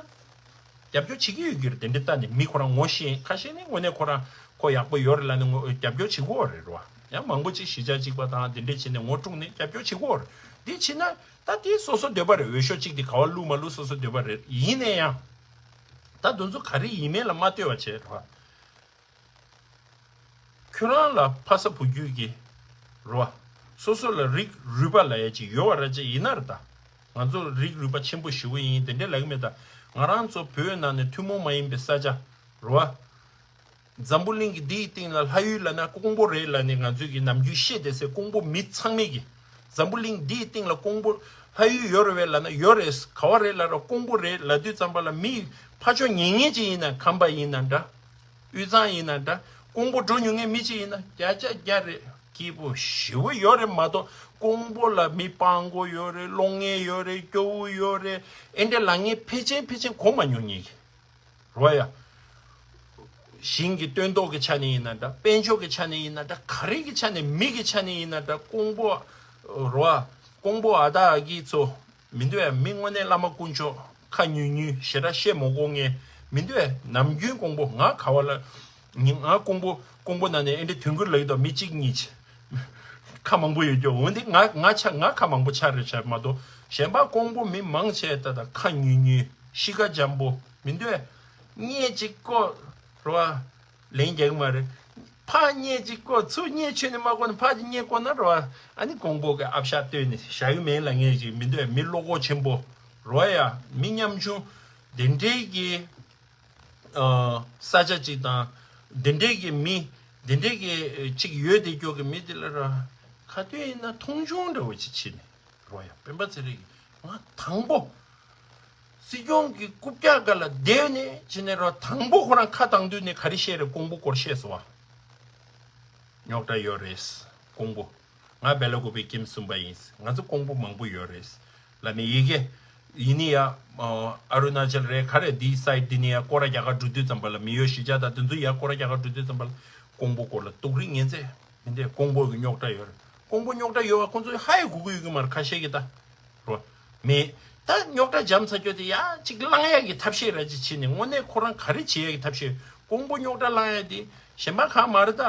རྒྱབ་སྐྱོར་བྱེད་ཀྱི་ཡོད་ཀྱི་རེད། དེ་འདྲ་ལྟ་ནས་མི་ཁོ་རང་ངོ་ཤེས། ཁ་ཤས་ནི་དངོས་གནས་ཁོ་རང་ཁོ་ཡག་པོ་ཡོད་རེད་ལབ་ནས་ངོ་རྒྱབ་སྐྱོར་བྱེད་ཀྱི་ཡོད་རེད་རོ། ཡང་མང་པོ་ཅིག་གཞིས་ཆགས་གཅིག་པ་དང་དེ་འདྲ་བྱས་ནས་ངོ་དཀྲུགས་ནས་རྒྱབ་སྐྱོར་བྱེད་ཀྱི་ཡོད་རེད། འདི་བྱས་ན་ད་དེ་སོ་སོ་འདོད་པ་རེད། འོས་ཤོག་གཅིག་དེ་ག་བ་བླུགས་མ་བླུགས་སོ་སོ་འདོད་པ་རེད། ཡིན་ན་ཡང་། ད་དེ་ཚོ་ག་རེ་ཡིན་མིན་ལ་མ་ལྟོས་པ་བྱས་རོ། ཁྱོད་རང་ལ་ཕ་ས་བུ་རྒྱུད་ཀྱི་རོ། སོ་སོ་ལ་རིགས་རུས་པ་ལབ་ཡ་ཅིག་ཡོད་པ་ར་ཅིག་ཡིན་ན་ར་ད། ང་ཚོ་རིགས་རུས་པ་ཆེན་པོ་ཞེ་པོ་ཡིན་དེ་འདྲ་ལབ་ཀྱི་མེད་ད། ང་རང་ཚོ་བོད་ནང་ནས་ཐུན་མོང་མ་ཡིན་པའི་ས་ཆ་རོ། འཛམ་བུ་གླིང་གི་འདིའི་སྟེང་ལ་ལྷ་ཡུལ་ལབ་ན་ཀོང་པོ་རེད་ལབ་ནས་ང་ཚོས་ཀྱི་ནམ་རྒྱུན་བཤད་བསྡད་སའི་ཀོང་པོ་མི་ཚང་མས་ཀྱི། འཛམ་བུ་གླིང་འདིའི་སྟེང་ལ་ཀོང་པོ་ལྷ་ཡུལ་ཡོད་རེད་པས་ལབ་ན་ཡོད་རེད། ག་བ་རེད་ལབ་ར་ཀོང་པོ་རེད་ལབ་དུས་ཙམ་པ་ལ་མི་ཕར་ཕྱོགས་ཉན་མཁན་ཅིག་ཡིན་ན་ཁམས་པ་ཡིན་ན་འདྲ། དབུས་གཙང་ཡིན་ན་འདྲ། ཀོང་པོ་འགྲོ་མྱོང་མཁན་མི་གཅིག་ཡིན་ན་བརྒྱ་ཆ་བརྒྱ་རེད། སྐྱིད་པོ་ཞེ་པོ་ཡོད་རེད་མ་གཏོགས་ཀོང་པོ་ལ་མི་སྤྲང་པོ་ཡོད་རེད། གློག་བརྙན་ཡོད་རེད། སྐྱོ་བོ་ཡོད་རེད། ཨེ་འདྲ་ལབ་མཁན་ཕལ་ཆེར་ཕལ་ཆེར་གོ་མ་མྱོང་མཁན་གྱི་རོ་ཡ། ཞིང་གི་སྟོན་ཐོག་གི་ཆ་ནས་ཡིན་ན་འདྲ། དཔལ་འབྱོར་གྱི་ཆ་ནས་ཡིན་ན་འདྲ། ག་རེ་གི་ཆ་ནས་མི་གི་ཆ་ནས་ཡིན་ན་འདྲ། ཀོང་པོ་རོ་ཡ། ཀོང་པོ་ཨ་ད་ཨ་གི་ཚོ། མི་འདུག་ཡ། མི་དངོས་གནས་བླ་མ་དཀོན་མཆོག་ཁ་ཉུལ་ཉུལ་ཞེ་དྲག་བཤད་མ་དགོས་ངས་མི་འདུག་ཡ། ནམ་རྒྱུན་ཀོང་པོ་ང་ག་བ་ལ་ཉི་ང་ཀོང་པོ་ཀོང་པོ་ནང་ནས་ཨེ་འདྲ་དོན་ཁུར་ལ་ཡོད་དོ་མི་གཅིག་གཉིས་ཆ་ཁ་མང་པོ་ཡོད་ཀྱོ། འོན་ཏེ་ང་ང་ཆ་ང་ཁ་མང་པོ་ཆ་རེད་ཆ་མ་གཏོགས་གཞན་པ་ཀོང་པོ་མི་མང་ཆེ་ད་ད་ཁ་ཉུལ་ཉུལ་གཤིས་ཀ་འཇམ་པོ་མི་འདུག་ཡ། ངས་ཅིག་ཀོ་རོ་ཨ། ལན་རྒྱག་གི་མ་རེད། ཕར་བསྙད་ཅིག་བཀོ་ཚུར་བསྙད་ཆོས་ནས་མ་བཀོ་ན་ཕར་ཅིག་བསྙད་བཀོ་ན་རོ། ཨ་ནི་ཀོང་པོ་གི་ཨབ་ཤ་བཏོན་ནས་བཞག་གི་མེད་ལབ་མཁན་ཅིག་མི་འདུག་མི་བློ་ཁོག་ཆེན་པོ་རོ་ཡ། མི་ཉམ་ཆུང་དེ་འདྲའི་གི་ཨ་ས་ཆ་ཅིག་དང་དེ་འདྲའི་གི་མི་དེ་འདྲའི་གི་ཅིག་ཡོད་དེ་སྐྱོ་གི་མི་དེ་ལ་རོ། ག་དུས་ཡིན་ན་མཐོང་ཆུང་འདྲ་བོ་ཅིག་བྱེད་ནས་རོ་ཡ། སྤེན་པ་ཚེ་རིང་གིས་ང་དང་པོ་སྲིད་སྐྱོང་གི་རྐུབ་བཀྱག་སྒང་ལ་བསྡད་ནས་བྱས་ནས་རོ། དང་པོ་ཁོ་རང་ཁ་བཏང་དུས་ནས་ག་རེ་བཤད་རེད། ཀོང་པོ་སྐོར་བཤད་སོང་བ། རྙོག་དྲ་ཡོད་རེད། ཀོང་པོ། ང་སྦེ་ལ་ཀུ་པེ་ཀེམ་གསུམ་པ་ཡིན། ང་ཚོ་ཀོང་པོ་མང་པོ་ཡོད་རེད་ལབ་ནས་ཡི་གེ། ཡིན་ནི་ཡ། ཨ་རུ་ན་ཅལ་རེད་ག་རེ་འདིའི་སའིད་འདི་ནས་ཡ་སྐོར་ར་རྒྱག་ག་འགྲོ་དུས་ཙམ་པ་ལ། མི་ཡོད་གཞིས་ཆགས་དང་དེ་ཚོ་ཡ་སྐོར་ར་རྒྱག་ག་འགྲོ་དུས་ཙམ་པ་ལ། ཀོང་པོ་སྐོར་ལ་སྡུག་རུས་ངན་ཚད་མི་འདས། ཀོང་པོ་གི་རྙོག་དྲ་ཡོད་རེད། ཀོང་པོ་རྙོག་དྲ་ཡོད་པ་ཁོང་ཚོ་ཧ་ཡང་གོ་གི་ཡོད་ཀྱི་མ་རེད། ཁ་ཤས་ཀྱིས་ད། རོ། མེད། ད་རྙོག་དྲ་འཇམ་ཚ་སྐྱོ་དེ་ཡ་གཅིག་བསླང་ཡག་གི་ཐབས་ཤེས་ར་ཅིག་བྱས་ནས་དངོས་གནས་ཁོ་རང་ག་རེ་བྱེད་ཡག་གི་ཐབས་ཤེས། ཀོང་པོ་རྙོག་དྲ་བསླང་ཡག་དེ་གཞན་པ་གང་མ་རེད་ད།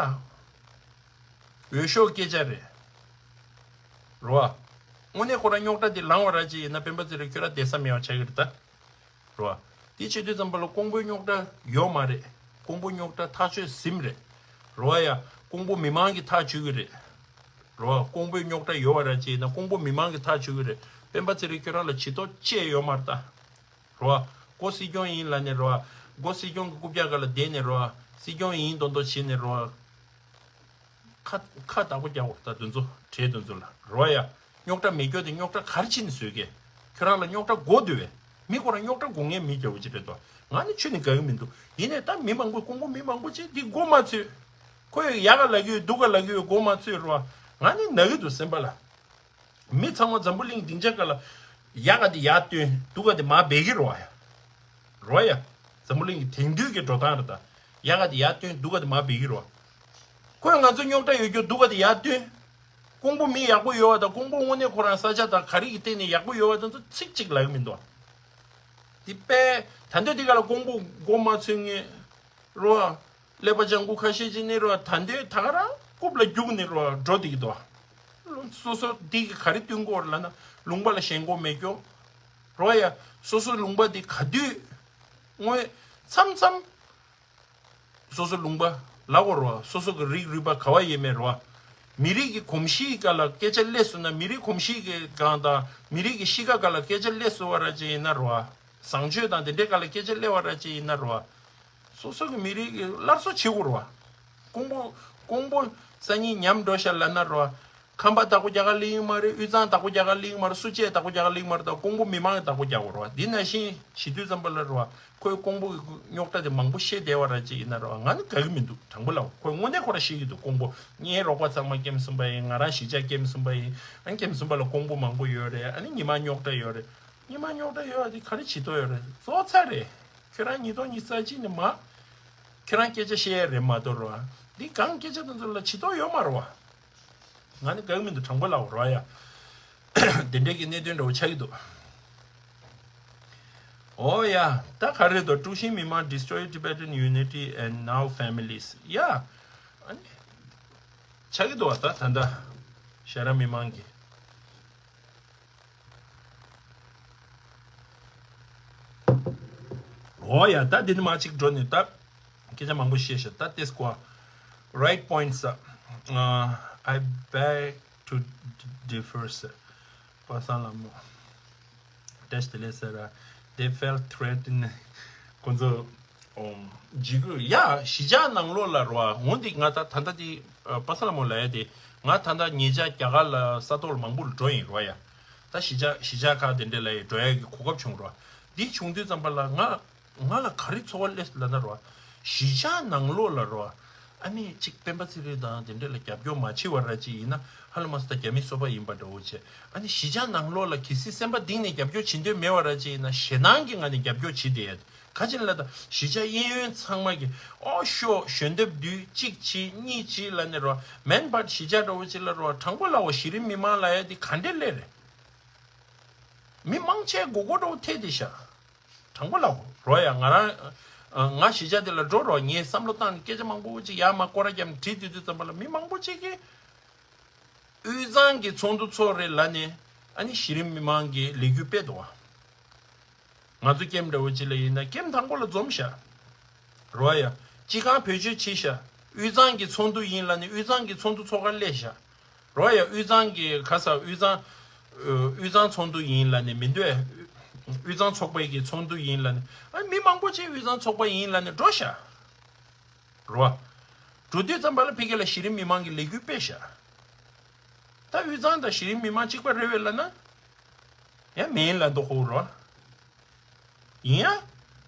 འོས་ཤོག་སྐད་ཆ་རེད། རོ། དངོས་གནས་ཁོ་རང་རྙོག་དྲ་དེ་ལངས་པ་ར་ཅིག་ཡིན་ན་སྤེན་པ་ཚེ་རིང་ཁྱོད་རང་བསྡད་ས་མེད་པ་ཆགས་ཀྱི་རེད་ད། རོ། དེ་བྱེད་དུས་ཙམ་པ་ལ་ཀོང་པོའི་རྙོག་དྲ་ཡོད་མ་རེད། ཀོང་པོ་རྙོག་དྲ་ཐག་ཆོད་ཟིན་རེད། རོ་ཡ། ཀོང་པོ་མི་མང་གིས་ཐག་ཆོད་ཀྱི་རེད། རོ། ཀོང་པོའི་རྙོག་དྲ་ཡོད་པ་ར་ཅིག་ཡིན་ན་ཀོང་པོ་མི་མང་གིས་ཐག་ཆོད་ཀྱི་རེད། སྤེན་པ་ཚེ་རིང་ཁྱོད་རང་ལ་བྱེད་ཐབས་ཅི་ཡང་ཡོད་མ་རེད་ད། རོ། མགོ་སྲིད་སྐྱོང་ཡིན་ལབ་ནས་རོ། མགོ་སྲིད་སྐྱོང་གི་རྐུབ་བཀྱག་སྒང་ལ་བསྡད་ནས་རོ། སྲིད་སྐྱོང་ཡིན་མདོག་མདོག་བྱས་ནས་རོ། ཁ་ཁ་བདག་པོ་རྒྱག་འོ་ད་དེ་ཚོ་གྲས་དེ་ཚོ་ལ་རོ་ཡ། རྙོག་དྲ་མེད་རྒྱུ་དེ་རྙོག་དྲ་ག་རེ་བྱས་ནས་བཟོས་ཀྱི། ཁྱོད་རང་ལ་རྙོག་དྲ་དགོས་འདུག་བས། མི་ཁོ་རང་རྙོག་དྲ་དགོས་མཁན་མི་རྒྱ་བོ་ཅིག་རེད་དོ། ང་ནི་ཁྱོད་ནི་དགའ་གི་མི་འདུག་ཡིན་ནའི་ད་མི་མང་པོས་ཀོང་པོ་མི་མང་པོ་ཅིག་འདི་མགོ་མ་ཚོས། ཁོས་ཡག་ག་ལབ་ཀྱི་ཡོད་སྡུག་ག་ལབ་ཀྱི་ཡོད་མགོ་མ་ཚོས་རོ། ང་ནི་ན་གི་འདུག་སེམས་པ་ལ། མི་ཚང་མ་འཛམ་བུ་གླིང་སྡིངས་ཆ་སྒང་ལ་ཡག་ག་དེ་ཡར་བཏོན་སྡུག་ག་དེ་མར་སྦས་ཀྱི་རོ་ཡ། རོ་ཡ། འཛམ་བུ་གླིང་གི་དེང་དུས་ཀྱི་འགྲོ་སྟངས་རེད་ད། ཡག་ག་དེ་ཡར་བཏོན་སྡུག་ག་དེ་མར་སྦས་ཀྱི་རོ། ཁོས་ང་ཚོ་རྙོག་དྲ་ཡོད་རྒྱུ་སྡུག་ག་དེ་ཡར་བཏོན། ཀོང་པོ་མི་ཡག་པོ་ཡོད་པ་དང་ཀོང་པོ་དངོས་གནས་ཁོ་རང་ས་ཆ་དང་ག་རེ་གི་སྟེང་ནས་ཡག་པོ་ཡོད་པ་དེ་ཚོ་ཚིག་གཅིག་ལབ་ཀྱི་མི་འདུག་དེ་དཔེ་ད་འདོད་དེ་ག་ལ་ཀོང་པོ་མགོ་མ་ཚོས་ངེས། རོ། ཀླད་པ་ལྗང་གུ་ཁ་ཤས་ཅིག་ནི་རོ་ད་འདོད་ད་ག་རང་རྐུབ་ལ་རྒྱུག་ནི་རོ་འགྲོ་བསྡད་ཀྱི་འདུག་སོ་སོ་འདི་གི་ག་རེ་བསྟུན་དགོས་ལབ་ན་ལུང་པ་ལ་ཞེན་ཁོག་མེད་རྒྱུ། རོ་ཡ། སོ་སོ་ལུང་པ་འདི་ག་དུས་དངོས་མཚམས་མཚམས་སོ་སོ་ལུང་པ་ལ་གོ་རོ་སོ་སོ་གི་རིགས་རུས་པ་ག་བ་ཡིན་མེད་རོ། མི་རིགས་ཀྱི་གོམས་གཤིས་སྒང་ལ་སྐད་ཆ་སླེབས་སོང་ན་མི་རིགས་གོམས་གཤིས་ཀྱི་སྒང་དང་མི་རིགས་ཀྱི་གཤིས་ཀ་སྒང་ལ་སྐད་ཆ་སླེབས་སོང་བ་ར་ཅིག་ཡིན་ན་རོ། བཟང་སྤྱོད་དང་དེ་འདྲའི་སྒང་ལ་སྐད་ཆ་སླེབས་པ་ར་ཅིག་ཡིན་ན་རོ། སོ་སོ་གི་མི་རིགས་ཀྱི་སླར་གསོ་བྱེད་དགོས་རེད་བ། ཀོང་པོ་ཀོང་པོ་སང་ཉིན་ཉམས་འགྲོ་ཤག་ལབ་ན་རོ། ཁམས་པ་བདག་པོ་རྒྱག་ག་སླེབས་ཡོད་མ་རེད། དབུས་གཙང་བདག་པོ་རྒྱག་ག་སླེབས་ཡོད་མ་རེད། སུ་གཅིག་བདག་པོ་རྒྱག་ག་སླེབས་ཡོད་མ་རེད། ད་ཀོང་པོ་མི་མང་གི་བདག་པོ་རྒྱག་དགོས་རེད་བ། འདི་ནང་བཞིན་བྱེད་དུས་ཙམ་པ་ལ་རོ། ཁོས་ཀོང་པོ་གི་རྙོག་དྲ་དེ་མང་པོ་བཤད་བསྡད་པ་ར་ཅིག་ཡིན་ན་རོ། ང་ནི་དགའ་གི་མི་འདུག་དྲང་པོ་ལབ། ཁོས་དངོས་གནས་ཁོ་རང་ཤེས་ཀྱི་འདུག་ཀོང་པོ་ངའི་རོགས་པ་ཚང་མ་ཀེམ་གསུམ་པ་ཡིན། ང་རང་གཞིས་ཆགས་ཀེམ་གསུམ་པ་ཡིན། ཨ་ནི་ཀེམ་གསུམ་པ་ལ་ཀོང་པོ་མང་པོ་ཡོད་རེད། ཨ་ནི་ཉི་མ་རྙོག་དྲ་ཡོད་རེད། ཉི་མ་རྙོག་དྲ་ཡོད་པ་དེ་ག་རེ་བྱེད་དོ་ཡོད་རེད། བཟོ་ཚར་རེད། ཁྱོད་རང་ཉིས་སྟོང་ཉི་ཤུ་རྩ་གཅིག་ནས་མ། ཁྱོད་རང་སྐད་ཆ་བཤད་ཡ་རེད་མ་གཏོགས་རོ། འདི་གང་སྐད་ཆ་དེ་ཚོ་ལ་བྱེད་དོ་ཡོད་མ་རེད་བ། ང་ནི་དགའ་གི་མི་འདུག་དྲང་པོ་ལབ་རོ་ཡ། དེ་འདྲའི་གི་གནད་དོན་འདྲ་བོ་ཆགས་ཀྱི་འདུག་ཨོ་ཡ། ད་ག་རེ་དོ་ཀྲུའུ་ཞིན་མི་མང་destroy Tibetan unity and now families. ཡ། ཨ་ནི། ཆགས་ཀྱི་འདུག་བ་ད་ད་ལྟ། ཤ་ར་མི་མང་གི་ཨོ་ཡ། ད་འདི་ནི་མ་གཅིག་འགྲོ་ནས་ད་སྐད་ཆ་མང་པོ་བཤད་ཤག་ད་ཏེས་ཀོ་right points. Uh, I beg to differ, sir. པ་སངས་ལ་མོ། བཀྲ་ཤིས་བདེ་ལེགས་ཟེར་ར། They felt threatened. ཁོ་ཚོ་འཇིགས་སྐུལ་ཡ། གཞིས་ཆགས་ནང་ལོགས་ལ་རོ། འོ་འདི་ང་ད་ད་ལྟ་དེ་པ་སངས་ལ་མོ་ལབ་ཡ་དེ། ང་ད་ལྟ་ཉེ་ཆར་རྒྱ་གར་ལ་ས་ཐོག་ལ་མང་པོ་ལ་འགྲོ་ཡིན་རོ་ཡ། ད་གཞིས་ཆགས་གཞིས་ཆགས་ཁག་དེ་འདྲ་ལ་ཡ་འགྲོ་ཡ་གི་གོ་སྐབས་བྱུང་རོ། འདི་བྱུང་དུས་ཙམ་པ་ལ་ང་ང་ལ་ག་རེ་ཚོར་བ་སླེབས་ལབ་ན་རོ། གཞིས་ཆགས་ནང་ལོགས་ལ་རོ། ཨ་ནི་གཅིག་སྤེན་པ་ཚེ་རིང་དང་དེ་འདྲ་ལ་རྒྱབ་སྐྱོར་མ་བྱེད་པ་ར་ཅིག་ཡིན་ན་ཧ་ལམ་ས་ད་རྒྱ་མི་སོ་པ་ཡིན་པ་འདྲ་བོ་བྱས། ཨ་ནི་གཞིས་ཆགས་ནང་ལོགས་ལ་གལ་སྲིད་སེམས་པ་གཏིང་ནས་རྒྱབ་སྐྱོར་བྱེད་འདོད་མེད་པ་ར་ཅིག་ཡིན་ན་ཞེད་སྣང་གི་ངང་ནས་རྒྱབ་སྐྱོར་བྱེད་བསྡད་ཡ། ག་ཅི་ལ་ད་གཞིས་ཆགས་གཡས་གཡོན་ཚང་མ་གི་ཨོ་ཤོ་ཞོན་འདེབས་བསྡུས་གཅིག་བྱེད་གཉིས་བྱེད་ལབ་ནས་རོ། མེན་པར་གཞིས་ཆགས་འདྲ་བོ་ཅིག་ལ་རོ། དྲང་པོ་ལབ་འོ། གཞི་རིམ་མི་མང་ལབ་ཡ་དེ་ག་འདྲས་སླེབས་རེད། མི་མང་ཆེ་མགོ་སྐོར་འདྲ་བོ་ཐེབས་བསྡད་ཤག་དྲང་པོ་ལབ་རོ་ཡ། ང་རང་ང་གཞིས་ཆགས་དེ་ལ་འགྲོ་རོགས། ངས་བསམ་བློ་བཏང་ནས་སྐད་ཆ་མང་པོ་ཅིག་ཡར་མར་སྐོར་ར་བརྒྱབ་ནས་དྲིས་དུས་དུས་ཙམ་པ་ལ་མི་མང་པོ་ཅིག་གིས་དབུས་གཙང་གི་ཚོགས་འདུ་ཚོགས་རེད་ལབ་ནས། ཨ་ནི་གཞི་རིམ་མི་མང་གི་ལས་འགུལ་སྤེལ་འདུག་བ། ང་ཚོ་ཀེམ་འདྲ་བོ་ཅིག་ལ་ཡིན་ན་ཀེམ་དང་པོ་ལ་འཛོམས་ཤག་རོ་ཡ། སྤྱི་ཁང་བེད་སྤྱོད་བྱས་ཤག་དབུས་གཙང་གི་ཚོགས་འདུ་ཡིན་ལབ་ནས་དབུས་གཙང་གི་ཚོགས་འདུ་ཚོགས་ཀར་སླེབས་ཤག་རོ་ཡ། དབུས་གཙང་གི་ག་ས་དབུས་གཙང་། དབུས་གཙང་ཚོགས་འདུ་ཡིན་ལབ་ནས་མི་འདུག་དབུས་གཙང་ཚོགས་པའི་གི་ཚོགས་འདུ་ཡིན་ལབ་ནས། ཨ། མི་མང་པོ་ཅིག་དབུས་གཙང་ཚོགས་པ་ཡིན་ལབ་ནས་འགྲོ་ཤག་རོ། འགྲོ་དུས་ཙམ་པ་ལ་ཕ་གི་ལ་གཞི་རིམ་མི་མང་གི་ལས་འགུལ་སྤེལ་ཤག་ད་དབུས་གཙང་དང་གཞི་རིམ་མི་མང་གཅིག་པ་རེད་པས་ལབ་ན། ཡང་མིན་ལབ་འདུག་ཧོ་རོ། ཡིན་ཡ།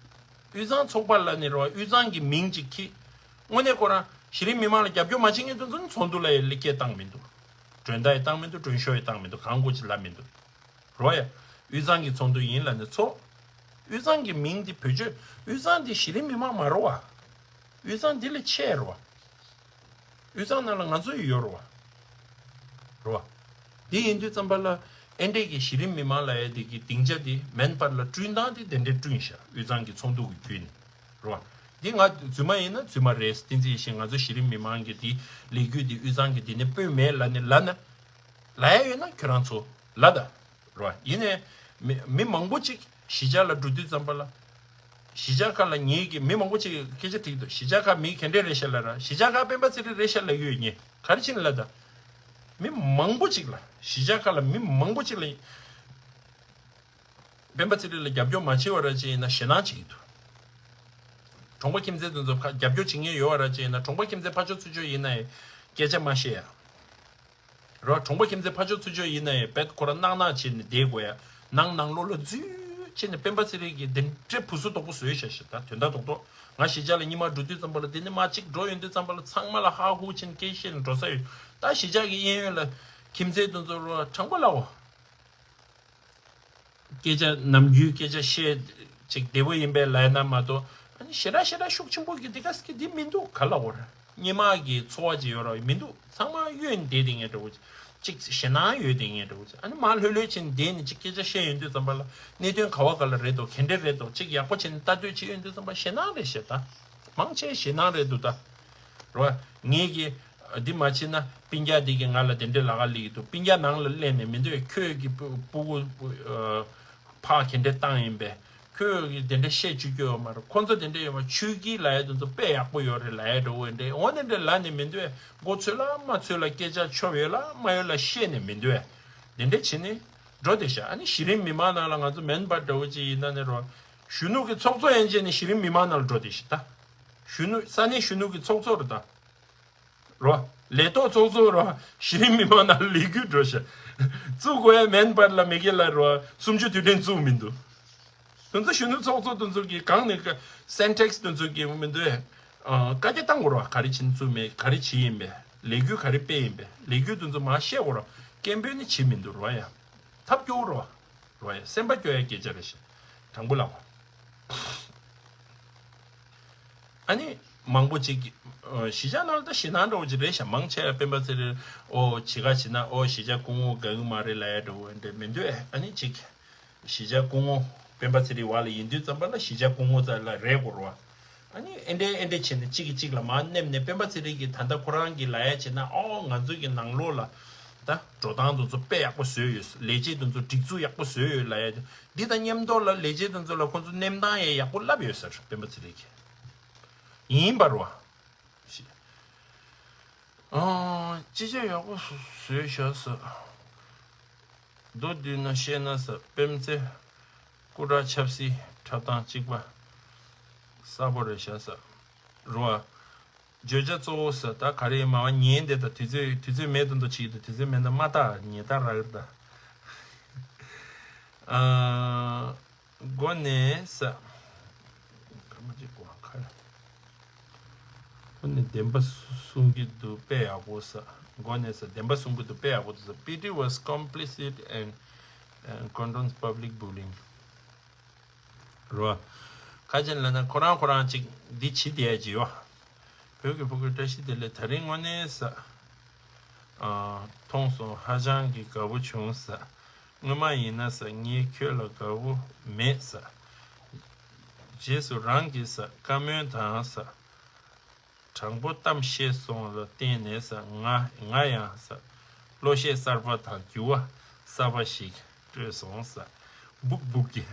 དབུས་གཙང་ཚོགས་པ་ལབ་ནས་རོ། དབུས་གཙང་གི་མིང་ཅིག་ཁྱེར། དངོས་གནས་ཁོ་རང་གཞི་རིམ་མི་མང་ལ་རྒྱབ་སྐྱོར་མ་བྱེད་མཁན་དེ་ཚོ་ནི་ཚོགས་འདུ་ལ་ཡང་སྐད་བཏང་མི་འདུག་མགྲོན་བརྡ་ཡང་བཏང་མི་འདུག་མགྲོན་ཤོག་ཡང་བཏང་མི་འདུག་གང་དགོས་ཅིག་ལབ་མི་འདུག་རོ་ཡ། དབུས་གཙང་གི་ཚོགས་འདུ་ཡིན་ལབ་ནས་ཚོགས། དབུས་གཙང་གི་མིང་འདི་བེད་སྤྱོད། དབུས་གཙང་འདི་གཞི་རིམ་མི་མང་མ་རོ་བ། དབུས་གཙང་འདི་ལས་ཆེ་རོ་བ། དབུས་གཙང་ནང་ལ་ང་ཚོ་ཡི་ཡོད་རོ་བ། རོ་བ། འདི་ཡིན་དུས་ཙམ་པ་ལ་ཨེ་འདྲས་ཀྱི་གཞི་རིམ་མི་མང་ལབ་ཡ་འདི་གི་སྡིངས་ཆ་འདི་མེན་པར་ལ་བསྐྲུན་སྟངས་འདི་དེ་འདྲས་བསྐྲུན་ཤག་དབུས་གཙང་གི་ཚོགས་འདུ་གི་བརྒྱུད་ནས། རོ། འདི་ང་རྫུན་མ་ཡིན་ན་རྫུན་མ་རེད། བསྟན་འཛིན་ཡེ་ཤེས་ང་ཚོ་གཞི་རིམ་མི་མང་གི་འདི་ལས་འགུལ་འདི་དབུས་གཙང་གི་འདི་ནས་སྤོས་མེད་ལབ་ནས་ལབ་ན། ལབ་ཡ་ཡོད་ན་ཁྱོད་རང་ཚོ་ལབ་ད། རོ། ཡིན་ནའི་མི་མི་མང་པོ་ཅིག་གཞིས་ཆགས་ལ་འགྲོ་དུས་ཙམ་པ་ལ། གཞིས་ཆགས་ཁག་ལ་ངེད་ཀྱི་མི་མང་པོ་ཅིག་སྐད་ཆ་དྲིས་འདུག་གཞིས་ཆགས་ཁག་མི་ག་འདྲས་རེད་ཤག་ལབ་ར། གཞིས་ཆགས་ཁག་སྤེན་པ་ཚེ་རིང་རེད་ཤག་ལབ་ཡོད། ངས་ག་རེ་བྱས་ནས་ལབ་ད། མི་མང་པོ་ཅིག་ལ། གཞིས་ཆགས་ཁག་ལ་མི་མང་པོ་ཅིག་ལ། སྤེན་པ་ཚེ་རིང་ལ་རྒྱབ་སྐྱོར་མ་བྱེད་པ་ར་ཅིག་ཡིན་ན་ཞེད་སྣང་བྱེད་ཀྱི་འདུག་གྲོང་པ་ཁྱིམ་མཚེས་དེ་ཚོ་ཁ་རྒྱབ་སྐྱོར་བྱེད་མཁན་ཡོད་པ་ར་ཅིག་ཡིན་ན། གྲོང་པ་ཁྱིམ་མཚེས་ཕར་ཕྱོགས་ཚུར་ཕྱོགས་ཡིན་ན་ཡང་སྐད་ཆ་མ་བཤད་ཡ། རོ། གྲོང་པ་ཁྱིམ་མཚེས་ཕར་ཕྱོགས་ཚུར་ཕྱོགས་ཡིན་ན་ཡང་རྦད་ཁོ་རང་ནག་ནག་བྱས་ནས་བསྡད་དགོས་ཡ། ནང་ནང་ལོགས་ལ་འཛུལ་བྱས་ནས་སྤེན་པ་ཚེ་རིང་གིས་དེ་འདྲའི་བུ་སུ་དོག་པོ་བཟོས་ཤག་ཤག་ད་དོན་དག་རྡོག་རྡོག་ང་གཞིས་ཆགས་ལ་ཉི་མ་འགྲོ་དུས་ཙམ་པ་ལ། དེ་ནས་མར་གཅིག་འགྲོ་ཡོང་དུས་ཙམ་པ་ལ་ཚང་མ་ལ་ཧ་ཧུ་བྱས་ནས་སྐད་བཤད་ནས་འགྲོ་ས་ཡོད། ད་གཞིས་ཆགས་ཀྱི་གཡས་གཡོན་ལ་ཁྱིམ་མཚེས་དེ་ཚོ་རོ། དྲང་པོ་ལབ་འོ། སྐད་ཆ་ནམ་རྒྱུན་སྐད་ཆ་བཤད་ཅིག་བདེ་པོ་ཡིན་པའི་ལབ་ན་མ་གཏོགས། ཨ་ནི་ཞེ་དྲག་ཞེ་དྲག་ཤུགས་ཆེན་པོ་གི་འདི་ག་ཟེར་གི་འདི་མི་འདུག་ག་ལ་འོར། སྔོན་མ་གི་ཚོར་བ་ཅིག་ཡོད་ར་མི་འདུག་ཚང་མ་གཡོལ་ནས་བསྡད་དེ་ངས་འདྲ་བོ་ཅིག་ཅིག་ཞེད་སྣང་ཡོད་དེ་ངས་འདྲ་བོ་ཅིག་ཨ་ནི་མར་ལྷོད་ལྷོད་བྱས་ནས་བསྡད་ནས་ཅིག་སྐད་ཆ་བཤད་ཡོང་དུས་ཙམ་པ་ལ་གནད་དོན་ག་བ་ག་ལ་རེད་འདུག་ག་འདྲ་རེད་འདུག་ཅིག་ཡག་པོ་བྱས་ནས་ལྟ་འདོད་བྱེད་ཡོང་དུས་ཙམ་པ་ཞེད་སྣང་རེད་ཤག་ད་མང་ཆེ་ཞེད་སྣང་རེད་འདུག་ད། རོ། ངེད་ཀྱིས་འདི་མ་བྱས་ན་སྤུན་ཀྱག་འདི་གིས་ང་ལ་དེ་འདྲའི་ལབ་ཀ་སླེབས་ཀྱི་འདུག་སྤུན་ཀྱག་ནང་ལ་སླེབས་ནས་མི་འདོད། ཁྱོད་ཀྱི་སྤུ་སྤུ་གུ་ཕར་ག་འདྲ་བཏང་ཡིན་པས། ཁྱོད་ཀྱིས་དེ་འདྲ་བཤད་བཅུག་རྒྱུ་ཡོད་མ་རེད། ཁོ་ཚོ་དེ་འདྲ་ཡོད་མ། ཆོས་སྐྱིད་ལབ་ཡ་དེ་ཚོ་དཔེ་ཡག་པོ་ཡོད་རེད་ལབ་ཡ་འདྲ་བོ་འདྲ་འོ་དེ་འདྲ་ལབ་ནས་མི་འདོད། མགོ་ཚོས་ལ་མ་ཚོས་ལ་སྐད་ཆ་ཆོབ་ཡོད་ལ་མ་ཡོད་ལ་བཤད་ནས་མི་འདོད། དེ་འདྲ་བྱས་ནས་འགྲོ་བསྡད་ཤག་ཨ་ནི་གཞི་རིམ་མི་མང་ནང་ལ་ང་ཚོ་མེན་པར་འདྲ་བོ་ཅིག་ཡིན་ན་ནི་རོ། གཞོན་ནུ་གི་ཚོགས་གཙོ་ཡན་ཆད་ནི་གཞི་རིམ་མི་མང་ནང་ལ་འགྲོ་བསྡད་ཤག་ད། གཞོན་ནུ་ས་གནས་གཞོན་ནུ་གི་ཚོགས་གཙོ་རེད་ད། རོ། ལས་ཐོག་ཚོགས་གཙོ་རོ། གཞི་རིམ་མི་མང་ནང་ལས་འགུལ་འགྲོ་ཤག་བཙུགས་དགོས་ཡ་མེན་པར་ལ་མི་སྒེར་ལ་རོ། གསུམ་བཅུ་དུས་དྲན་བཙུགས་མི་འདུག་དེ་ཚོ་གཞོན་ནུ་ཚོགས་གཙོ་དེ་ཚོ་གི་གང་ནས་ཀ་སེན་ཊེག་སི་དེ་ཚོ་གི་མི་འདུག་ཨ། བཀའ་རྒྱ་བཏང་དགོས་རོ། ག་རེ་བྱེད་བཙུགས་མེད། ག་རེ་བྱེད་ཡིན་པས། ལས་འགུལ་ག་རེ་སྤེལ་ཡིན་པས། ལས་འགུལ་དེ་ཚོ་མར་བཤད་དགོས་རོ། སྐད་འབོད་ནི་བྱེད་མི་འདུག་རོ་ཡ། ཐབས་སྐྱོ་བོ་རོ། རོ་ཡ། སེམས་པ་སྐྱོ་ཡ་སྐད་ཆ་རེད་ཤག་དྲང་པོ་ལབ་པ། ཨ་ནི་མང་པོ་ཅིག་གིས། ཨ། གཞིས་ཆགས་ནང་ལ་ད་ཞེད་སྣང་འདྲ་བོ་ཅིག་རེད་ཤག་མང་ཆེ་བ་སྤེན་པ་ཚེ་རིང་ཨོ་བྱེད་ག་བྱེད་ན་ཨོ་གཞིས་ཆགས་སྐུ་ངོ་དགའ་གི་མ་རེད་ལབ་ཡ་འདྲ་བོ་འདྲ་མི་འདུག་ཨ་ནི་ཅིག་གཞིས་ཆགས་སྐུ་ངོ་སྤེན་པ་ཚེ་རིང་བ་ལ་ཡིན་དུས་ཙམ་པ་ལ་གཞིས་ཆགས་སྐུ་ངོ་ཙམ་ལ་རེད་དགོས་རེད་བ། ཨ་ནི་ཨེ་འདྲས་ཨེ་འདྲས་བྱས་ནས་གཅིག་གིས་གཅིག་ལ་མར་སྣེམས་ནས་སྤེན་པ་ཚེ་རིང་གིས་ད་ལྟ་ཁོ་རང་གིས་ལབ་ཡ་བྱས་ན་ཨོ་ང་ཚོ་གི་ནང་ལོགས་ལ་ད་འགྲོ་སྟངས་དེ་ཚོ་དཔེ་ཡག་པོ་བཟོས་ཡོད། ལས་བྱེད་དེ་ཚོ་སྒྲིག་འཛུགས་ཡག་པོ་བཟོས་ཡོད་ལབ་ཡ། འདི་དང་མཉམ་དུ་ལ་ལས་བྱེད་དེ་ཚོ་ལ་ཁོ་ཚོ་སྣེམས་སྟངས་ཡང་ཡག་པོ་བསླབས་ཡོད་ཟེར་སྤེན་པ་ཚེ་རིང་གིས། ཡིན་པ་རེད་བ། ཨང་། ཅི་བྱས་ཡག་པོ་བཟོས་བཞག་ཟེར། མདོར་བསྡུས་ན་བཤད་ན་ཟེར་སྤེན་ཚེ་སྐུ་དྲག་ཆབ་སྲིད་འཁྲབ་སྟངས་གཅིག་པ་གསལ་པོ་རེད་བཞག་ཟེར། རེད་བ། བརྗོད་བྱ་གཙོ་བོ་ཟེར་ད་ག་རེ་ཡིན་མ་བ་ཉན་དེ་ད་དུས་ཚོད་དུས་ཚོད་མེད་དུ་འདུག་ཅིག་ད་དུས་ཚོད་མེད་ན་མ་ད་ཉན་ད་རག་གི་ད། ཨང་། མགོ་ནས་ས། ཁ་མ་ཅིག་གོ་ཁ། མགོ་ནས་བདེན་པ་གསུང་གི་འདུག་དཔེ་ཡག་པོ་ས། མགོ་ནས་ས་བདེན་པ་གསུང་གི་འདུག་དཔེ་ཡག་པོ་འདུག་ས། P T was complicit and, and condones public bullying. རོ། ཁ་ཅན་ལ་ན་ཁོ་རང་ཁོ་རང་ཅིག་འདི་བྱེད་བསྡད་ཀྱི་ཡོད། བོད་ཀྱི་ཕྲུ་གུ་བཀྲ་ཤིས་བདེ་ལེགས། ད་རིང་དངོས་གནས་ས། ཨ། མཐོང་སོང་། ཧ་ཅང་གི་དགའ་པོ་བྱུང་ས། སྔོན་མ་ཡིན་ན་ས་ངས་ཁྱོད་ལ་དགའ་པོ་མེད་ས། རྗེས་སུ་རང་གིས་ས་བཀའ་མོལ་དང་ས། དྲང་པོ་གཏམ་བཤད་སོང་ལ་བརྟེན་ནས་ས་ང་ང་ཡང་ས་བློ་ཤེད་གསར་པ་དང་འགྱུར་བ་གསར་པ་ཞིག་སྤྲོད་སོང་ས། སྦུག་སྦུག་གི་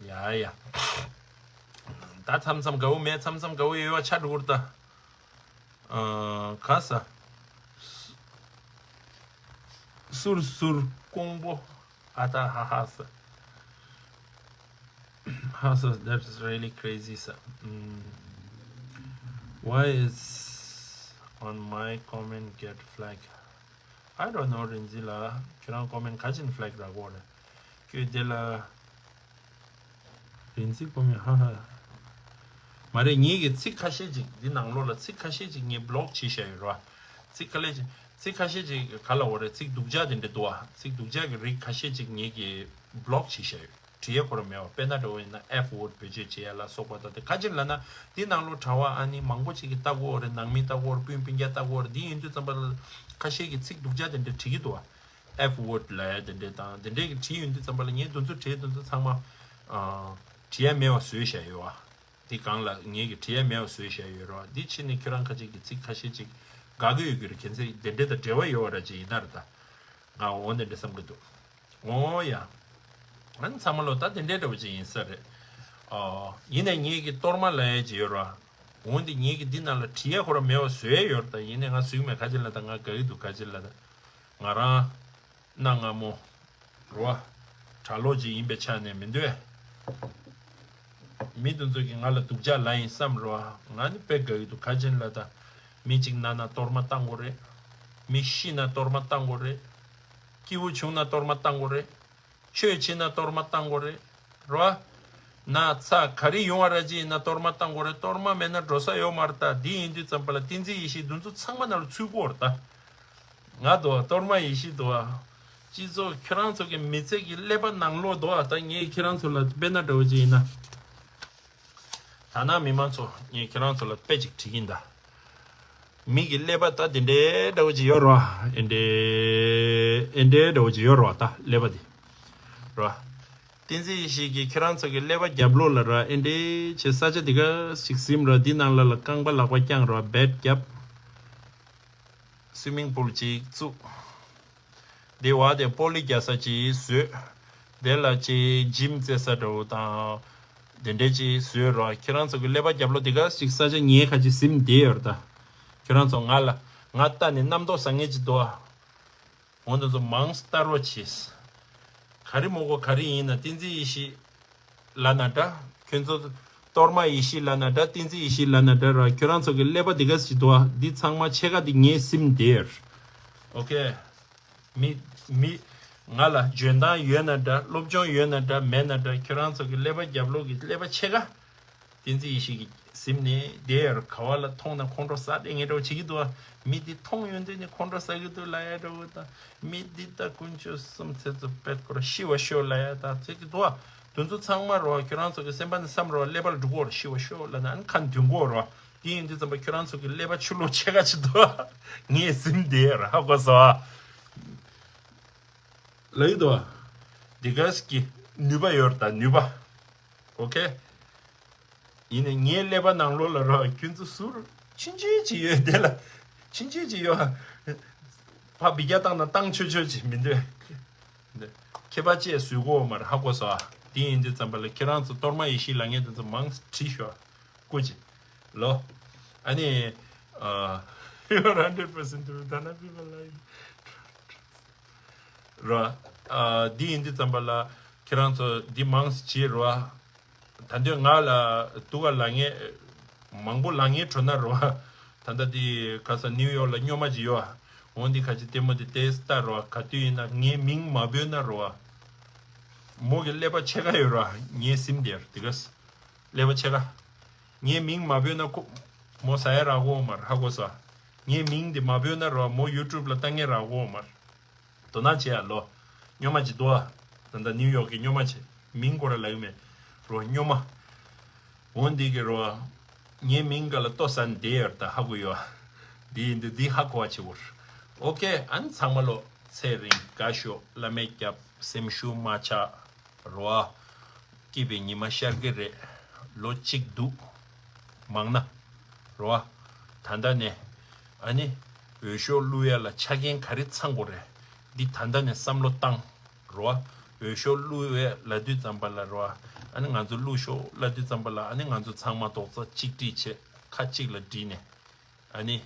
ཡ་ཡ། ད་མཚམས་མཚམས་དགའ་པོ་མེད། མཚམས་མཚམས་དགའ་པོ་ཡོད་པ་ཆགས་འགྲོ་གི་རེད་ད། ཨ། ག་ས། སུར་སུར་ཀོང་པོ། ཨ་ད་ཧ་ཧ་ས། ཧ་ས། That's really crazy ས། ཨམ། Why is on my comment get flag? I don't know རིན་འཛིན་ལགས། ཁྱོད་རང་ཀོ་མེན་ག་ཅིན་ཕི་ལེག་རག་གོ་རེད། ཁྱོད་དེ་ལ། རིན་འཛིན་ཀོ་མེན། ཧ་ཧ། མ་རེད། ངེད་ཀྱི་ཚིག་ཁ་ཤས་ཅིག་འདི་ནང་ལོགས་ལ་ཚིག་ཁ་ཤས་ཅིག་ངས་བི་ལོག་བྱས་བཞག་ཡོད་རེད་བ། ཚིག་ཁ་ལས་ཅིག་ཚིག་ཁ་ཤས་ཅིག་ག་ལ་འོ་རེད། ཚིག་སྡུག་ཅག་དེ་འདྲ་འདུག་བ། ཚིག་སྡུག་ཅག་གི་རིགས་ཁ་ཤས་ཅིག་ངེད་ཀྱིས་བི་ལོག་བྱས་བཞག་ཡོད། བྲིས་ཡ་ཁོ་རང་མེད་པ། དཔེར་ན་འདྲ་བོ་ཡིན་ན་ཨེཕ་ཝོཌ་བེད་སྤྱོད་བྱེད་ཡ་ལ་སོགས་པ་དང་དེ་ག་ཅིག་ལབ་ན། འདི་ནང་ལོགས་གྲྭ་པ་ཨ་ནི་མང་པོ་ཅིག་གིས་ལྟ་གོ་རེད། ནང་མི་ལྟ་གོ་རེད། སྤུན་སྤུན་ཀྱག་ལྟ་གོ་རེད། འདི་ཡིན་དུས་ཙམ་པ་ལ་ཁ་ཤས་ཀྱིས་ཚིག་སྡུག་ཅག་དེ་འདྲ་བྲིས་ཀྱི་འདུག་བ། ཨེཕ་ཝོཌ་ལབ་ཡ་དེ་འདྲ་དང་དེ་འདྲས་ཀྱི་བྲིས་ཡོང་དུས་ཙམ་པ་ལ་ངས་དེ་ཚོ་བྲིས་དེ་ཚོ་ཚང་མ་ཨ། བྲིས་ཡ་མེད་པ་བཟོས་བཞག་ཡོད་བ། འདི་སྒང་ལ་ངས་ཀྱི་བྲིས་ཡ་མེད་པ་བཟོས་བཞག་ཡོད་རེད་བ། འདི་ཕྱིན་ནས་ཁྱོད་རང་ཁ་ཅིག་གིས་ཚིག་ཁ་ཤས་ཅིག་དགའ་གི་ཡོད་རྒྱུ་རེད། ཁྱེད་ཚོས་དེ་འདྲས་དང་འབྲེལ་བ་ཡོད་པ་འདྲ་ཅིག་ཡིན་ན་རེད་ད། ང་འོ་དེ་འདྲ་བསམ་གྱི་འདུག་འོ་ཡ། ཨ་ནི་ཚང་མ་ལོ་ད་དེ་འདྲའི་འདྲ་བོ་ཅིག་ཡིན་ས་རེད། ཨོ། ཡིན་ནའི་ངེད་ཀྱི་གཏོར་མ་ལབ་ཡ་ཅིག་ཡོད་རེད་བ། འོ་འདི་ངེད་ཀྱི་འདི་ནང་ལ་བྲིས་ཡ་ཁོ་རང་མེད་པ་བཟོས་ཡ་ཡོད་རེད་ད། ཡིན་ནའི་ང་བཟོས་མེད། ག་ཅི་ལབ་ད་ང་དགའ་གི་འདུག་ག་ཅི་ལབ་ད། ང་རང་གནའ་སྔ་མོ་རེད་བ། གྲྭ་ལོག་ཅིག་ཡིན་པའི་ཆ་ནས་མི་འདོད། མི་དེ་ཚོ་གིས་ང་ལ་སྡུག་ཅག་ལབ་ཡིན་བསམ་རེད་བ། ང་ནི་དཔེ་དགའ་གི་འདུག་ག་ཅི་ལབ་ད། མི་གཅིག་ན་ན་གཏོར་མ་བཏང་དགོས་རེད། མི་ཤི་ན་གཏོར་མ་བཏང་དགོས་རེད། སྐྱིད་པོ་བྱུང་ན་གཏོར་མ་བཏང་དགོས་རེད། ཆོས་བྱེད་ན་གཏོར་མ་བཏང་དགོས་རེད། རེད་བ། ན་ཚ་ག་རེ་ཡོང་བ་ར་ཅི་ཡིན་ན་གཏོར་མ་བཏང་དགོས་རེད། གཏོར་མ་མེད་ན་འགྲོ་ས་ཡོད་མ་རེད་ད། འདི་ཡིན་དུས་ཙམ་པ་ལ་བསྟན་འཛིན་ཡེ་ཤེས་འདི་ཚོ་ཚང་མ་ནང་ལ་ཚུད་དགོས་རེད་ད། ང་དོ་གཏོར་མ་ཡེ་ཤེས་དོ། སྤྱི་ཚོགས་ཁྱེད་རང་ཚོ་གི་མི་ཚེ་གི་ཀླད་པ་ནང་ལོགས་དོ། ད་ངས་ཁྱེད་རང་ཚོ་ལ་དཔེར་ན་འདྲ་བོ་ཅིག་ཡིན་ན། ད་ནང་མི་མང་ཚོ་ངས་ཁྱེད་རང་ཚོ་ལ་དཔེ་ཅིག་བྲིས་ཀྱིན་གདའ། མི་གི་ཀླད་པ་ད་དེ་འདྲའི་འདྲ་བོ་ཅིག་ཡོད་རེད་བ། ཨེ་འདྲའི་ཨེ་འདྲའི་འདྲ་བོ་ཅིག་ཡོད་རེད་བ། ད་ཀླད་པ་དེ་རེད་བ། བསྟན་འཛིན་ཡེ་ཤེས་ཀྱིས་ཁྱེད་རང་ཚོ་གི་ཀླད་པ་རྒྱབ་ལོགས་ལ་ར་ཨེ་འདྲའི་བྱས་ས་ཆ་དེ་ག་ཞིག་ཟིན་ར། འདི་ནང་ལ་ལ་རྐང་པ་ལག་པ་བརྐྱངས་ར་བེད་རྒྱབ། སུའི་མིང་པུལ་ཅིག་བཙུགས། དེ་བ་དེ་སྤོ་ལོ་རྒྱག་ས་ཅིག་བཟོས། དེ་ལ་ཅིག་ཇིམ་རྩེ་ས་འདྲ་བོ་དང་། དེ་འདྲས་ཅིག་བཟོས་རོགས། ཁྱེད་རང་ཚོ་གི་ཀླད་པ་རྒྱབ་ལོགས་དེ་ག་ཅིག་ས་ཆ་ངའི་ཁ་ཅིག་ཟིན་བསྡད་ཡོད་རེད་ད། ཁྱེད་རང་ཚོ་ང་ལ་ང་ལྟ་ནས་རྣམ་རྟོག་ཟ་མཁན་ཅིག་འདུག་ཨ། འོ་འདི་ཚོ་མང་ཙམ་ལྟ་རོགས་གྱིས། ག་རེ་མོ་གོ་ག་རེ་ཡིན་ན་བསྟན་འཛིན་ཡེ་ཤེས་ལབ་ན་འདྲ། ཁྱོད་ཚོ་གཏོར་མ་ཡེ་ཤེས་ལབ་ན་འདྲ། བསྟན་འཛིན་ཡེ་ཤེས་ལབ་ན་འདྲ་ར། ཁྱོད་རང་ཚོ་གི་ཀླད་པ་འདི་ག་ཞིག་འདུག་ཨ། འདི་ཚང་མ་ཕྱེད་ཀ་འདི་ངས་ཟིན་བསྡད་ཡོད། ཨོ་ཁེ། མི་མི་ང་ལ་འཇོན་ཐང་ཡོད་ན་འདྲ། སློབ་སྦྱོང་ཡོད་ན་འདྲ། མེད་ན་འདྲ། ཁྱོད་རང་ཚོ་གི་ཀླད་པ་རྒྱབ་ལོགས་ཀྱི་ཀླད་པ་ཕྱེད་ཀ་བསྟན་འཛིན་ཡེ་ཤེས་ཀྱིས་ཟིན་ནས་བསྡད་ཡོད་ར། ག་བ་ལ་མཐོང་ན་ཁོང་ཁྲོ་ཟ་བསྡད་མཁན་འདྲ་བོ་བྱེད་ཀྱི་འདུག་ཨ། མི་འདི་མཐོང་ཡོང་དུས་ནས་ཁོང་ཁྲོ་ཟ་གི་འདུག་ལབ་ཡ་འདྲ་བོ་དང་། མི་འདི་ད་དཀོན་མཆོག་གསུམ་ཚེ་ཚོ་པད་སྐོར་ཤི་བ་ཤོག་ལབ་ཡ་དང་ཟེར་གྱི་འདུག་ཨ། དེ་ཚོ་ཚང་མ་རོ་ཁྱོད་རང་ཚོ་གི་སེམས་པ་ནས་བསམ་རོ། ཀླད་པ་ལ་འགྲོ་གི་རེད། ཤི་བ་ཤོག་ལབ་ན་ཨ་ནི་ཁ་འདོན་གོ་རོ། དེ་ཡིན་དུས་ཙམ་པ་ཁྱོད་རང་ཚོ་གི་ཀླད་པ་ཆུ་ལོག་ཕྱེད་ཀ་ཅིག་འདུག་ཨ། ངས་ཟིན་བསྡད་ཡ་ར། ཧ་གོ་སོང་ཨ། ལབ་ཡི་འདུག་ཨ། འདི་ག་ཞིག་གི་ནུས་པ་ཡོད་རེད་ད། ནུས་པ། ཨོ་ཁེ། ཡིན་ནའི་ངའི་ཀླད་པ་ནང་ལོགས་ལ་རོ་ཁྱོད་ཚོ་ཟུར་ཆུང་ཆུང་ཅིག་ཡོད། དེ་ལ་ཆུང་ཆུང་ཅིག་ཡོད། ཕ་བི་རྒྱ་བཏང་ན་བཏང་ཆོག་ཆོག་ཅིག་མི་འདོད། ཁྱད་པར་ཅིག་བཟོ་གོ་མ་རེད། ཧ་གོ་སོང་ཨ། དེ་ཡིན་དུས་ཙམ་པ་ལ་ཁྱེད་རང་ཚོ་གཏོར་མ་ཡེ་ཤེས་ལབ་མཁན་དེ་ཚོ་མང་ཙམ་བྲིས་ཤོག་སྐུ་མཁྱེན། ལོ། ཨ་ནི། ཨ། You are hundred percent true. ད་ན་people ལ་རོ། ཨ། འདི་ཡིན་དུས་ཙམ་པ་ལ་ཁྱེད་རང་ཚོ་འདི་མང་ཙམ་བྱེད་རོ། ད་འདོད་ང་ལ་སྡུག་ག་ལབ་མཁན་མང་པོ་ལབ་མཁན་བྲོ་ན་རོ། ད་ལྟ་འདི་ག་ས་ནིའུ་ཡོག་ལ་སྨྱོན་མ་ཅིག་ཡོད་ཨ། འོ་འདི་ཁ་ཅིག་ལྟད་མོ་འདི་ཏེས་ལྟ་རོ། ག་དུས་ཡིན་ན་ངའི་མིང་མ་འབོད་ན་རོ། མོ་གི་ཀླད་པ་ཕྱེད་ཀ་ཡོད་རོ། ངའི་སེམས་དེར་དེ་ག་ས་ཀླད་པ་ཕྱེད་ཀ། ངའི་མིང་མ་འབོད་ན་ཁོ་མོ་ཟ་ཡ་རག་གོ་མ་རེད། ཧ་གོ་སོང་ཨ། ངའི་མིང་འདི་མ་འབོད་ན་རོ་མོ་ཡུ་ཊུབ་ལ་ལྟ་མཁན་རག་གོ་མ་རེད། དོ་སྣང་བྱེད་ཡ་ལོ། སྨྱོན་མ་ཅིག་འདུག་ཨ། ད་ལྟ་ནིའུ་ཡོག་གི་སྨྱོན་མ་ཅིག་མིང་སྐོར་ལ་ལབ་ཀྱི་མེད། རོ་སྨྱོན་མ། འོ་འདི་གི་རོ། ངའི་མིང་ག་ལ་ལྟོ་ཟ་ནས་བསྡད་ཡོད་རེད་ད། ཧ་གོ་ཡོད་ཨ། འདི་ཡིན་དུས་འདི་ཧ་གོ་བ་བྱེད་དགོས། ཨོ་ཁེ། ཨ་ནི་ཚང་མ་ལོ། ཚེ་རིང་དགའ་ཤོག་བླ་མས་སྐྱབས་སེམས་ཤུགས་མ་ཆག་རོ་ཨ། སྐྱིད་པའི་ཉི་མ་ཤར་གི་རེད། ལོ་གཅིག་འདུག་མང་ན། རོ་ཨ། ད་ལྟ་ནས། ཨ་ནི། འོས་ཤོག་བླུག་ཡ་ལ་ཆ་རྐྱེན་ག་རེ་ཚང་དགོས་རེད། འདི་ད་ལྟ་ནས་བསམ་བློ་བཏང་། རོ་ཨ། འོས་ཤོག་བླུག་ཡ་ལབ་དུས་ཙམ་པ་ལ་རོ་ཨ། ཨ་ནི་ང་ཚོ་བླུག་ཤོག་ལབ་དུས་ཙམ་པ་ལ་ཨ་ནི་ང་ཚོ་ཚང་མ་རྡོག་རྩ་གཅིག་སྒྲིལ་བྱས་ཁ་གཅིག་ལ་སྒྲིལ་ནས། ཨ་ནི།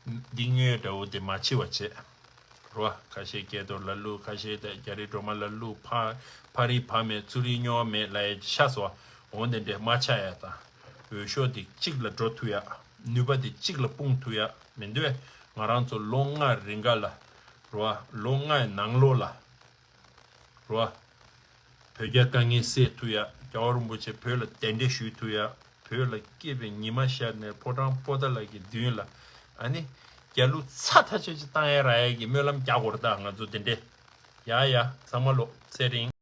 འདི་དངོས་འདྲ་བོ་དེ་མ་འཆི་བ་བྱེད། རོ། ཁ་ཤས་སྐལ་རྡོར་ལ་བླུག་ཁ་ཤས་ད་རྒྱ་རི་སྒྲོལ་མ་ལ་བླུག་ཕ་ཕ་རི་བ་མེད་ཚུ་རི་སྨྱོ་བ་མེད་ལ་ཡ་ཤ་སོ། འོ་དེ་འདྲས་མ་ཆགས་ཡ་དང་། འོས་ཤོག་དེ་གཅིག་ལ་འགྲོ་ཐུབ་ཡ། ནུས་པ་དེ་གཅིག་ལ་སྤུངས་ཐུབ་ཡ་མི་འདུག་ང་རང་ཚོ་ལོ་ལྔ་རིང་ག་ལ། རོ། ལོ་ལྔའི་ནང་ལོགས་ལ། རོ། བོད་རྒྱ་དཀའ་ངལ་སེལ་ཐུབ་ཡ། རྒྱལ་བ་རིན་པོ་ཆེ་བོད་ལ་གདན་འདྲེན་ཞུ་ཐུབ་ཡ། བོད་ལ་སྐྱེས་པའི་ཉི་མ་ཤར་ནས་ཕོ་བྲང་པོ་ཏཱ་ལ་གི་མདུན་ལ། ཨ་ནི། རྒྱལ་གླུ་ཚ་ཐག་ཆོད་ཅིག་བཏང་ཡ་རག་ཡ་གི་སྨོན་ལམ་རྒྱག་དགོས་རེད་ད་ང་ཚོ་དེ་འདྲས། ཡ་ཡ་ཚང་མ་ལོ་ཚེ་རིང་།